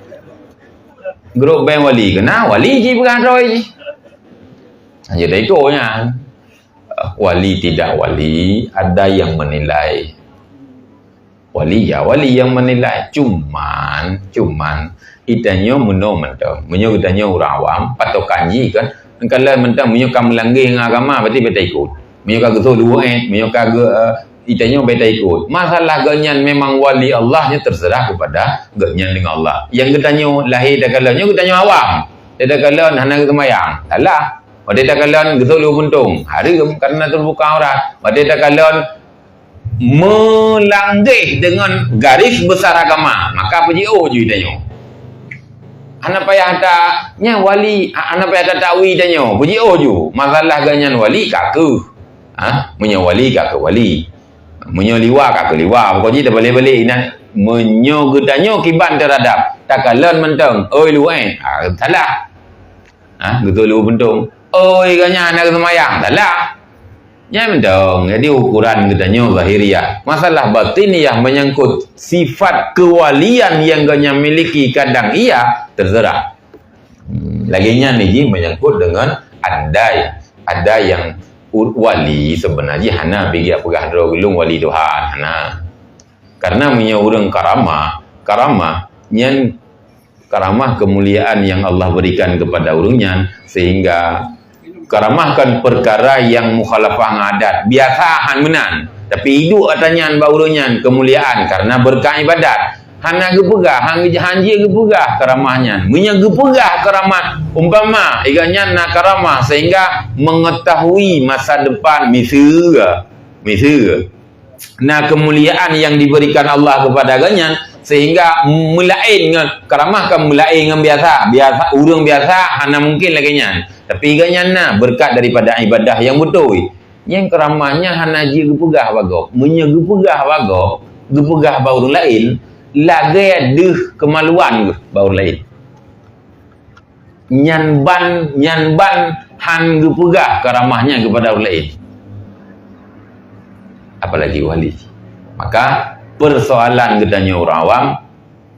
Grup band wali, kena wali je peugah droe je. Hanya taikut nya. Wali tidak wali, ada yang menilai. Wali ya wali yang menilai. Cuman, cuman, geutanyoe meunoe mantong. Meunyoe geutanyoe ureuëng awam, patokan jih kan, kalau mantong meunyoe ka meulangge ngon agama, berarti beta ikut. Meunyoe ka geusok luwah eh, meunyoe ka ge, eh, geutanyoe beta ikut. Masalah geuhnyan memang wali Allah, nyoe terserah kepada geuhnyan dengan Allah. Yang geutanyoe lahir takalon, nyoe geutanyoe awam. Takalon hana geuseumbahyang, salah. Watée takalon geusok luwah puntông, hareuem karena terbuka aurat. Watée takalon meulangge dengan garis besar agama, maka peujiôh ju tanyoe. Hana payah ta, nya wali, ha, hana payah ta takwi tanyoe, peujiôh ju. Masalah geuhnyan wali ka keuh. Ha? Meunyoe wali ka keuh wali. Meunyoe liwa ka keuh liwa, pokok jih tabalik-balik inan. Meunyoe geutanyoe kiban terhadap takalon mantong, oi luwah, ha, salah. Ha, geusok luwah puntông. Oi, geuhnyan hana geuseumbahyang, salah. Nyan mantong, jadi ukuran geutanyoe zahiriyah. Masalah batiniyah menyangkut sifat kewalian yang geuhnyan miliki kadang iya, terserah. Hmm, lagée nyan ni jih menyangkut dengan andai ada yang u-, wali sebenarnya hana bigi peugah droe gulong wali Tuhan, hana. Karena meunyoe ureuëng karamah, karamah nyan karamah kemuliaan yang Allah berikan kepada ureuëng nyan, sehingga karamah kan perkara yang mukhalafah ngon adat. Biasa han meunan. Tapi iduek ata nyan bak ureuëng nyan kemuliaan karena berkat ibadat. Hana geupeugah, han, han jeuet geupeugah karamah nyan. Meunyoe geupeugah karamah, umpama, iga nyan na karamah sehingga mengetahui masa depan miseue, miseue. Nah, kemuliaan yang diberikan Allah kepada geuhnyan sehingga meulaén ngon karamah kan meulaén ngon biasa. Biasa, ureuëng biasa hana mungkin lagée nyan. Tapi geuhnyan na berkat daripada ibadah yang beutôi. Nyang karamah nyan hana jeuet geupeugah bak gob. Meunyoe geupeugah bak gob, geupeugah bak ureuëng laén, lagée deuh kemaluan geuh bak ureuëng laén. Nyan ban, nyan ban han geupeugah karamah nyan keupada ureuëng laén. Apalagi wali. Maka, persoalan geutanyoe ureuëng awam,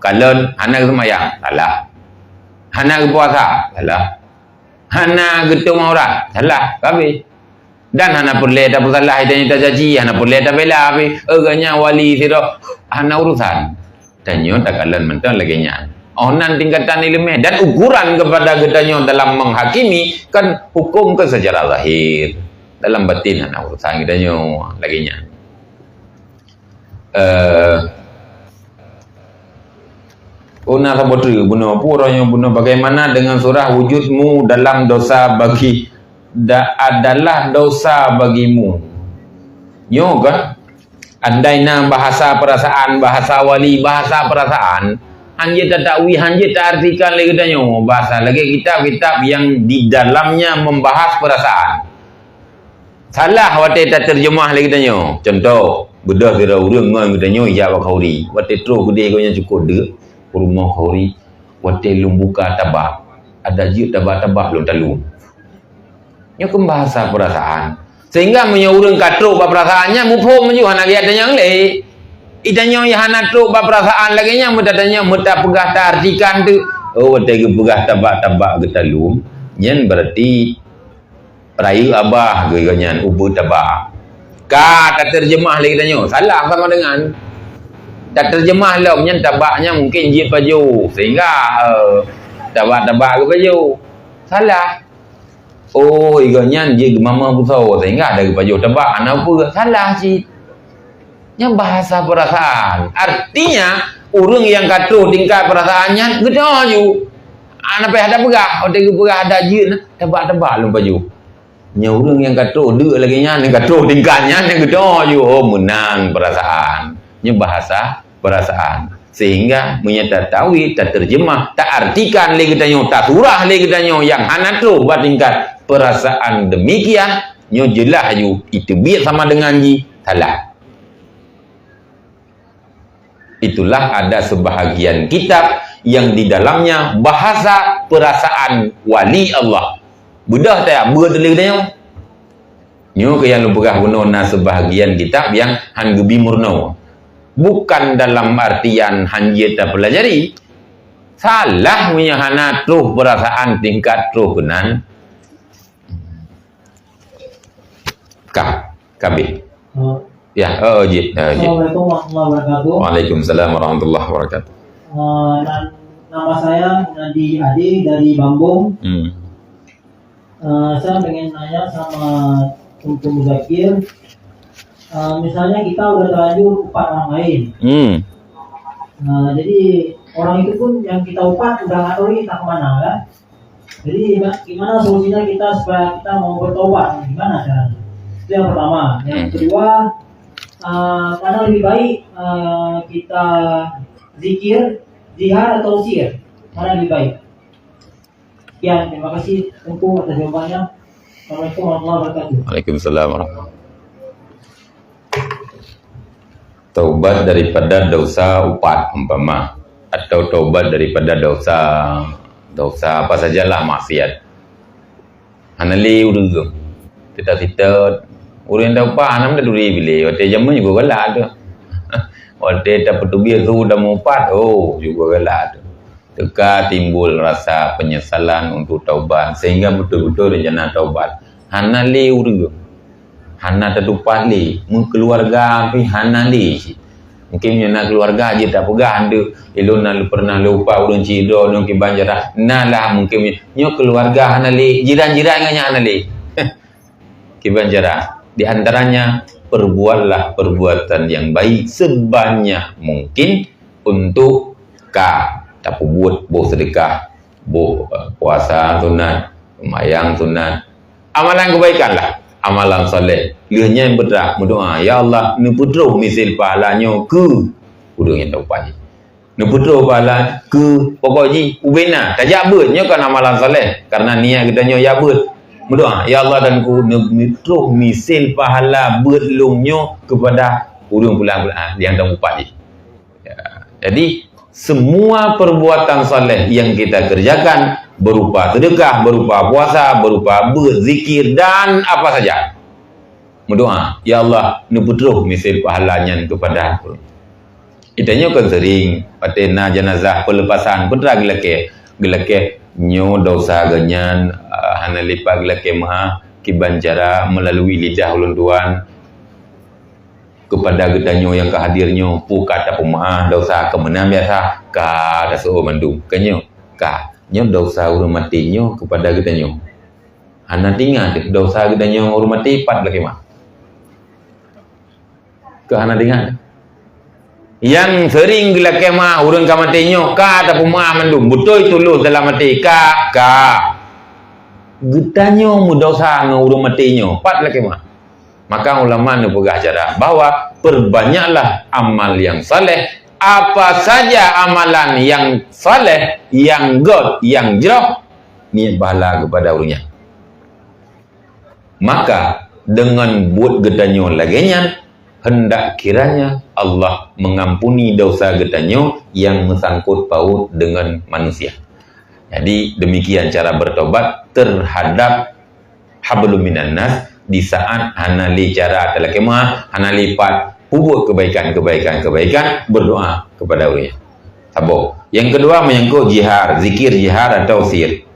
kalon hana geuseumbahyang, salah. Hana geupuasa, salah. Hana geutueng aurat, salah. Habis. Dan hana peureulée tapeusalah, tanyoe tacaci, hana peureulée tabela pih. Eh, geuhnyan wali sidroe, hana urusan. Tanyoe takalon mantong lagée nyan. Oh, nan tingkatan ileumé dan ukuran kepada geutanyoe dalam menghakimi kan hukum ke secara zahir. Dalam batin hana urusan geutanyoe lagée nyan. Eh, oh, na saboh treuk bunoe, peue uroe nyoe bunoe, bagaimana dengan surah wujudmu dalam dosa bagi, da-, adalah dosa bagimu? Nyoe kan, andai na bahasa perasaan, bahasa wali, bahasa perasaan, han jeuet tatakwi, han jeuet taartikan lé geutanyoe, bahasa lagée kitab-kitab yang di dalamnya membahas perasaan. Salah watée tateurjeumah lé geutanyoe. Contoh, beudôh sidroe ureuëng ngon geutanyoe jak bak khauri. Watée troh keudeh gobnyan cukôp deuk u rumoh khauri. Watée lôn buka tabah, Adak jeuet tabak-tabak lôn taleuem. Nyoe kan bahasa perasaan. Sehingga meunyoe ureuëng ka trok bak perasaan nyan, muphom laju hana geutanyong lé. Itanyong nyang hana trok bak perasaan lagée nyan, meutatanyong, meutapeugah, taartikan teuk. Oh, watée geupeugah tabak-tabak geutaleuem, nyan berarti rayeuk abah geuh nyan ubeut tabak. Ka tateurjeumah lé geutanyoe, salah sama dengan tateurjeumah lom nyan tabak nyan mungkin jeuet pajoh, sehingga, eh, tabak-tabak geupajoh. Salah. Oh, igoe nyan jeuet geumamah busoe, sehingga ada geupajoh tabak, hana peue, salah cit. Nyan bahasa perasaan. Artinya, ureuëng nyang ka troh tingkat perasaan nyan, geutanyoe ju. Hana payah tapeugah, watée geupeugah adak jeuet na, tabak-tabak lom pajoh. Nyoe ureuëng nyang ka troh deuk lagée nyan, nyang ka troh tingkat nyan, nyang geutanyoe ju, oh, meunan perasaan. Nyoe bahasa perasaan. Sehingga meunyoe tatawi, tateurjeumah, taartikan lé geutanyoe, tasurah lé geutanyoe nyang hana troh bak tingkat perasaan demikian, nyoe jeulaih ju, iteubiet sama dengan jih, salah. Itulah ada sebahagian kitab yang di dalamnya bahasa perasaan wali Allah. Beudôh teuh beuet lé geutanyoe. Nyoe keuh nyang lôn peugah bunoe na sebahagian kitab nyang han geubi meurunoe. Bukan dalam artian han jeuet tapeulajari. Salah meunyoe hana troh perasaan tingkat troh keunan. Ka, ka habéh. Oh. Ya, oh, jih, oh, jih. Assalamualaikum warahmatullahi wabarakatuh. Waalaikumsalam warahmatullahi wabarakatuh. Eh, na-, nama saya Munadi Ade dari Bambong. Hmm. Eh, saya pengen nanya sama Teungku Muzakir. Eh, misalnya kita udah terlanjur upat orang lain. Hmm. Eh, jadi orang itu pun yang kita upat udah nggak tahu lagi entah kemana, kan? Jadi, gima-, gimana solusinya kita supaya kita mau bertobat? Gimana caranya? Itu yang pertama. Yang Hmm. kedua, eh, mana lebih baik, eh, kita zikir, jihad atau sir? Mana lebih baik? Sekian, terima kasih Teungku atas jawabannya. Assalamualaikum warahmatullahi wabarakatuh. Waalaikumsalam warahmatullahi. Taubat daripada dosa upat umpama, atau taubat daripada dosa, dosa apa sajalah maksiat. Hana lé ureuëng. Cita-cita ureuëng taubat hana meuduri bilé. Watée jameun juga galak tu. Watée tapeuteubiet su dan meuupat, oh, juga galak tu. Teuka timbul rasa penyesalan untuk taubat, sehingga betul-betul rencana taubat hana lé ureuëng. Hana tatupat lé, meukeuluarga pih hana lé cit. Mungkin meunyoe na keuluarga jeuet tapeugah, "Andeuk, ilôn na pernah lôn upat ureuëng cit droe nyoe kiban cara." Na lah, mungkin nyoe keuluarga hana lé, jiran-jiran ngon nyan hana lé. Kiban cara? Di antaranya, perbuatlah perbuatan yang baik sebanyak mungkin untuk ka tapeubuet boh seudeukah, boh, eh, puasa sunat, seumayang sunat, amalan kebaikan lah, amalan saleh. Lheueh nyan beutrak meudoá, "Ya Allah, neupeutroh misil pahala nyoe keu ureuëng nyang taupat jih." Neupeutroh pahala keu pokok jih ubena. Tajak beuet nyoe kan amalan saleh, karena niat geutanyoe jak beuet. Meudoá, "Ya Allah, dan ku neupeutroh misil pahala beuet lôn nyoe kepada ureuëng pulan-pulan, ah, nyang taupat jih." Ya. Jadi, semua perbuatan saleh yang kita kerjakan, berupa sedekah, berupa puasa, berupa beuet, zikir, dan apa saja, meudoá, "Ya Allah, neupeutroh misil pahala nyan kepada aku." Geutanyoe kan sering, watée na jenazah pelepasan, peue teuma geulakée, geulakée nyoe dosa geuh nyan, ah, hana lipat geulakée meuah, kiban cara melalui lidah ulôn tuan, kepada geutanyoe nyang ka hadir nyoe, peue ka tapeumaah dosa keu meunan biasa, ka taseuôt mandum. Keu nyoe, ka. Nyoe dosa ureuëng maté nyoe kepada geutanyoe. Hana teuingat dosa geutanyoe ureuëng maté pat lakée meuah. Keu hana teuingat. Nyang sering geulakée meuah ureuëng ka maté nyoe, ka tapeumaah mandum. Beutôi tuloh dalam até, ka, ka. Geutanyoe meudosa ngon ureuëng maté nyoe, pat lakée meuah. Maka ulama neupeugah cara bahwa perbanyaklah amal yang saleh. Apa saja amalan yang saleh, yang gét, yang jroh, niet pahala kepada ureuëng nyan. Maka, deungon buet geutanyoe lagée nyan, hendak kiranya Allah mengampuni dosa geutanyoe nyang meusangkot paut deungon manusia. Jadi, demikian cara bertobat terhadap hablum minan nas di saat hana lé cara talakema, hana lé pat peubuet kebaikan-kebaikan, kebaikan, berdoa kepada Allah. Saboh. Yang kedua menyangkut jihar, zikir jihar atau sir.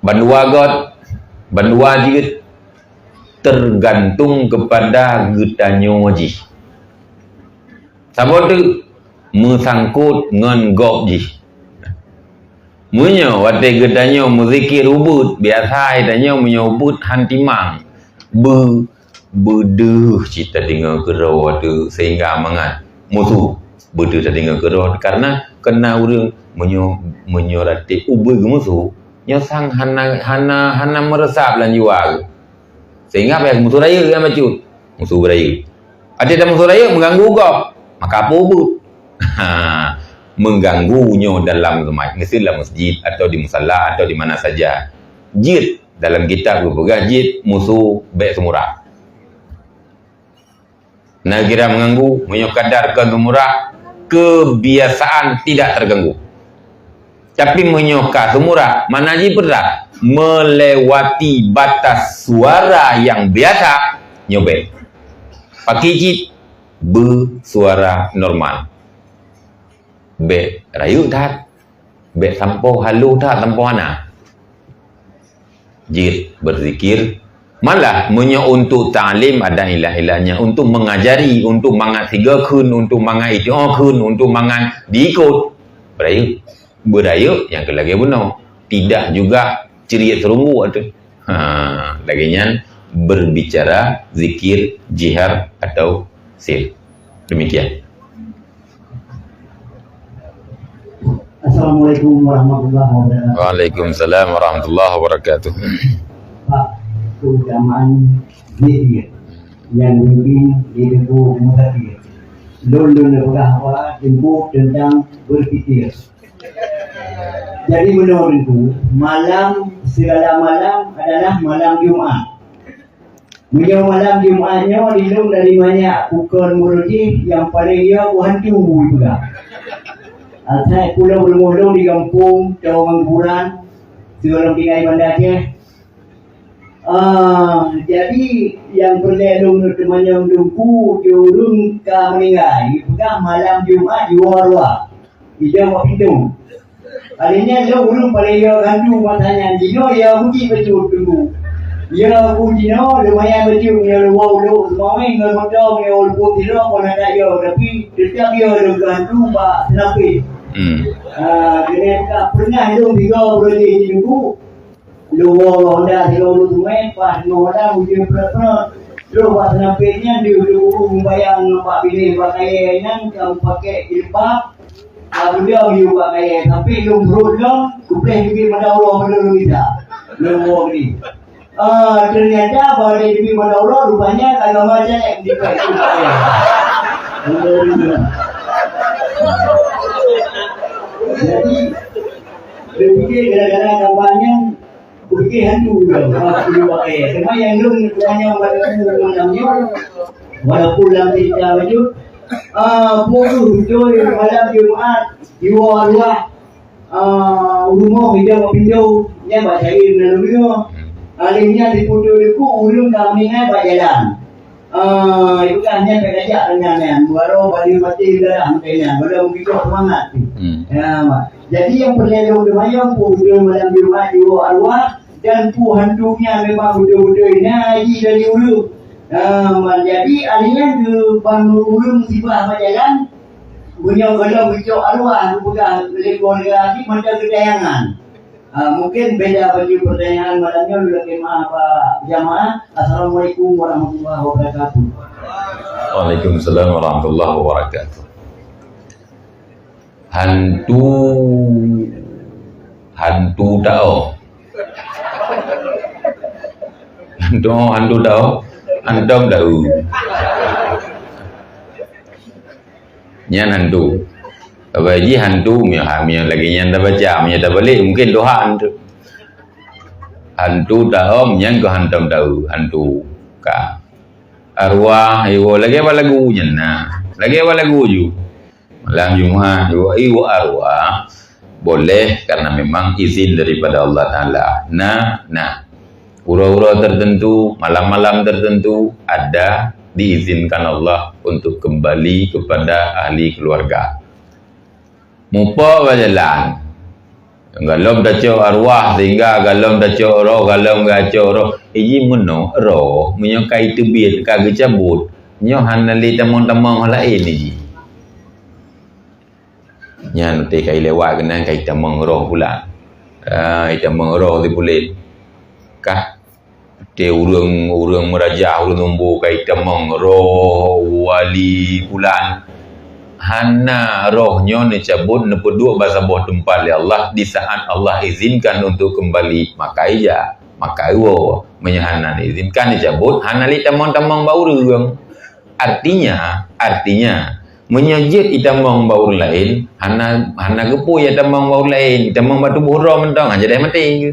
Bandua got, bandua jeuet tergantung kepada geutanyoe jih. Saboh teuk meusangkot ngon gob jih. Meunyoe watée geutanyoe meuzikir ubeuet, biasa tanyoe meunyoe ubeuet han timang, beu beudeuh cit tadeungoe keudroe teuh sehingga mangat musu beudeuh tadeungoe keudroe karena kena ureuëng meunyoe meunyoe raté ubeuet geumusu nyoe sang hana hana hana meureusap lam jiwa geuh. Sehingga payah musu rayeuk nyang bacut. Musu rayeuk. Até dah musu rayeuk mengganggu gob, maka apa ubeuet? Ha, mengganggu nyoe dalam rumah, mesti dalam masjid atau di musala atau di mana saja. Jeuet dalam kitab geupeugah jeuet musu bék seumurak. Na kira mengganggu, meunyoe kadar kon seumurak, kebiasaan tidak terganggu. Tapi meunyoe ka seumurak, mana jih peurah melewati batas suara yang biasa, nyoe bék. Pakri cit beusuara normal. Bék rayeuk that. Bék sampoe halo that sampoe hana. Jeuet berzikir. Malah meunyoe untuk taklim ada ilah-ilahnya, untuk mengajari, untuk mangat siga kheun, untuk mangat iti'o kheun, untuk mangat diikot. Beurayeuk. Beurayeuk nyang keu lagée bunoe. Tidak juga ciriet seurunggu ateueh. Ha, lagée nyan berbicara zikir jihar atau sir. Demikian. Assalamualaikum warahmatullahi wabarakatuh. Waalaikumsalam warahmatullahi wabarakatuh. Pak, keutamaan zikir yang mungkin di Teungku Muzakir. Lôn lôn peugah apa tempoh tentang berpikir. Jadi menurutku, malam segala malam adalah malam Jumat. Meunyoe malam Jumat nyoe dilôn dari manyak bukon meurujih nyang paleng yo buhantu ipeugah. Asai pulo rumoh lôn di gampông, tawa ngon kuburan, sigohlom tinggai Banda Aceh. Ah, jadi nyang peureulée lôn teumanyong Teungku, ureuëng ka meuninggai, ipeugah malam Jumat jiwoe arwah. Ija bak pintoe. Kali nyan lôn ureuëng paleng yo gandu masa nyan jinoe ya uji bacut Teungku. Ya ku jinoe lumayan bacut nyoe luwa ulok seumawé ngon moto nyoe ulupun sidroe kon adak yo tapi tetap yo lôn gandu bak seunapét. Hmm. Ah, keuneuk ka peunah lôn tiga buleuen jih Teungku. Luwoe Honda sidroe ulôn teumé, pas ngon Honda ujeuen prot-prot. Troh bak seunapét nyan di ujong guru meumbayang ngon bak binéh bak kayée nyan ka meupaké jilbab. Ka beudong yue bak kayée, tapi lôn brot lom, kupleh jubit mata uroe meunurot lôn gisa. Lôn woe geude. Ah, ternyata bak jubit mata uroe rupanya ka gama calék dipakai. Jadi, lôn pikir gara-gara gambar nyan, Oke, hantu dah. Ah, dulu pakai. Cuma yang lôn tanya pada aku malam nyoe, walaupun dalam cerita baju, ah, pukul tujuh malam Jumat, jiwa arwah, ah, rumoh hidang bak pintoe, nyan bak cair dalam dunia. Alih nyan diputus deku, ulun ka meninggai bak jalan. Ah, ibukan nyan ka gajak dengan nyan. Baru balik mati darah macam nyan. Baru mengikut semangat tu. Hmm. Ya, mak. Jadi yang perlu dong mayong pun betul malam Jumat jiwa arwah dan pu hantu nyan memang betul-betul na haji dari ulu. Ah, mak. Jadi alih nyan ke bang urung sibah berjalan. Punya kalau besok arwah aku pegang lebih lagi macam kedayangan. Ah, mungkin beda bagi pertanyaan malam nyoe, lagi maaf Pak jamaah. Assalamualaikum warahmatullahi wabarakatuh. Waalaikumsalam warahmatullahi wabarakatuh. Hantu, hantu tao. Hantu, hantu tao. Hantom tao. Nyan hantu. Sabai jih hantu, meunyoe ha, meunyoe lagée nyan tabaca, meunyoe tabalek, mungkin Tuhan tu. Hantu taom, nyan keu hantom tao, hantu ka. Arwah, iwoe, lagée bak lagu nyan na. Lagée bak lagu ju. Malam Jumat, wa iwa arwah, boleh karena memang izin daripada Allah Ta'ala. Nah, nah, uroe-uroe tertentu, malam-malam tertentu, ada diizinkan Allah untuk kembali kepada ahli keluarga. Mupa bak jalan. Galom tacok arwah sehingga galom tacok roh, galom gacok roh. Iji meunoe roh, meunyoe ka iteubiet, ka geucabut, nyoe hana lé tamong-tamong laén iji. Nyan teuka ilewat keunan ka itamong roh pula. Ah, itamong roh sipulet. Kah? Teuka ureuëng, ureuëng meurajah, ureuëng numbo ka itamong roh wali pulan. Hana, roh nyoe neucabut, neupeuduek bak saboh teumpat lé Allah di saat Allah izinkan untuk kembali. Maka ija, maka iwoe. Meunyoe hana izinkan dicabut, hana lé tamong-tamong bak ureuëng. Artinya, artinya, meunyoe jeuet itamong bak ureuëng laén, hana, hana geupeu itamong bak ureuëng laén, itamong bak tuboh droe mantong, ha, jadi maté.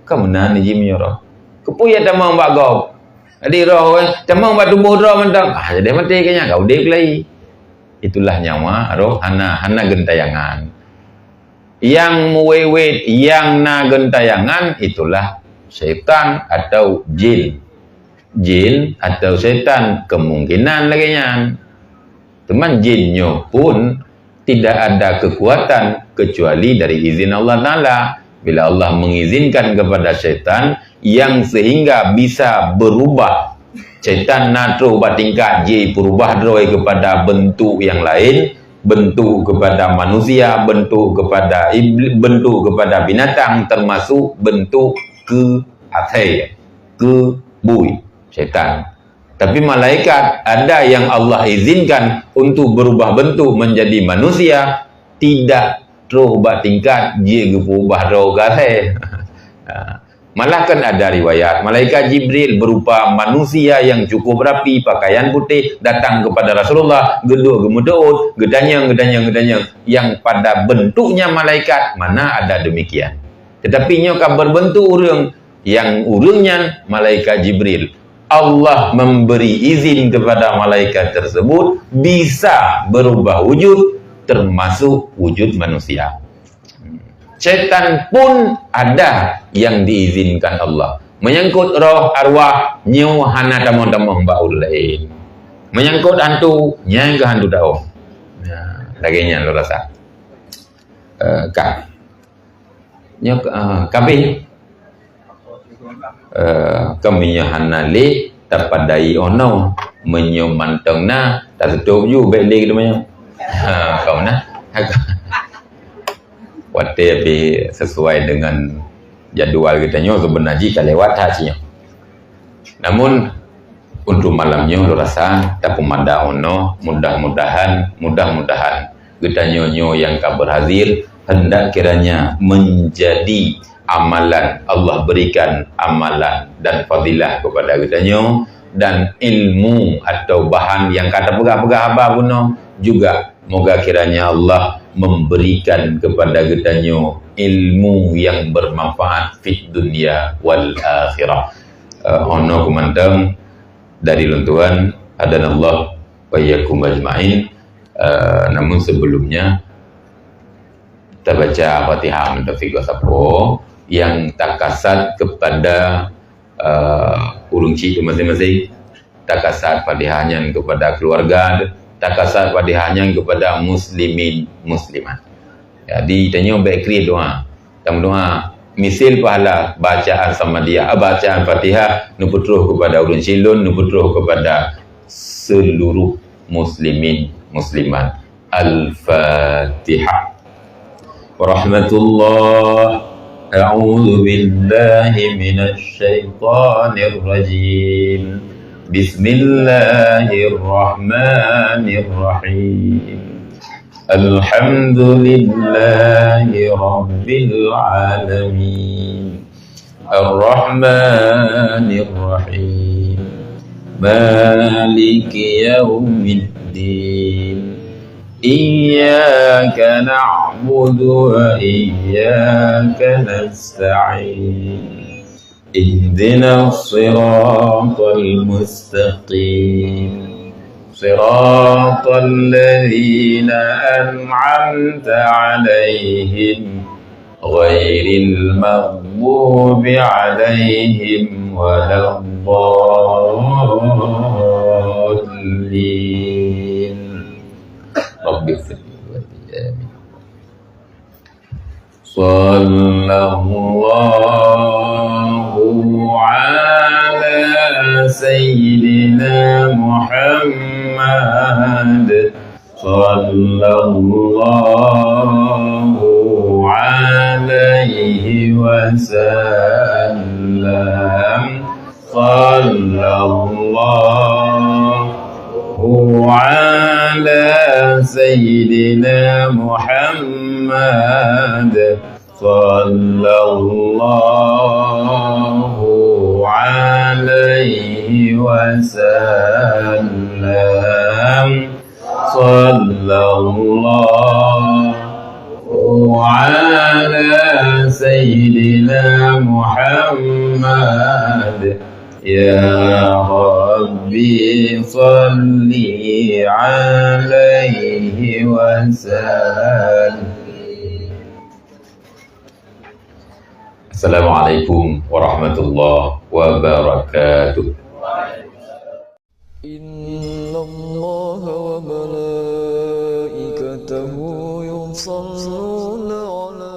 Ka meunan iji meunyoe roh. Geupeu itamong bak gob. Jadi roh, eh, tamong bak tuboh droe mantong, ha, jadi maté keu nyan, ka udeb lagi. Itulah nyawa roh hana, hana geuntayangan. Nyang meuwét-wét, nyang na geuntayangan, itulah syaitan atau jin. Jin atau syaitan, kemungkinan lagée nyan. Teuma jin nyoe pun tidak ada kekuatan kecuali dari izin Allah Ta'ala. Bila Allah mengizinkan kepada syaitan yang sehingga bisa berubah, syaitan na troh bak tingkat jih berubah droe kepada bentuk yang lain, bentuk kepada manusia, bentuk kepada ibli-, bentuk kepada binatang, termasuk bentuk keu asai, keu bui, syaitan. Tapi malaikat ada yang Allah izinkan untuk berubah bentuk menjadi manusia, tidak troh bak tingkat jih geupeubah droe keu asai. Ha. Malah kan ada riwayat, malaikat Jibril berupa manusia yang cukup rapi, pakaian putih, datang kepada Rasulullah, geuduek geumeudoot, geutanyong, geutanyong, geutanyong. Yang pada bentuknya malaikat, mana ada demikian. Tetapi nyoe ka berbentuk ureuëng, yang ureuëng nyan malaikat Jibril. Allah memberi izin kepada malaikat tersebut bisa berubah wujud, termasuk wujud manusia. Syaitan pun ada yang diizinkan Allah. Menyangkut roh, arwah, nyoe hana tamong-tamong bak ureuëng laén. Menyangkut hantu, nyan keuh hantu taong. Nah, lagée nyan lôn rasa. Eh, ka. Nyoe, eh, kabeh. Eh, kami nyoe hana lé tapadai ono. Meunyoe mantong na, tatutôp ju bék lé geutanyoe. Ha, kamoe na. Watée pih sesuai dengan jadual geutanyoe, seubeuna jih ka lewat that sinyoe. Namun, untuk malam nyoe lôn rasa tapeumada ono, mudah-mudahan, mudah-mudahan geutanyoe nyoe nyang ka berhadir hendak kiranya menjadi amalan, Allah berikan amalan dan fadilah kepada geutanyoe, dan ilmu atau bahan nyang ka tapeugah-peugah haba bunoe juga. Moga kiranya Allah memberikan kepada geutanyoe ilmu yang bermanfaat fid dunya wal akhirah. Eh, ono keumantong dari lôn tuan, hadanallah wa iyyakum ajma'in. Eh, namun sebelumnya, tabaca Fatihah mantong sigoe sapo nyang takasat kepada, eh, ureuëng chik masing-masing. Takasat Fatihah nyan kepada keluarga, takasat Fatihah nyan kepada muslimin muslimat. Jadi, tanyoe bék kriet doa. Tameudoa, misil pahala bacaan Samadiyah, ah, bacaan Fatihah neupeutroh kepada ureuëng chik lôn, neupeutroh kepada seluruh muslimin muslimat. Al-Fatihah. Warahmatullah. A'udzu billahi minasy syaithanir rajim. Bismillahirrahmanirrahim. Alhamdulillahi rabbil alamin. Ar-Rahmanir Rahim. Maliki yaumiddin. Iyyaka na'budu wa iyyaka nasta'in. Ihdinas siratal mustaqim. صراط الذين أنعمت عليهم غير المغضوب عليهم ولا الضالين. رب اغفر لي ولوالدي. آمين. صلى الله على سيدنا محمد، صلى الله عليه وسلم. صلى الله على سيدنا محمد، صلى الله عليه وسلم. صلى الله على سيدنا محمد. يا ربي صل عليه وسلم. السلام عليكم ورحمة الله وبركاته. إن الله وملائكته يصلون على